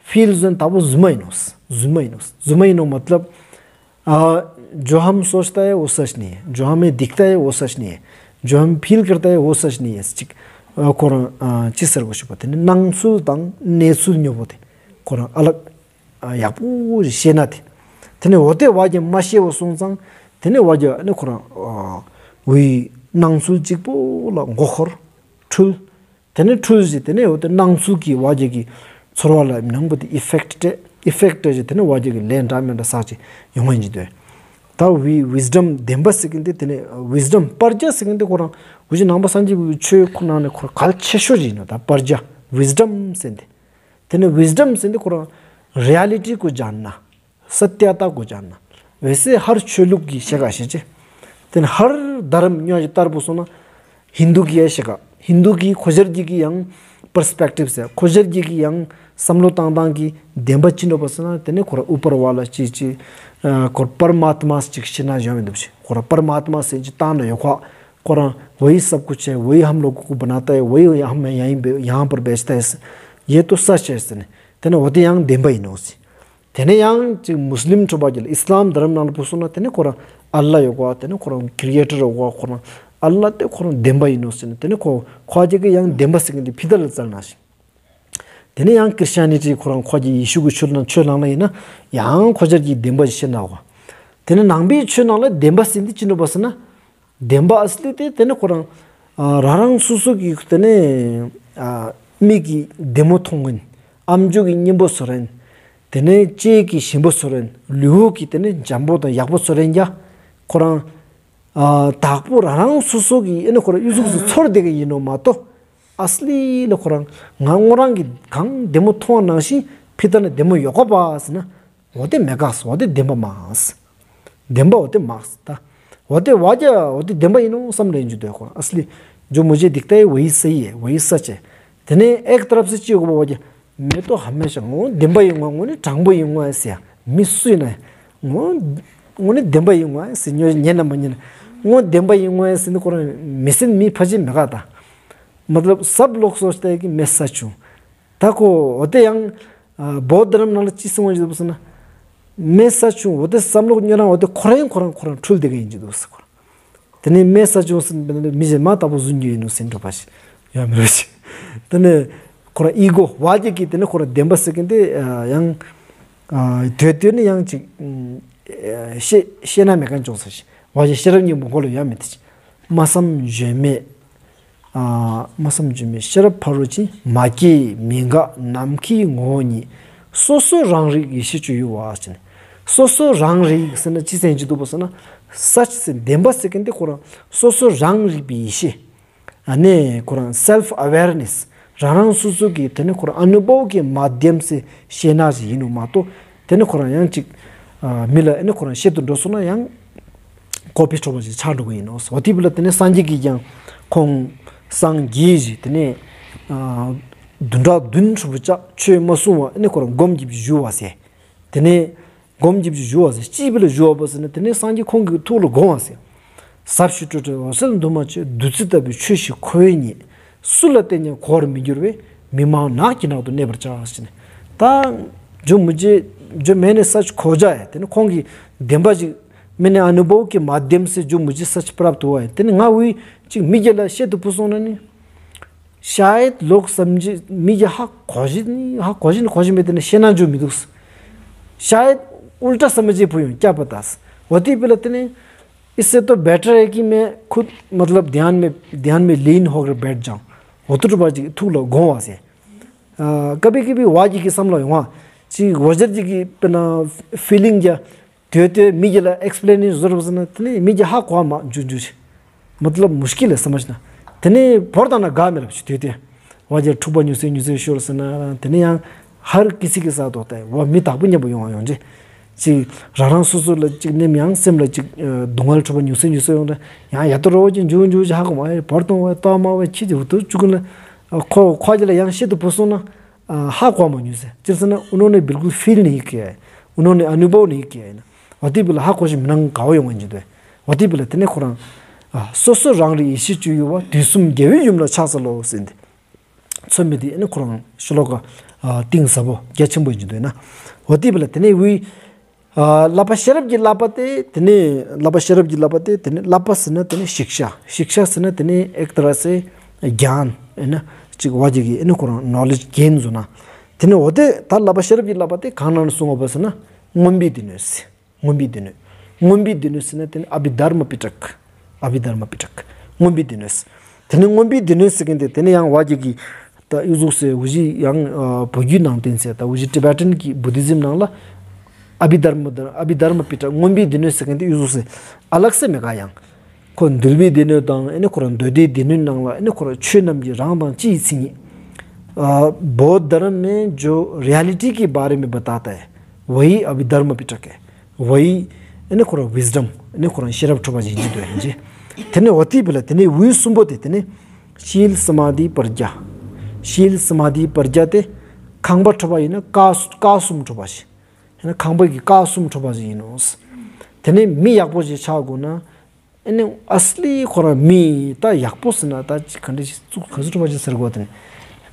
ཕིལ་ཟོན་དག་པོ་རྫུན་མ་ཡིན་ནོག། རྫུན་མ་ཡིན་ནོག། རྫུན་མ་ཡིན་ནོག་མ་ཏ་ལབ། ཨ་जो हम सोचता है वो सच नहीं है, जो हमें दिखता है वो सच नहीं है, जो हम फील करता है वो सच नहीं है། ཅིག་ཨ་ཁོ་རང་ཨ་ཅི་ཟེར་དགོས་ཤེས་པ་དེ་ནི་སྣང་ཚུལ་དང་གནས་ཚུལ་གཉིས་པོ་དེ་ཁོ་རང་ཨ་ལག་ཨ་ཡག་པོ་ཞིག་ཤེས་ན་དེ། དེ་ནི་འོ་དེ་བ་རྒྱ་མ་ཤེས་པ་སོང་ཙང་དེ་ནི་བ་རྒྱ་ནི་ཁོ་རང་ཨ་འོའི་སྣང་ཚུལ་གཅིག་པོ་ལ་མགོ་འཁོར། འཁྲུལ། དེ་ནེ་འཁྲུལ་ཞིག་དེ་ནེ་འོ་དེ་སྣང་ཚུལ་གྱི་བ་རྒྱ་གི་ཚོར་བ་ལ་ནང་པོ་དེ་ཨི་ཕེག་ཊི་ཨི་ཕེག་ཊི་ཞིག་དེ་ནེ་བ་རྒྱ་གི་ལན་འདྲ་མི་འདྲ་ས་ཅིག་ཡོང་བ་ཡིན་གྱི་འདུག། ད་བི་ཝིས་ཌམ་བདེན་པ་ཟེར་མཁན་དེ་དེ་ནེ་ཝིས་ཌམ་པྲ་ཛྙཱ་ཟེར་མཁན་དེ་ཁོ་རང་འུ་ཅག་ནང་པ་སངས་རྒྱས་པའི་ཆོས་ཁོ་ནང་ནེ་ཁོ་རང་གལ་ཆེ་ཤོས་ཅིག་ཡིན་ནོག། ད་པྲ་ཛྙཱ་ཝིས་ཌམ་ཟེར་མཁན་དེ་དེ་ནེ་ཝིས་ཌམ་ཟེར་མཁན་དེ་ཁོ་རང་རི་ཡ་ལི་ཊི་ཀོ་ཇཱན་ན། सत्यता को जानना। वैसे हर ཆོས་ལུགས་ཀྱི་ཤེས་ཀ་ཤེས་ཅེ། དེ་ནེ་ཧར་དྷརམ་ཉོ་ཞིག་ལྟར་བུ་སོང་ན་ཧིན་དུ་གི་ཡ་ཤེས་ཀ། ཧིན་དུ་གི་ཁོ་ཤར་གྱི་གི་ཡང་པར་སི་པེག་ཊིབ་ཟེར་ཁོ་ཤར་གྱི་གི་ཡང་བསམ་བློ་བཏང་སྟངས་ཀྱི་བདེན་པ་ཅི་ནོག་པ་ཟེར་ན་དེ་ནེ་ཁོ་ར་ཨུ་པར་ཝ་ལ་ཅི་ཅི་ཁོ་ར་པར་མཱཏ་མཱ་ཅིག་ཤེས་ན་ཡོང་མི་འདུག་ཅེ། ཁོ་ར་པར་མཱཏ་མཱ་ཟེར་ཅི་བཏང་ན་ཡོད་ཁོ། ཁོ་ར་वही सब कुछ है, वही हम लोगों को बनाता है, वही हम यहीं पे, यहाँ पर बेचता है, ये तो सच है ཟེར་ནེ། དེ་ནེ་འོ་དེ་ཡང་བདེན་པ་ཡིན་ནོག་ཟེར། དེ་ནེ་ཡང་ཅིག་མུས་ལིམ་གྲུབ་པ་ཅིག་ལ་ཨིས་ལམ་དྷརམ་ནང་ལ་བུ་སོང་ན་དེ་ནེ་ཁོ་རང་ཨལ་ལ་ཡོད་གོ། དེ་ནེ་ཁོ་རང་ཀྲི་ཨེ་ཊར་ཡོད་གོ། ཁོ་རང་ཨལ་ལ་དེ་ཁོ་རང་བདེན་པ་ཡིན་ནོག་ཟེར་ནེ་དེ་ནེ་ཁོ་ཁོ་ཅིག་གི་ཡང་བདེན་པ་ཟེར་མཁན་དེ་ཕི་ཏ་ལ་བཙལ་ན་ཞིག། དེ་ནེ་ཡང་ཀྲི་སི་ཊི་ཡ་ནི་ཊི་ཁོ་རང་ཁོ་ཅིག་ཡེ་ཤུ་གི་ཆོས་ནང་ཆོས་ནང་ལ་ཡིན་ན་ཡང་ཁོ་ཅིག་གི་བདེན་པ་ཞིག་བཤད་ན་གོ། དེ་ནེ་ནང་པའི་ཆོས་ནང་ལ་བདེན་པ་ཟེར་མཁན་དེ་ཅི་ནོག་པ་ཟེར་ན། བདེན་པ་ཨ་སི་ལི་དེ་དེ་ནེ་ཁོ་རང་ཨ་རང་རང་སོ་སོ་གི་དེ་ནེ་ཨ་མིག་གིས་བདེ་མོ་མཐོང་མཁན། ཨམ་ཅོག་གིས་སྙན་པོ་ཚོར་མཁན། དེ་ནེ་ལྕེ་གིས་ཞིམ་པོ་ཚོར་མཁན། ལུས་པོ་གིས་དེ་ནེ་འཇམ་པོ་དང་ཡག་པོ་ཚོར་མཁན་ཡ། ཁོ་རང་ཨ་དག་པོ་རང་རང་སོ་སོ་གི་ཨེ་ནི་ཁོ་རང་ཨི་ཟུག་སུ་ཚོར་བསྡད་མཁན་ཡིན་ནོག་མ་གཏོགས་ཨ་སི་ལི་ལ་ཁོ་རང་ང་ངོ་རང་གིས་གང་བདེ་མོ་མཐོང་བ་ནང་བཞིན་ཕི་ཏ་ནེ་བདེ་མོ་ཡོད་གོ་པ་ཟེར་ན། འོ་དེ་མེད་ཀག་ཟེར། འོ་དེ་བདེན་པ་མ་ཟེར། བདེན་པ་འོ་དེ་མ་ཟེར་ད། འོ་དེ་བ་རྒྱ་འོ་དེ་བདེན་པ་ཡིན་ནོག་བསམ་རེ་འཇུ་དོ་ཁོ། असली जो मुझे दिखता है वही सही है, वही सच है། དེ་ནེ་एक तरफ से ཅི་ཡོད་གོ་བ་རྒྱ། मैं तो हमेशा ངོ་བདེན་པ་ཡིན་ངོ་། ངོ་ནི་དྲང་པོ་ཡིན་ངོ་ཟེར་ཡ། མི་སུ་ཡིན་ན་ངོ་ངོ་ནི་བདེན་པ་ཡིན་ངོ་ཟེར། ཉོ་ཉན་ན་མ་ཉན་ན་ངོ་བདེན་པ་ཡིན་ངོ་ཟེར་ནི་ཁོ་རང་མི་སེམས་མི་ཕ་ཅི་མེད་ཀག་ད། मतलब सब लोग सोचते हैं कि मैं सच हूँ। ད་ཁོ་འོ་དེ་ཡང་ཨ་བོད་དྷ་རམ་ནང་ལ་ཅི་གསུང་བ་ཞིག་འདུག་ཟེར་ན། मैं सच हूँ འོ་དེ་བསམ་བློ་ཉོ་རང་འོ་དེ་ཁོ་རང་ཁོ་རང་ཁོ་རང་འཁྲུལ་བསྡད་མཁན་ཡིན་གྱི་འདུག་ཟེར་ཁོ་རང་། དེ་ནེ་मैं सच हूँ ཟེར་ན་མི་གཞན་མ་ལྟ་བུ་བཟུང་རྒྱུ་ཡིན་ནོག་ཟེར་འགྲོ་པ་ཞིག་ཡོད་མི་རུང་ཞིག། དེ་ནེ་ཁོ་རང་ཨི་གོ་བ་རྒྱ་གི་དེ་ནེ་ཁོ་རང་བདེན་པ་ཟེར་མཁན་དེ་ཨ་ཡང་ཨ་དོད་དོད་ནི་ཡང་ཅིག་ཨ་ཤེས་ཤེས་ན་མེད་མཁན་ཅུང་ཟད་ཞིག་བ་རྒྱ་ཤེས་རབ་སྙིང་པོ་མགོ་ལ་ཡོད་མི་དེ་ཅིག་མ་བསམ་བརྗོད་མེད། ཨ་མ་བསམ་བརྗོད་མེད་ཤེས་རབ་ཕ་རོལ་ཕྱིན། མ་སྐྱེས་མི་འགག་ནམ་མཁའི་ངོ་བོ་ཉིད། སོ་སོ་རང་རིག་ཡེ་ཤེས་སྤྱོད་ཡུལ་བ་ཟེར་ནེ། སོ་སོ་རང་རིག་ཟེར་ན་ཅི་ཟེར་གྱི་འདུག་པ་ཟེར་ན། सच ཟེར་བདེན་པ་ཟེར་མཁན་དེ་ཁོ་རང་སོ་སོ་རང་རིག་པའི་ཡེ་ཤེས། ཨ་ནི་ཁོ་རང་self awareness རང་རང་སོ་སོ་གི་དེ་ནེ་ཁོ་རང་अनुभव के माध्यम से ཤེས་ན་ཞིག་ཡིན་ནོག་མ་གཏོགས་ དེ་ནས་ཁོ་རང་ཡང་ཅིག་ཨ་མི་ལ་ཨེ་ནས་ཁོ་རང་བཤད་དུ་འགྲོ་སོང་ན་ཡང་གོ་འཕང་ཐོབ་པ་ཅིག་ཆགས་འགྲོ་གི་ཡིན་ནོ། འོ་དེ་བོ་ལ་དེ་ནས་སངས་རྒྱས་ཀྱིས་ཀྱང་ཁོང་སངས་རྒྱས་ཞིག་དེ་ནས་ཨ་བདུན་ཕྲག་བདུན་ཧྲིལ་པོ་ཅིག་ཆོས་མ་གསུང་བར་ཨེ་ནས་ཁོ་རང་སྒོམ་རྒྱབ་ཅིག་བཞུགས་པ་ཟེར། དེ་ནས་སྒོམ་རྒྱབ་ཅིག་བཞུགས་པ་ཟེར། ཅི་བོ་ལ་བཞུགས་པ་ཟེར་ན་དེ་ནས་སངས་རྒྱས་ཁོང་གི་ཐུགས་ལ་དགོངས་པ་ཟེར། ཟབ་ཞི་སྤྲོས་བྲལ་འོད་གསལ་འདུས་མ་བྱས། བདུད་རྩི་ལྟ་བུའི་ཆོས་ཤིག་ཁོ་བོས་རྙེད། སུ་ལ་བསྟན་ཀྱང་གོ་བར་མི་འགྱུར་བས། མི་སྨྲ་ནགས་ཀྱི་ནང་དུ་གནས་པར་བྱ་ཟེར་ནས། ད་ཇོ་མུ་ཇེ་ཇོ་མེ་ནེ་སཅ་གོ་ཇ་ཡ་དེ་ནས་ཁོང་གི་བདེན་པ་ཅིག་མེ་ནེ་ཨ་ནུ་བྷོ་གི་མ་དེམ་སེ་ཇོ་མུ་ཇེ་སཅ་པྲབ་ཏུ་བ་ཡ་དེ་ནས་ང་བོས་ཅིག་མི་སྒེར་ལ་བཤད་དུ་བུད་སོང་ན་ནི། ཤ་ཡད་ལོག་སམ་ཇི་མི་གི་ཧ་གོ་ཞིག་ནི་ཧ་གོ་ཞིག་ནི་གོ་ཞིག་མེད་དེ་ནས་ཤེས་ན་འཇུ་མི་འདུག། ཤ་ཡད་ཨུལ་ཊ་སམ་ཇི་བུ་ཡོང་ཀྱ་པ་དཱས། འོ་དེ་བོ་ལ་དེ་ནས་इससे तो बेटर है कि मैं खुद मतलब ध्यान में ध्यान में लीन होकर बैठ जाऊं। འོ་དེ་འདྲ་བ་ཅིག་ཐུགས་ལ་དགོངས་པ་ཟེར། ཨ་ཀ་བི་ཀ་བི་བ་ཅིག་གི་བསམ་བློ་ཡོང་བ་ཅིག་བ་ཇར་ཅིག་གི་དཔེར་ན་ཕི་ལིང་གི་དེ་དེ་མི་གི་ལ་ཨེགསི་པི་ལེན་ནི་བཟོ་རུ་བཟོ་ན་དེ་ནས་མི་གི་ཧ་གོ་མ་འཇུ་འཇུ་ཞིག་མ་ཏི་ལབ་མུཤ་ཀིལ་ལ་སམ་ཇི་ན། དེ་ནས་བོར་དང་ན་དགའ་མེད་ལབ་ཞིག་དེ་དེ་བ་ཇར་འཁྲུག་པ་ཉུང་སེ་ཉུང་སེ་ཤོར་ཟེར་ན་དེ་ནས་ཡང་ཧར་ཀི་སི་ཀི་ས་དོ་ཏེ་བ་མི་དག་པོ་མཉམ་པོ་ཡོང་བ་ཡོང་ཅི། ཅིག་རང་རང་སོ་སོ་ལ་ཅིག་ནེམ་ཡང་སེམས་ལ་ཅིག་ཨ་སྡུག་བསྔལ་འཁྲུག་པ་ཉུང་སེ་ཉུང་སེ་ཡོང་ཏེ་ཡང་ཡ་ཏོ་རོ་ཅིག་འཇུ་འཇུ་ཅིག་ཧ་གོ་མ་བོར་དང་བ་ཏོ་མ་བ་ཁྱི་ཅིག་འུ་ཐུ་ཅུ་ཀུན་ལ་ཁོ་ཁོ་ཅིག་ལ་ཡང་ཤེད་དུ་བུད་སོང་ན་ཨ་ཧ་གོ་མ་ཉུང་སེ་ཅིར་ཟེར་ན་ཨུ་ནོ་ནེ་བིལ་ཀུལ་ཕིལ་ནི་ཧི་ཀི་ཡ་ཨུ་ནོ་ནེ་ཨ་ནུ་བྷོ་ནི་ཧི་ཀི་ཡ་ཡིན་ན་འོ་དེ་བོ་ལ་ཧ་གོ་ཞིག་མི་ནང་ག་བ་ཡོང་ངན་ཅི་དོ། འོ་དེ་བོ་ལ་དེ་ནས་ཁོ་རང་ཨ་སོ་སོ་རང་རིག་ཡེ་ཤེས་སྤྱོད་ཡུལ་བ་དུས་གསུམ་རྒྱལ་བའི་ཡུམ་ལ་ཕྱག་འཚལ་ལོ་ཟེར་ཏེ། ཚོད་མེད་དེ་ཨ་ནི་ཁོ་རང་ཤོ་ལོ་ཀ་ཨ་གཏིང་ཟབ་པོ་རྒྱ་ཆེན་པོ་ཡིན་ཅི་དོ་ཡིན་ན། འོ་དེ་བོ་ལ་དེ་ནས་ཝི་ཨ་བསླབ་པ་ཤེས་རབ་ཀྱི་བསླབ་པ་དེ་དེ་ནས་བསླབ་པ་ཤེས་རབ་ཀྱི་བསླབ་པ་དེ་དེ་ནས་བསླབ་པ་ཟེར་ན་དེ་ནས་ཤིག་ཤ་ཤིག་ཤ་ཟེར་ན་དེ་ནས་ཨེག་ཏ་ར་སེ་གྱཱན་ཨེ་ན་ཅིག་བ་ཅིག་གི་ཨེ་ནི་ཁོ་རང་ནོ་ལེཇ་གེན་བཟོ་ན། དེ་ནས་འོ་དེ་ད་བསླབ་པ་ཤེས་རབ་ཀྱི་བསླབ་པ་དེ་གང་ནང་གསུངས་པ་ཟེར་ན་མངོན་པའི་སྡེ་སྣོད་ཟེར། མངོན་པའི་སྡེ་སྣོད། མངོན་པའི་སྡེ་སྣོད་ཟེར་ན་དེ་ནི་ཨ་བྷི་དྷརྨ་པི་ཊཀ། ཨ་བྷི་དྷརྨ་པི་ཊཀ། མངོན་པའི་སྡེ་སྣོད། དེ་ནི་མངོན་པའི་སྡེ་སྣོད་ཟེར་མཁན་དེ་དེ་ནི་ཡང་བ་ཅིག་གི་ད་ཡུ་ཟུག་སེ་ཝུ་ཇི་ཡང་ཨ་བོད་བརྒྱུད་ནང་བསྟན་ཟེར་ད་ཝུ་ཇི་ཊི་བེ་ཊན་གྱི་བུ་དྷི་ཛིམ་ནང་ལ་ཨ་བྷི་དྷརྨ་ཨ་བྷི་དྷརྨ་པི་ཊཀ་མངོན་པའི་སྡེ་སྣོད་ཟེར་མཁན་དེ་ཡུ་ཟུག་སེ་ཨ་ལགས་སེ་མེད་ག་ཡང་། ཁོ་འདུལ་བའི་སྡེ་སྣོད་དང་ཨེ་ནི་ཁོ་རང་མདོ་སྡེའི་སྡེ་སྣོད་ནང་ལ་ཨེ་ནི་ཁོ་རང་ཆོས་རྣམས་ཀྱི་རང་དང་སྤྱིའི་མཚན་ཉིད། ཨ་བོད་དྷརྨ་མེ་ཇོ་རི་ཡ་ལི་ཊི་ཀེ་བྷ་རེ་མེ་བཏའ་ཏ་ཧེ། ཝའི་ཨ་བྷི་དྷརྨ་པི་ཊཀ་ཧེ། ཝའི་ཨེ་ནི་ཁོ་རང་ཝིས་ཌམ་ཨེ་ནི་ཁོ་རང་ཤེས་རབ་འཕྲོད་པ་ཅིག་ཡིན་ཅི་དོ་ཡིན་ཅི། དེ་ནི་འོ་དེ་བོ་ལ་དེ་ནི་ཝུའི་གསུམ་པོ་དེ་དེ་ནི་ཤིལ་སྨ་དྷི་པྲ་ཛྙཱ། ཤིལ་སྨ་དྷི་པྲ་ཛྙཱ་དེ་ཁང་པ་འཕྲོད་པ་ཡིན་ན་ཀ་ཀ་གསུམ་འཕྲོད་པ་ཞིག་ཡིན་ན་ཁང་པ་གི་ཀ་གསུམ་འཕྲོད་པ་ཞིག་ཡིན་ནོ། དེ་ནི་མི་ཡག་པོ་ཞིག་ཆགས་དགོས་ན། ཨེ་ནི་ཨསི་ལི་ཁོ་རང་མི་ད་ཡག་པོ་ཟེར་ན་ད་ཅི་ག་འདྲ་ཞིག་ཙུག་ག་ཟུག་འཕྲོད་པ་ཅིག་ཟེར་དགོས་དེ་ནི་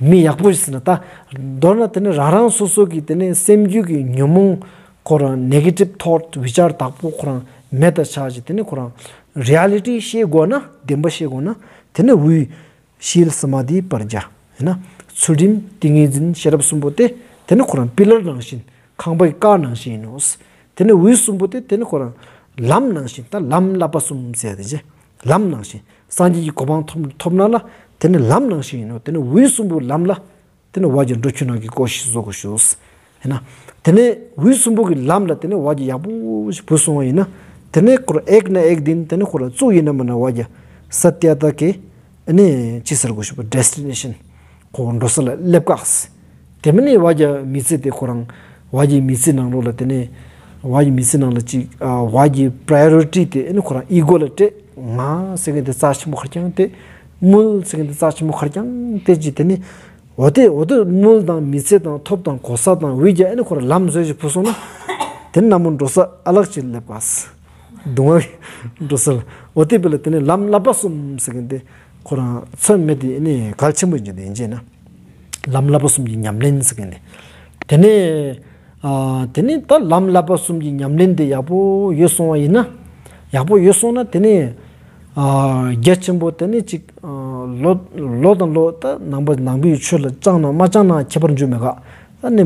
མི་ཡག་པོ་ཞིག་ཟེར་ན་ད་མདོར་ན་དེ་ནི་རང་རང་སོ་སོ་གི་དེ་ནི་སེམས་རྒྱུད་ཀྱི་ཉོན་མོངས་ཁོ་རང་ནེ་གེ་ཊིབ་ཐོཊ་བི་ཅར་དག་པོ་ཁོ་རང་མེད་པ་ཆགས་ཅིག་དེ་ནི་ཁོ་རང་རི་ཡ་ལི་ཊི་ཤེས་དགོས་ན་བདེན་པ་ཤེས་དགོས་ན་དེ་ནི་ཝུའི་ཤིལ་སྨ་དྷི་པྲ་ཛྙཱ་ཡིན་ན་ཚུལ་ཁྲིམས་ཏིང་ངེ་འཛིན་ཤེས་རབ་གསུམ་པོ་དེ་དེ་ནི་ཁོ་རང་པི་ལར་ནང་བཞིན། ཁང་པའི་ཀ་ནང་བཞིན་ཡིན་ནོ། དེ་ནི་འོད་གསུམ་པོ་དེ་དེ་ནི་ཁོ་རང་ལམ་ནང་བཞིན་ད་ལམ་བསླབ་པ་གསུམ་ཟེར་དེ་ཅི་ལམ་ནང་བཞིན་སངས་རྒྱས་ཀྱི་གོ་འཕང་ཐོབ་ཐོབ་ན་ལ་དེ་ནི་ལམ་ནང་བཞིན་ཡིན་ནོ། དེ་ནི་འོད་གསུམ་པོ་ལམ་ལ་དེ་ནི་བ་ཅིག་འགྲོ་ཁྱོད་རང་གི་གོ་ཤེས་བཟོ་དགོས་ཤོས་ཡིན་ན། དེ་ནི་འོད་གསུམ་པོ་གི་ལམ་ལ་དེ་ནི་བ་ཅིག་ཡག་པོ་ཞིག་བུད་སོང་བ་ཡིན་ན་དེ་ནི་ཁོ་རང་ཨེག་ན་ཨེག་དིན་དེ་ནི་ཁོ་རང་ཙུག་ཡིན་ན་མ་ན་བ་ཅིག་སཏྱ་ཏ་ཀེ་ཨ་ནི་ཅི་ཟེར་དགོས་ཤེས་པ་ཌེ་སི་ཊི་ནེ་ཤན་ཁོ་འགྲོ་ས་ལ་སླེབས་ཀག་སི། དེ་མིན་ནི་བ་ཅིག་མི་ཚེ་དེ་ཁོ་རང་བ་ཅིག་མི་ཚེ་ནང་ལོགས་ལ་དེ་ནི་བ་ཅིག་མི་ཚེ་ནང་ལ་ཅིག་ཨ་བ་ཅིག་པ་རའི་ཡོ་རི་ཊི་དེ་ཨ་ནི་ཁོ་རང་ཨི་གོ་ལ་སྤྲད་ང་ཟེར་མཁན་དེ་རྩ་ཆེན་པོ་ཁར་རྐྱང་སྟེ་དངུལ་ཟེར་མཁན་དེ་རྩ་ཆེན་པོ་ཁར་རྐྱང་སྟེ་ཅིག་དེ་ནི་འོ་དེ་འོ་དེ་དངུལ་དང་མི་ཚེ་དང་ཐོབ་དང་གོ་ས་དང་འོ་ཡ་ཨ་ནི་ཁོ་རང་ལམ་བཟོས་ཤིག་བུད་སོང་ན་དེ་ནི་ནམ་འགྲོ་ས་ཨ་ལགས་ཅིག་སླེབས་ཀག་སི། སྡུག་བསྔལ་འགྲོ་ས་ལ་འོ་དེ་བོ་ལ་དེ་ནི་ལམ་བསླབ་པ་གསུམ་ཟེར་མཁན་དེ། ཁོ་རང་ཚོད་མེད་དེ་ཨ་ནི་གལ་ཆེན་པོ་ཡིན་ཅི་ཡིན་ཅི་ན། ལམ་བསླབ་པ་གསུམ་གྱི་ཉམས་ལེན་ཟེར་མཁན་དེ། དེ་ནས་ཨ་དེ་ནི་ད་ལམ་བསླབ་པ་གསུམ་གྱི་ཉམས་ལེན་དེ་ཡག་པོ་ཡོད་སོང་བ་ཡིན་ན། ཡག་པོ་ཡོད་སོང་ན་དེ་ནི་ཨ་རྒྱ་ཆེན་པོ་དེ་ནི་ཅིག་ཨ་ལོ་ལོ་དང་ལོ་ད་ནང་པ་ནང་པའི་ཆོས་ལ་སྦྱངས་ན་མ་སྦྱངས་ན་ཁྱད་པར་འཇུག་མེད་ག་ད་ནི་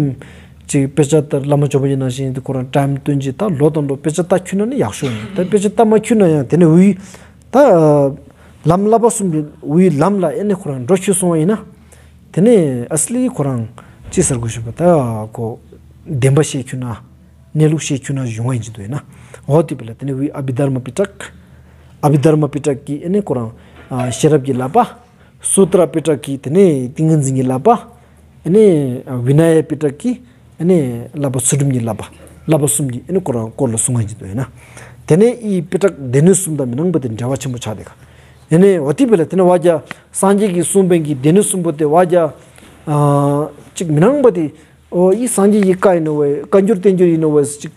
ཅིག་དཔེ་ཆ་ལྟ་བླ་མ་ཇོ་བོ་རྗེ་ནང་བཞིན་དེ་ཁོ་རང་ཊའིམ་སྟོན་ཅིག་ད་ལོ་དང་ལོ་དཔེ་ཆ་ལྟ་ཁྱོད་ན་ནི་ཡག་ཤོས་ཡིན། ད་དཔེ་ཆ་ལྟ་མ་ཁྱོད་ན་ཡང་དེ་ནི་འོ་ཡ་ད། ལམ་བསླབ་པ་གསུམ་གྱི་འོ་ཡ་ལམ་ལ་ཨེ་ནི་ཁོ་རང་འགྲོ་ཁྱོད་སོང་བ་ཡིན་ན། དེ་ནས་ཨསི་ལི་ཁོ་རང་ཅི་ཟེར་དགོས་ཤེས་པ་ད་ཁོ་བདེན་པ་བཤད་ཁྱོད་ན་གནས་ལུགས་བཤད་ཁྱོད་ན་ཡོང་བ་ཡིན་ཅི་འདུག་ཡིན་ན། འོ་དེ་བོ་ལ་དེ་ནས་འོ་ཡ་ཨ་བྷི་དྷརྨ་པི་ཊཀ། ཨ་བྷི་དྷརྨ་པི་ཊཀ་གི་ཨེ་ནི་ཁོ་རང་ཤེས་རབ་ཀྱི་བསླབ་པ། སུ་ཏྲ་པི་ཊཀ་གི་དེ་ནས་ཏིང་ངེ་འཛིན་གྱི་བསླབ་པ། ཨེ་ནི་བི་ན་ཡ་པི་ཊཀ་གི་ ཨ་ནི་བསླབ་པ་ཚུལ་ཁྲིམས་ཀྱི་བསླབ་པ། བསླབ་པ་གསུམ་གྱི་ཨ་ནི་སྐོར་ལ་སྐོར་ལ་གསུང་ངེས་ཀྱི་འདུག་ཡིན་ན། དེ་ནས་ཨི་སྤུས་དག་སྡེ་སྣོད་གསུམ་དང་མི་སྣང་བ་དེ་འབྲེལ་བ་ཆེན་པོ་ཆགས་དེ་ག། ཨ་ནི་འོ་དེ་བས་ལ་དེ་ནས་བ་རྒྱ་སངས་རྒྱས་ཀྱིས་གསུངས་པའི་གི་སྡེ་སྣོད་གསུམ་པོ་དེ་བ་རྒྱ་ཨ་ཅིག་མི་སྣང་བ་དེ། འོ་ཨི་སངས་རྒྱས་ཀྱི་བཀའ་ཡིན་ནོ་བས། བཀའ་འགྱུར་བསྟན་འགྱུར་ཡིན་ནོ་བས། ཅིག་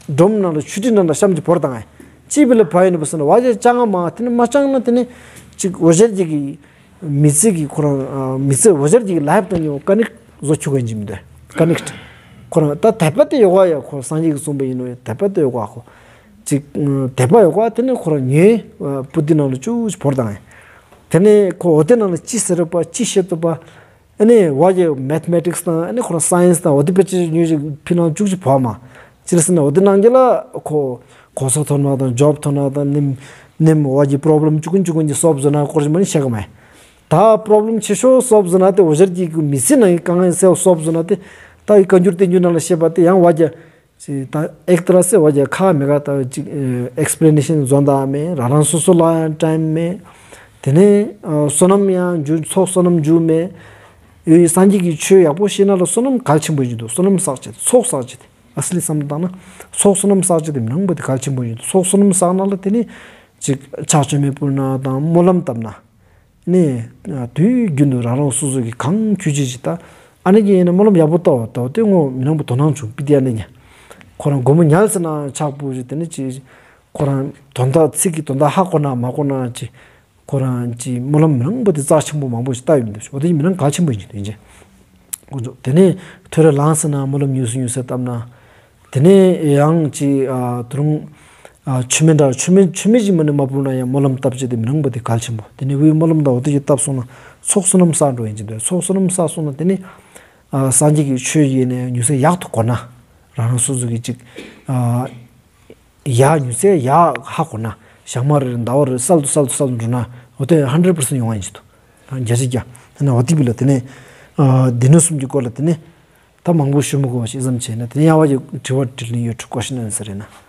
སྒྲོམ་ནང་ལ་ཆུ་ཊི་ནང་ལ་བཤམས་ཀྱི་བོར་བཏང་ངས། ཅི་བས་ལ་བ་ཡིན་ནོ་བས་ཟེར་ན་བ་རྒྱ་ཅང་མ་དེ་ནས་མ་ཅང་ན་དེ་ནས་ཅིག་འོ་ཞར་གྱི་གི་མི་ཚེ་གི་ཁོ་རང་ཨ་མི་ཚེ་འོ་ཞར་གྱི་ལའིཕ་དང་ཉོ་ཀ་ནེག་བཟོ་ཆོག་གི་ཡིན་གྱི་མི་འདུག་ཀ་ནེག་ཁོ་རང་ད་དད་པ་དེ་ཡོད་ག་ཡ། ཁོ་སངས་རྒྱས་ཀྱིས་གསུངས་པ་ཡིན་ནོ་ཡ་དད་པ་དེ་ཡོད་ག་ཁོ། ཅིག་དད་པ་ཡོད་ག་དེ་ནས་ཁོ་རང་ཉོས་པུ་ཏི་ནང་ལ་ཅུ་བོར་བཏང་ངས། དེ་ནས་ཁོ་འོ་དེ་ནང་ལ་ཅི་ཟེར་བ་ཅི་བཤད་དོ་བ། ཨ་ནི་བ་རྒྱ་མེཐ་མེ་ཊིག་སི་དང་ཨ་ནི་ཁོ་རང་སའེན་སི་དང་འོ་དེ་དཔེ་ཆ་ཉོས་ཤིག་ཕི་ནང་བཅུག་ཅིག་བོར་མ། ཅི་ཟེར་ན་འོ་དེ་ནང་གི་ལ་ཁོ་གོ་ས་ཐོན་ན་དང་ཇོབ་ཐོན་ན་དང་ནེམ་ནེམ་བ་རྒྱ་པོ་རོབ་ལེམ་ཅུ་གུན་ཅུ་གུན་གྱི་སོལབ་བཟོ་ན་སྐོར་ཞིག་མ་ནི་བཤད་ག་མ། ད་པོ་རོབ་ལེམ་ཆེ་ཤོས་སོལབ་བཟོ་ན་དེ་འོ་ཞར་གྱི་མི་ཚེ་ནང་གི་དཀའ་ངལ་སེལ་སོལབ་བཟོ་ན་དེ་ད་ཨི་བཀའ་འགྱུར་བསྟན་འགྱུར་ནང་ལ་བཤད་པ་དེ་ཡང་བ་རྒྱ་ཅི་ད་ཨེག་ཏ་ར་སེ་བ་རྒྱ་ཁ་མེད་ག། ད་ཅིག་ཨེག་སི་པི་ལེ་ནེ་ཤན་བཟོ་ད་མེད། རང་རང་སོ་སོ་ལ་ཡང་ཊའིམ་མེད། དེ་ནས་ཨ་བསོད་ནམས་ཡང་འཇུ་ཚོགས་བསོད་ནམས་འཇུ་མེད། ཡོད་སངས་རྒྱས་ཀྱི་ཆོས་ཡག་པོ་ཤེས་ན་ལ་བསོད་ནམས་གལ་ཆེན་པོ་ཡིན་འདུག་བསོད་ནམས་བསགས་ཅེས་ཚོགས་བསགས་ཅེས་དེ་ཨ་སི་ལི་བསམ་བློ་བཏང་ན་ཚོགས་བསོད་ནམས་བསགས་ཅེས་དེ་མི་སྣང་བ་དེ་གལ་ཆེན་པོ་ཡིན་འདུག་ཚོགས་བསོད་ནམས་བསགས་ན་ལ་དེ་ནས་ཅིག་ཕྱག་མཆོད་མེ་ཕུལ་ན་དང་སྨོན་ལམ་བཏབ་ན། ནས་དུས་རྒྱུན་དུ་རང་རང་སོ་སོ་གི་གང་ཁྱུ་ཅི་ཅི་ད་ཨ་ནི་གི་ཡིན་ན་སྨོན་ལམ་ཡག་པོ་བཏབ་བཏབ་དེ་ངོ་མི་སྣང་བ་དོ་སྣང་བྱུང་པི་དེ་ཨ་ནི་ཉ། ཁོ་རང་སྒོར་མོ་ཉལ་ཟེར་ན་ཕྱག་ཕུལ་ཅི་དེ་ནི་ཅི་ཁོ་རང་དོན་དག་ཚིག་གི་དོན་དག་ཧ་གོ་ན་མ་གོ་ན་ཅི་ཁོ་རང་ཅི་སྨོན་ལམ་མི་སྣང་བ་དེ་རྩ་ཆེན་པོ་མང་པོ་ཞིག་བཏབ་ཡོད་མི་འདུག་འོ་དེ་མི་སྣང་གལ་ཆེན་པོ་ཡིན་ཅི་དེ་ཡིན་ཅི། དེ་ནས་ཐོ་རེ་ལངས་ཟེར་ན་སྨོན་ལམ་ཉུང་སུ་ཉུང་སུ་བཏབ་ན། དེ་ནས་ཡང་ཅིག་ཨ་དུ་རུང་ཨ་མཆོད་མེ་འདྲ་མཆོད་མེ་མཆོད་མེ་ཅིག་མ་ནི་མ་ཕུལ་ན་ཡང་སྨོན་ལམ་བཏབ་ཅེས་དེ་མི་སྣང་བ་དེ་གལ་ཆེན་པོ། དེ་ནས་འི་སྨོན་ལམ་དང་འོ་དེ་ཅིག་བཏབ་སོང་ན་ཚོགས་བསོད་ནམས་བསགས་འགྲོ་ཡིན་ཅི་འདུག་ཚོགས་བསོད་ནམས་བསགས་སོང་ན་དེ་ནས་ཨ་སངས་རྒྱས་ཀྱི་ཆོས་ཡིན་ནས་ཉུང་ཚེ་ཡག་ཏུ་གོ་ན་རང་རང་སོ་སོ་གི་ཅིག་ཨ་ཡག་ཉུང་ཚེ་ཡག་ཧ་གོ་ན་ཞག་མ་རེ་རེ་ཟླ་བ་རེ་གསལ་དུ་གསལ་དུ་གསལ་དུ་འགྲོ་ན་འོ་དེ་ཧན་ཌེཌ་པར་སེན་ཊི་ཡོང་བ་ཡིན་ཅི་འདུག་བརྒྱ་ཆ་བརྒྱ། ཨ་ནི་འོ་དེ་བི་ལ་དེ་ནས་ཨ་སྡེ་སྣོད་གསུམ་གྱི་སྐོར་ལ་དེ་ནས། ད་མང་པོ་ཞུ་མི་དགོས་པ་ཞིག་ཙམ་བྱས་ན་དེ་ནས་ཡང་བ་ཡི་དྲི་བ་དྲིས་ལན་ཡོད་འགྲོ། ཀོ་ཤིན་ཨན་སར་ཡིན་ན།